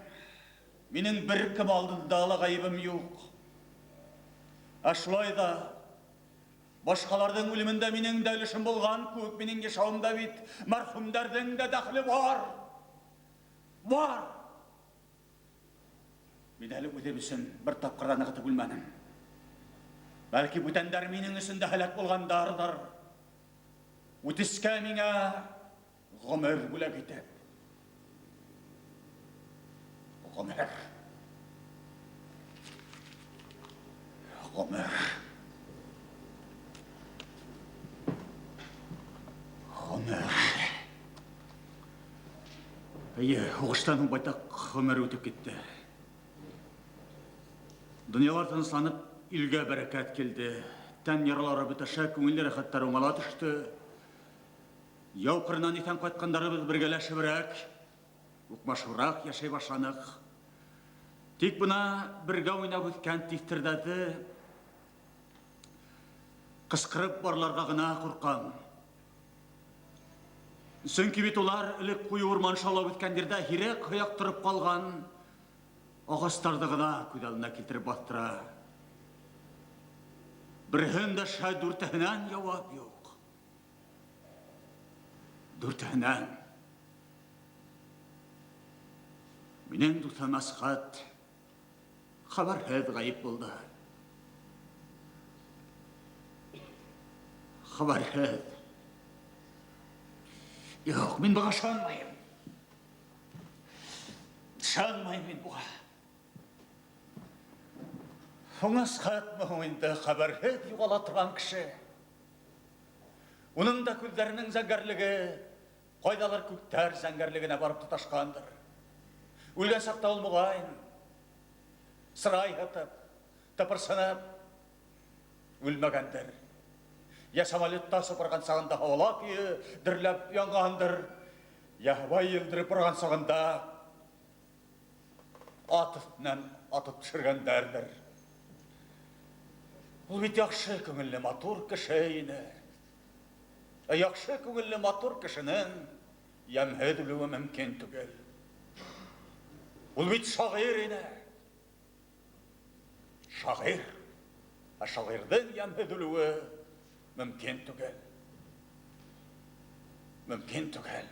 Speaker 8: минең бер кем алдында ла ғәйебем юҡ. Ә шулай ҙа башҡаларҙың үлемендә минең дә өлөшөм булған кеүек, минең йәшәүемдә бит мәрхүмдәрҙең дә дәхле бар. Бар. Мин әле үҙем өсөн бер тапҡыр ҙа нығытып үлмәнем. Бәлки бүтәндәр минең өсөн дә һәләк булғандарҙыр. Үтескә миңә ғүмер бүләк итеп. Ғүмер. Ғүмер. Ғүмер. Эйе, һуғыштан һуң байтаҡ ғүмер үтеп китте. Донъялар тынысланып, илгә бәрәкәт килде. Тән яралары бөтәшә, күңел рәхәттәре уңала төштө. Яу ҡырынан иҫән ҡайтҡандарыбыҙ бергәләшеберәк, уҡмашыбыраҡ йәшәй башланыҡ. Тик бына бергә уйнап үҫкән тиҫтерҙәрҙе ҡысҡырып барларға ғына ҡурҡам. Сөнки бит улар элек ҡуйы урман шаулап үҫкән ерҙә һирәк һыяҡ тороп ҡалған ағастарҙы ғына күҙ алдына килтереп баҫтыра. Береһен дә шәй дүртеһенән яуап юҡ. Дүртеһенән. Минең дуҫым Әсхәт хәбәрһеҙ ғәйеп булды. Хәбәрһеҙ. Юҡ, мин быға ышанмайым. Ышанмайым мин быға. Һуң Әсхәтме һуң инде хәбәрһеҙ юғала торған кеше? Уның да күҙҙәренең зәңгәрлеге ҡайҙалыр күктәр зәңгәрлегенә барып тоташҡандыр. Үлгән саҡта ул моғайын сырай һытып, тыпырсынып үлмәгәндер. Я самолетта сыпырған сағында һауала көйө дөрләп янғандыр, я һыбай елдереп барған сағында ат өҫтөнән атып төшөргәндәрҙер. Ул бит яҡшы күңелле матур кеше ине. Ә яҡшы күңелле матур кешенең йәмһеҙ үлеүе мөмкин түгел. Ул бит шағир ине. Шағир. Ә шағирҙың йәмһеҙ үлеүе мөмкин түгел. Мөмкин түгел.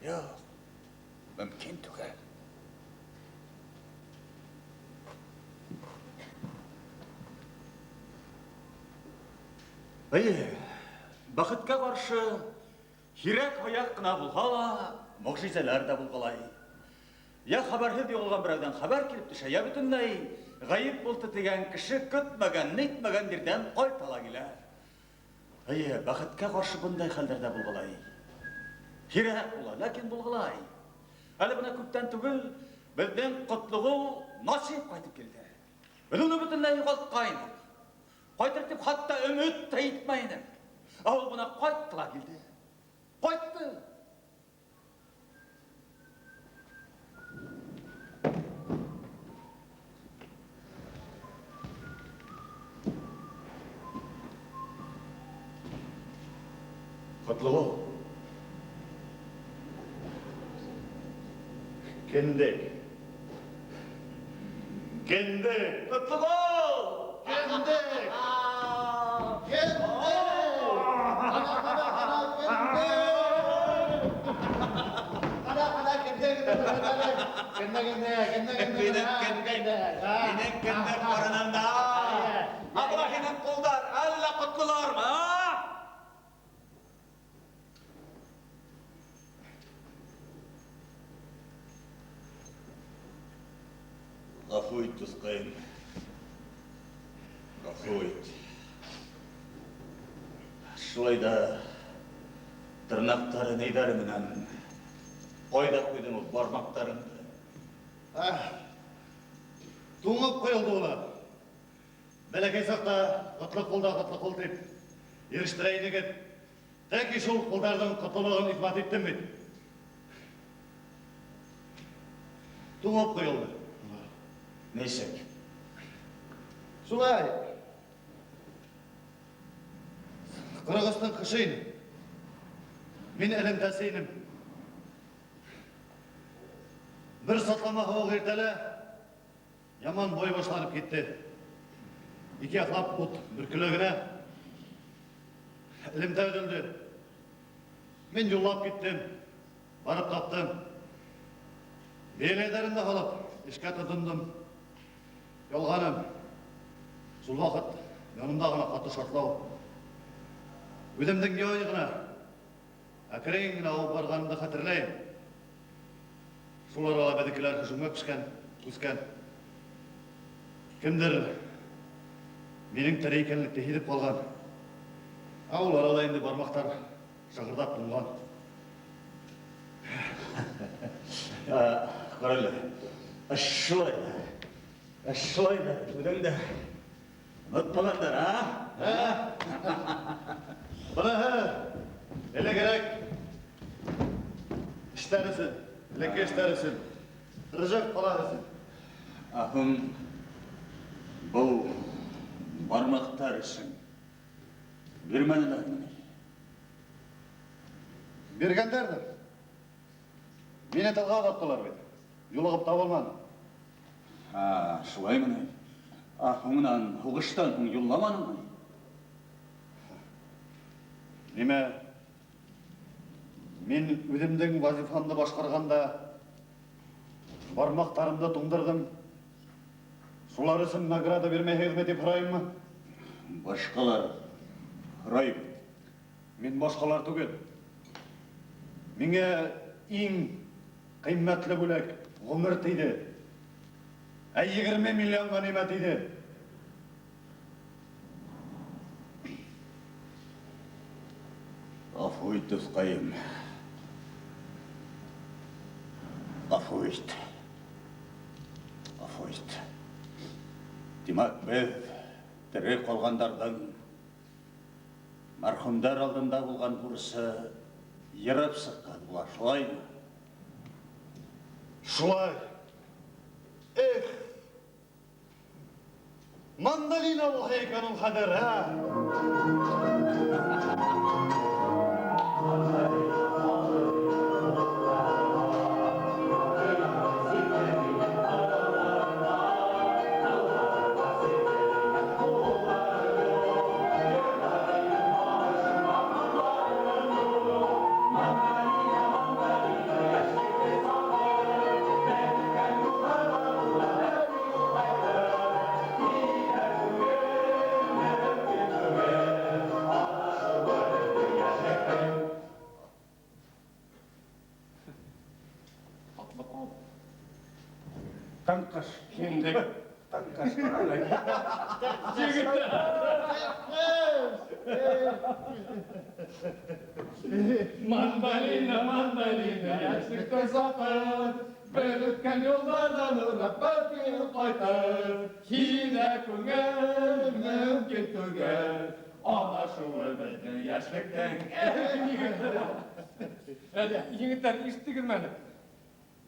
Speaker 8: Юҡ, мөмкин түгел. Эйе, бәхеткә ҡаршы һирәк-һаяҡ ҡына булһа ла, мөғжизәләр ҙә булғылай. Я хәбәрһеҙ юғалған берәүҙән хәбәр килеп төшә, я бөтөнләй ғәйеп булды тигән кеше көтмәгән, нитмәгән ерҙән ҡайта ла килә. Эйе, бәхеткә ҡаршы бындай хәлдәр ҙә булғылай. Һирәк була, ләкин булғылай. Әле бына күптән түгел беҙҙең Ҡотлоғол Насип ҡайтып килде. Беҙ уны бөтөнләй юғалтҡайныҡ. Ҡайтыр тип хатта өмөт тә итмәй инек. Ә ул бына ҡайтты ла килде. Ҡайтты. Ҡотлоғол.
Speaker 6: Кендек. Кендек.
Speaker 8: Ҡотлоғол!
Speaker 6: Кендек. Кендек. Ҡана, ҡана, ҡана, кендек. Ҡана, ҡана, кендек. Кендек, кендек, кендек,
Speaker 8: Минең кендек. Минең кендек ҡарынында. Ә бына һинең ҡулдар әллә ҡотлолармы, а? Ғәфү ит, дуҫҡайым. Ғәфү ит. Шулай ҙа тырнаҡтары ниҙәре менән ҡайҙа ҡуйҙың ул бармаҡтарыңды?
Speaker 6: Туңып ҡойолдо улар. Бәләкәй саҡта ҡотло ҡул да ҡотло ҡул тип ирештерә инегеҙ. Тәки шул ҡулдарҙың ҡотлолоғон иҫбат иттем бит. Туңып ҡойолдо.
Speaker 8: Нисек?
Speaker 6: Шулай. Ҡырығыстың ҡышы ине. Мин элемтәсе инем. Бер сатлама һыуыҡ иртәлә яман бой башланып китте. Ике яҡлап ут бөркөлә генә. Элемтә өҙөлдө. Мин юллап киттем. Барып таптым. Бейәләйҙәрен дә һалып, эшкә тотондом. Ялғаным. Шул ваҡыт янымда ғына ҡаты шартлау. Үҙемдең яй ғына, әкрен генә ауып барғанымды хәтерләйем. Шул арала беҙҙекеләр һөжүмгә пешкән, үҫкән. Кемдер минең тере икәнлекте һиҙеп ҡалған. Ә ул арала инде бармаҡтар шығырҙап туңған.
Speaker 8: Ҡара әле, шулай ҙа, шулай ҙа, үҙең дә онотмағандар, а?
Speaker 6: Быныһы элегерәк эштәр өсөн, элекке эштәр өсөн, Рыжак ҡалаһы өсөн.
Speaker 8: Аһым, был бармаҡтар өсөн бирмәнеләрме ни?
Speaker 6: Биргәндәрҙер. Мине тылға оҙаттылар бит. Юлығып таба алманым.
Speaker 8: Шулаймы ни? Һуңынан, һуғыштан һуң юлламаныңмы ни?
Speaker 6: Нимә? Мин үҙемдең вазифамды башҡарғанда бармаҡтарымды туңдырҙым. Шулар өсөн награда бирмәйһегеҙме тип һорайыммы?
Speaker 8: Башҡалар һорай бит.
Speaker 6: Мин башҡалар түгел. Миңә иң ҡиммәтле бүләк ғүмер тейҙе. Ә 20 миллион ғәнимәт тейҙе.
Speaker 8: Ғәфү ит, дуҫҡайым. Ғәфү ит. Ғәфү ит. Тимәк, беҙ тере ҡалғандарҙың мәрхүмдәр алдында булған бурысы йырып сыҡҡан була, шулаймы?
Speaker 6: Шулай. Эх! Мандолина булһа икән ул хәҙер, ә?
Speaker 12: Таңҡыш. Инде таңҡыш.
Speaker 16: Mandalina, mandalina, йәшлектә саҡыр, бер үткән юлдарҙан урап бер ҡайтыр. Һине күңел мөмкин түгел, аҙашыуы беҙҙең йәшлектең.
Speaker 2: Егеттәр, ишеттегеҙме әле?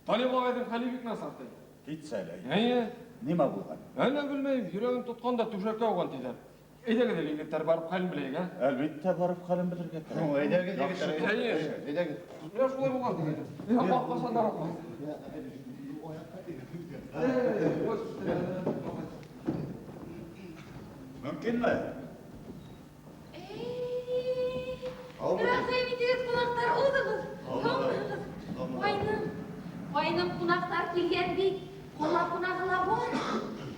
Speaker 2: Талип ағайҙың хәле бик насар ти.
Speaker 8: Китсә әле.
Speaker 2: Әйе.
Speaker 8: Нимә булған?
Speaker 2: Әллә белмәйем, йөрәген тотҡан да түшәккә ауған тиҙәр. Әйҙәгеҙ әле, егеттәр, барып хәлен беләйек, ә?
Speaker 8: Әлбиттә, барып хәлен белергә кәрәк.
Speaker 6: Әйҙәгеҙ, егеттәр, әйҙәгеҙ.
Speaker 2: Менә шулай булған тигән. Ҡасандар ауған.
Speaker 8: Мөмкинме?
Speaker 13: Рәхим итегеҙ, ҡунаҡтар, уҙығыҙ. Һаумыһығыҙ. Ҡайным, ҡайным ҡунаҡтар килгән бит. Ҡала ҡунағы ла бар.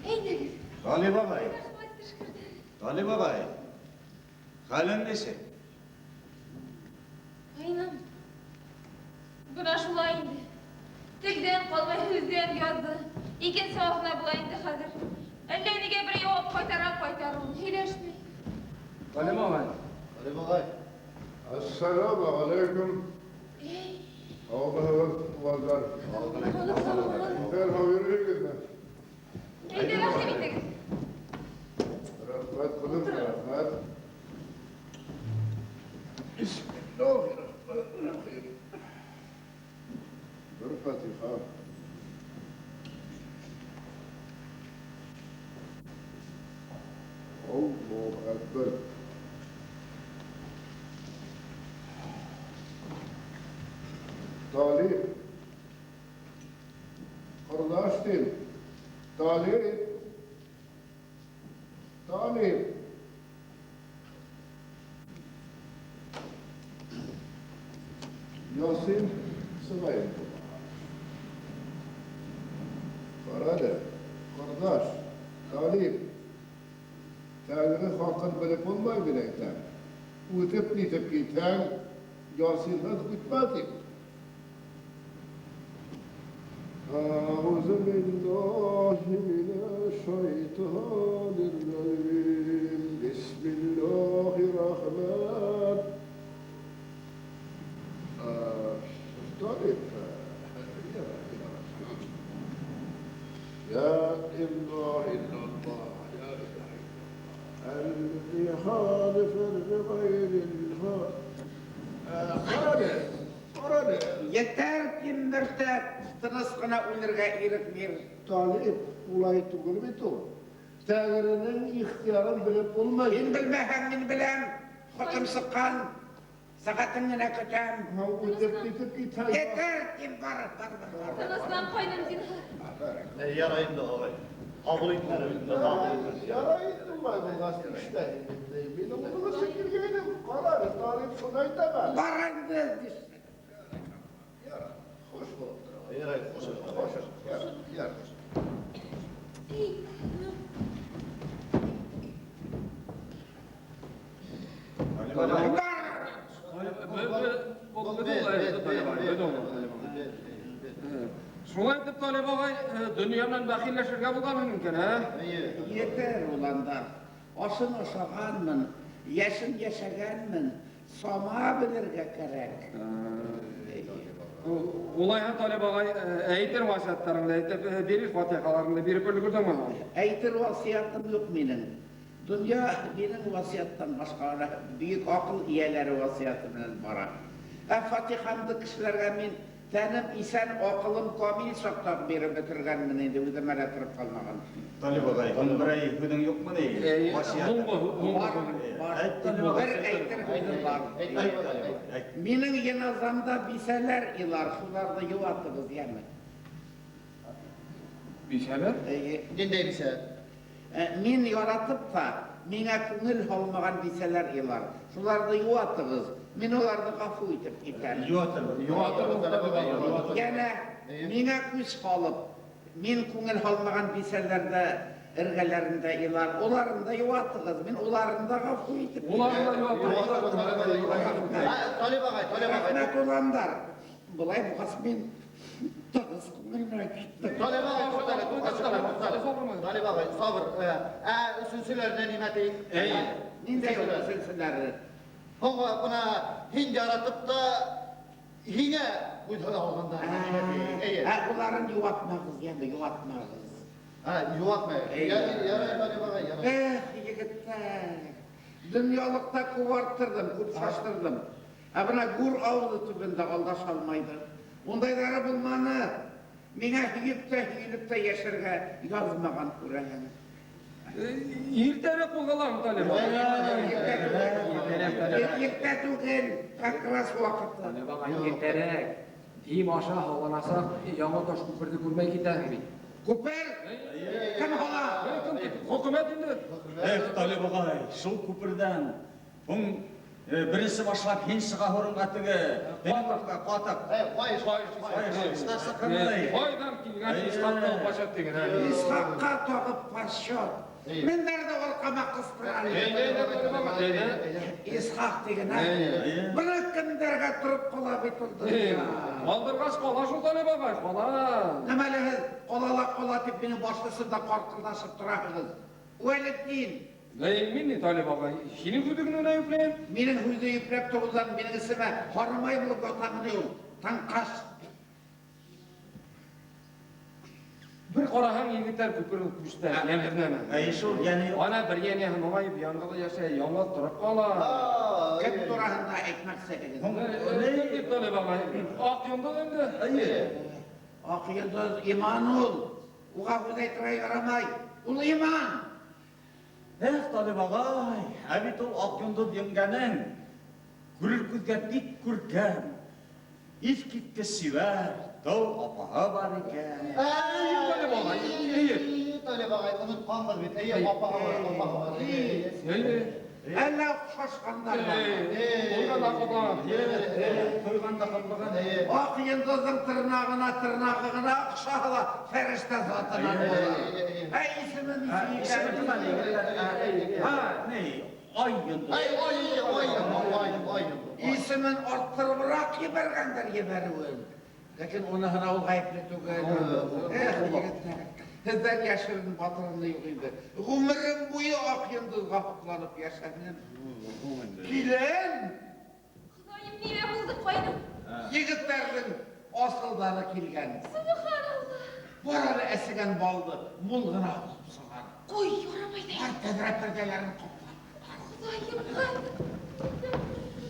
Speaker 13: Әйҙәгеҙ.
Speaker 8: Талип ағай.
Speaker 13: Рәхмәт төшкөрҙө.
Speaker 8: Талип ағай, хәлең нисек?
Speaker 13: Ҡайным, бына шулай инде. Телдән ҡалмай, һүҙҙән яҙҙы. Икенсе аҙна була инде хәҙер. Әллә нигә бер яуап ҡайтара ҡайтарыуын һөйләшмәй.
Speaker 2: Талип ағай.
Speaker 6: Талип ағай.
Speaker 17: Ассаламу алейкум. Һаумыһығыҙ, туғандар. Иҫән һау йөрөйһөгөҙмө?
Speaker 13: Әйҙә, рәхим итегеҙ.
Speaker 17: Рәхмәт, ҡыҙым, рәхмәт. Бисмиллахиррахманиррахим. Бер фатиха. Аллаһу акбар. Талип, ҡорҙаш тим, Талип, Талип. Ясин сығайым. Ҡара әле, ҡорҙаш, Талип, тәңре хаҡын белеп булмай мин әйтәм. Үтеп нитеп китһәң, Ясинһыҙ үтмә тип. أعوذ بالله من الشيطان الرجيم. بسم الله الرحمن. طيب. لا إله إلا الله، لا إله إلا الله. الذي خالف الربيل الخالف. خالف.
Speaker 11: Етәр тимберҙә тыныс ҡына үлергә ирек бир.
Speaker 17: Талип, улай түгел бит ул. Тәңренең ихтыярын белеп булмай.
Speaker 11: Һин белмәһәң, мин беләм. Хөкөм сыҡҡан. Сәғәтен генә көтәм.
Speaker 17: Үтеп китеп китә.
Speaker 11: Етәр тим, бар, бар, бар.
Speaker 13: Тыныслан, ҡайным, зинһар.
Speaker 6: Ярай инде, ағай. Ҡабул итмәне бит.
Speaker 17: Ярай инде, улай булғас, эшләйем инде. Мин уны белеп килгәйнем. Ҡара әле, Талип шуны әйтә бит.
Speaker 11: Бар инде.
Speaker 17: Хуш булып тор.
Speaker 6: Ярай, хуш.
Speaker 17: Хуш. Ярай, ярай.
Speaker 2: Шулай итеп, Талип ағай, донъя менән бәхилләшергә булғанһың икән, ә?
Speaker 11: Етер, уландар. Ашын ашағанмын, йәшен йәшәгәнмен, сама белергә кәрәк.
Speaker 2: Улайһа, Талип ағай, әйтер васыяттарыңды әйтеп, бирер фатихаларыңды биреп өлгөрҙөңмө?
Speaker 11: Әйтер васыятым юҡ минең. Донъя минең васыяттан башҡа бөйөк аҡыл эйәләре васыяты менән бара. Ә фатихамды кешеләргә мин тәнем иҫән, аҡылым камил саҡта биреп бөтөргәнмен инде, үҙемә лә тороп ҡалмаған.
Speaker 8: Талип ағай, һуң берәй һүҙең юҡмы ни?
Speaker 11: Бар, бар. Бер әйтер һүҙем бар. Минең йыназамда бисәләр илар, шуларҙы йыуатығыҙ, йәме.
Speaker 2: Бисәләр?
Speaker 11: Эйе.
Speaker 6: Ниндәй бисә?
Speaker 11: Мин яратып та, миңә күңел һалмаған бисәләр илар. Шуларҙы йыуатығыҙ. Мин уларҙы ғәфү итеп китәм.
Speaker 8: Йыуатырбыҙ.
Speaker 6: Йыуатырбыҙ.
Speaker 11: Йәнә миңә күс һалып, мин күңел һалмаған бисәләрҙә эргәләрендә илар. Уларын да йыуатығыҙ. Мин уларын да ғәфү итеп китәм.
Speaker 2: Уларын да йыуатырбыҙ.
Speaker 6: Талип ағай, Талип ағай.
Speaker 11: Рәхмәт, уландар. Былай булғас мин тыныс күңел менән киттем.
Speaker 6: Талип ағай, туҡта әле,
Speaker 2: сабырмы?
Speaker 6: Талип ағай, сабыр. Ә өсөнсөләренә нимә тиң?
Speaker 15: Әй, ниндәй ул өсөнсөләре?
Speaker 6: Һуң бына һин яратып та һиңә күҙ алғанда нимә тиң? Әйе.
Speaker 11: Ә уларын юатмағыҙ, йәме, юатмағыҙ.
Speaker 6: Ә, юатмай. Ярай, Талип ағай, ярай.
Speaker 11: Эх, егеттәр, донъялыҡта күп арттырҙым, күп шаштырҙым. Ә бына гүр ауыҙы төбөндә алдаша алмайҙыр. Ундайҙары булманы. Миңә һөйөп тә, һөйөлөп тә йәшәргә яҙмаған күрәһең.
Speaker 2: Иртәрәк ҡуҙғалам, Талип ағай.
Speaker 11: Иртә түгел, как раз ваҡыты.
Speaker 2: Талип ағай, иртәрәк. Дим аша һалланасаҡ, яңы таш күперҙе күрмәй китәһең бит.
Speaker 11: Күпер? Кем һала?
Speaker 2: Кем тип? Хөкүмәт инде.
Speaker 8: Эх, Талип ағай, шул күперҙән һуң беренсе башлап һин сыға һорынға теге. Ҡатыҡ, ҡатыҡ.
Speaker 6: Ҡайыш,
Speaker 8: ҡайыш.
Speaker 2: Ҡайҙан килгән Исхаҡҡа пашат тигән, ә?
Speaker 11: Исхаҡҡа тағып пашот. Мендәрҙе арҡама ҡыҫтыра. Исхаҡ тигән, ә? Бына кемдәргә тороп ҡала бит ул донъя.
Speaker 2: Ҡалдырғас ҡала шул, Талип ағай, ҡала.
Speaker 11: Нәмәле һеҙ ҡала ла ҡала тип минең башлысымда ҡарҡылдашып тораһығыҙ. Вәлетдин.
Speaker 2: Эй, мин ни, Талип ағай, һинең һүҙеңде генә йөпләйем.
Speaker 11: Минең һүҙҙе йөпләп тороуҙан минең исемә һарымай булып ятамы ни ул? Таңҡаш.
Speaker 2: Бер ҡараһаң, егеттәр күпер күстә, йәмһеҙ нәмә.
Speaker 8: Әй, шул, йәне юҡ.
Speaker 2: Ана бер йәне һынамайып, яңғыҙ йәшәй, яңғыҙ тороп ҡала.
Speaker 11: Кем тураһында әйтмәксеһегеҙ?
Speaker 2: Кем тип, Талип ағай? Аҡ йондоҙ инде.
Speaker 8: Эйе.
Speaker 11: Аҡ йондоҙ иман ул. Уға һүҙ әйтергә ярамай. Ул иман.
Speaker 8: Эх, Талип ағай, ә бит ул аҡ йондоҙ еңгәнең күрер күҙгә бик күркәм, иҫ киткес сибәр, тау апаһы бар икән.
Speaker 6: Әй,
Speaker 2: Талип ағай, эйе.
Speaker 6: Талип ағай, онотҡанбыҙ бит. Эйе, апаһы бар, апаһы бар.
Speaker 2: Эйе.
Speaker 11: Әллә оҡшашҡандар бар.
Speaker 2: Туйған да ҡаплаған.
Speaker 8: Туйған да ҡаплаған.
Speaker 11: Аҡ йондоҙҙоң тырнағына тырнағы ғына оҡшаһа ла фәрештә затынан була. Ә исеме нисек икән?
Speaker 8: Исеме кем әле?
Speaker 2: Һа,
Speaker 8: ни? Ай йондоҙ.
Speaker 6: Ай, ай, ай, ай, ай йондоҙ.
Speaker 11: Исемен арттырыбыраҡ ебәргәндәр ебәреүен. Ләкин уныһына ул ғәйепле түгел. Эх, егеттәр, һеҙҙән йәшерен батырыны юҡ инде. Ғүмерем буйы аҡ йондоҙға һоҡланып йәшәнем. Килен!
Speaker 13: Хоҙайым, нимә булды, ҡайным?
Speaker 11: Егеттәрҙең асылдары килгән.
Speaker 13: Субханалла!
Speaker 11: Бар әле әсегән балды мул ғына алып сығар.
Speaker 13: Ҡуй, ярамай ҙа.
Speaker 11: Бар тәҙрә пәрҙәләрен ҡаплап.
Speaker 13: Хоҙайым, ҡайным.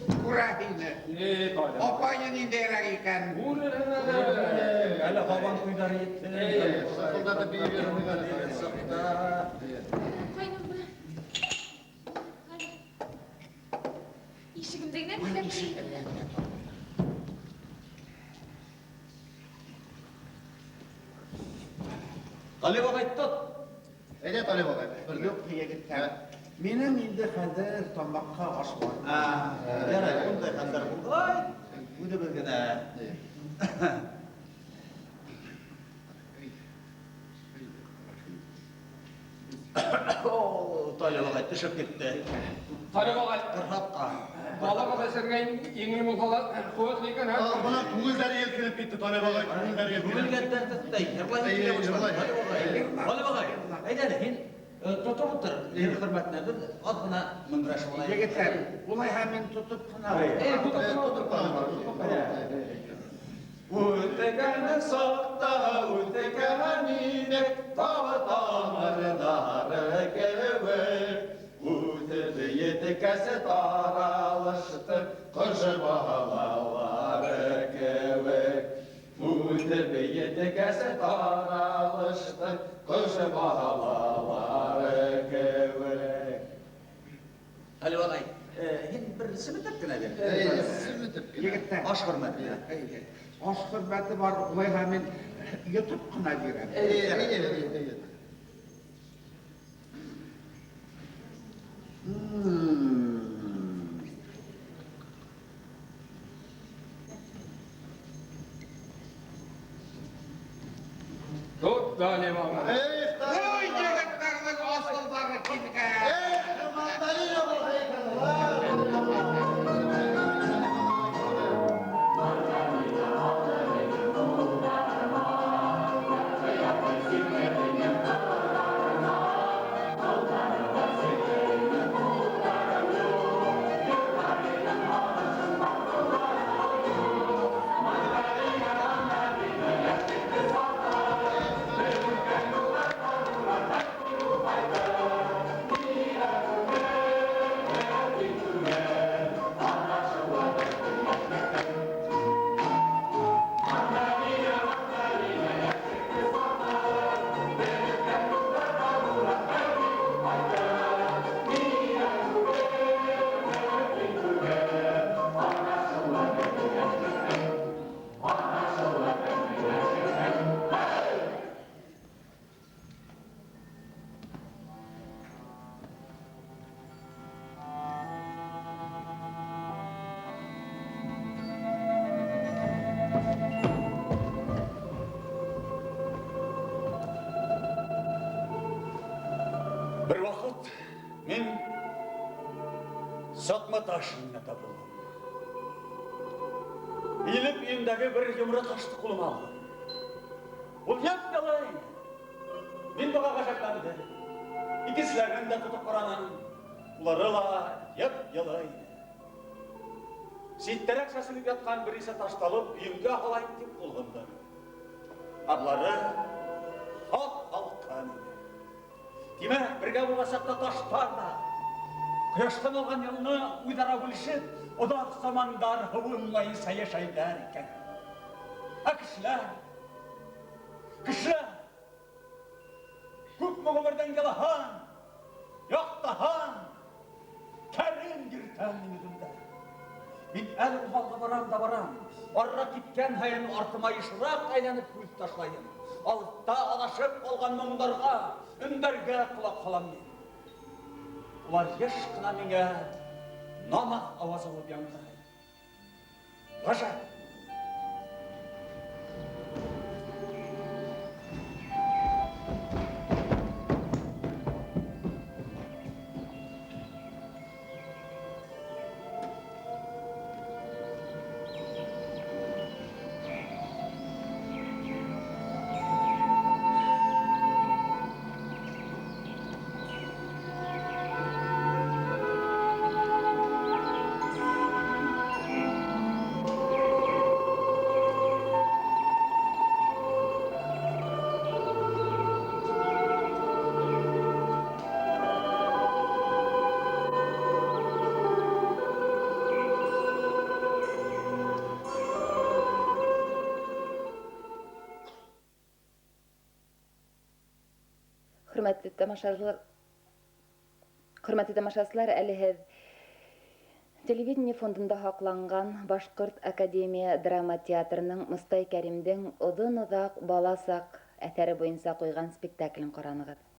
Speaker 11: Күрә һине.
Speaker 2: Эй, Талип.
Speaker 11: Апайың ниндәйерәк икән?
Speaker 2: Күрерһең әле.
Speaker 8: Әле һабан туйҙары етте.
Speaker 6: Шаҡылдатып бейеп йөрөмәй әле.
Speaker 13: Ҡайным, бына. Ишегемде генә бикләп куйҙым.
Speaker 8: Талип ағай, тот.
Speaker 6: Әйҙә, Талип ағай, бер
Speaker 11: Юҡ, егеттәр. Минең инде хәҙер тамаҡҡа аш бар.
Speaker 8: Ярай, ундай хәлдәр булғай, үҙебеҙ генә. О, Талип ағай төшөп китте.
Speaker 2: Талип ағай,
Speaker 8: Ҡырһапҡа.
Speaker 2: Балаға да сергә еңел булһа ла ҡеүәтле икән, һә?
Speaker 6: Бына күңелдәре елкенеп китте, Талип ағай, күңелдәре елкенеп.
Speaker 3: Күңелгә дәрт итте, йырлай килә башланы, Талип ағай. Талип ағай, әйҙә әле, һин тотоп ултыр, ир хөрмәтенә беҙ аҙ ғына мөңрәшеп алайыҡ.
Speaker 11: Егеттәр, улайһа мин тотоп ҡына
Speaker 2: Эй, тотоп ҡына ултыр.
Speaker 16: Үтекәне саҡта, үтекән инек, тағы тамырҙары кеүек. Үтеп еткәс таралышты, ҡыш балалары кеүек. Үтеп еткәс таралышты, ҡыш балалары кеүек.
Speaker 8: Талип ағай, һин бер семетеп кенә бир.
Speaker 6: Семетеп кенә.
Speaker 11: Егеттәр.
Speaker 8: Аш хөрмәтенә.
Speaker 11: Аш хөрмәте бар, улайһа мин йотоп ҡына бирәм.
Speaker 6: Эйе, эйе, эйе.
Speaker 2: Тот, Талип ағай.
Speaker 6: Эх, Талип
Speaker 11: Ой, егеттәрҙең асылдары килгән.
Speaker 6: Эх, мандолина булһа икән.
Speaker 16: Thank you.
Speaker 8: Бер ваҡыт мин саҡма таш өйөнә табылдым. Эйелеп өйөмдәге бер йомро ташты ҡулыма алдым. Ул йып-йылы ине. Мин быға ғәжәпләндем. Икенселәрен дә тотоп ҡараным. Улары ла йып-йылы ине. Ситтәрәк сәселеп ятҡан бер нисә ташты алып, өйөмгә һалайым тип ҡул һуҙҙым. Ә былары һап-һалҡын ине. Тимәк, бергә булған саҡта таштар ҙа ҡояштан алған йылыны үҙ-ара бүлешеп, оҙаҡ замандар һыуынмайынса йәшәйҙәр икән. Ә кешеләр, кешеләр күпме ғүмерҙән йылыһын, яҡтыһын, кәрен йөрөтәм мин үҙемдә. Мин әле алға барам да барам. Арыраҡ киткән һайын артыма йышыраҡ әйләнеп күҙ ташлайым. Алыҫта аҙашып ҡалған моңдарға, өндәргә ҡолаҡ һалам мин. Улар йыш ҡына миңә намаҙ ауазы булып яңғырай. Ғәжәп!
Speaker 18: Хөрмәтле тамашасылар, хөрмәтле тамашасылар, әле һеҙ телевидение фондында һаҡланған Башҡорт академия драма театрының Мостай Кәримдең оҙон-оҙаҡ бала саҡ әҫәре буйынса ҡуйған спектаклен ҡаранығыҙ.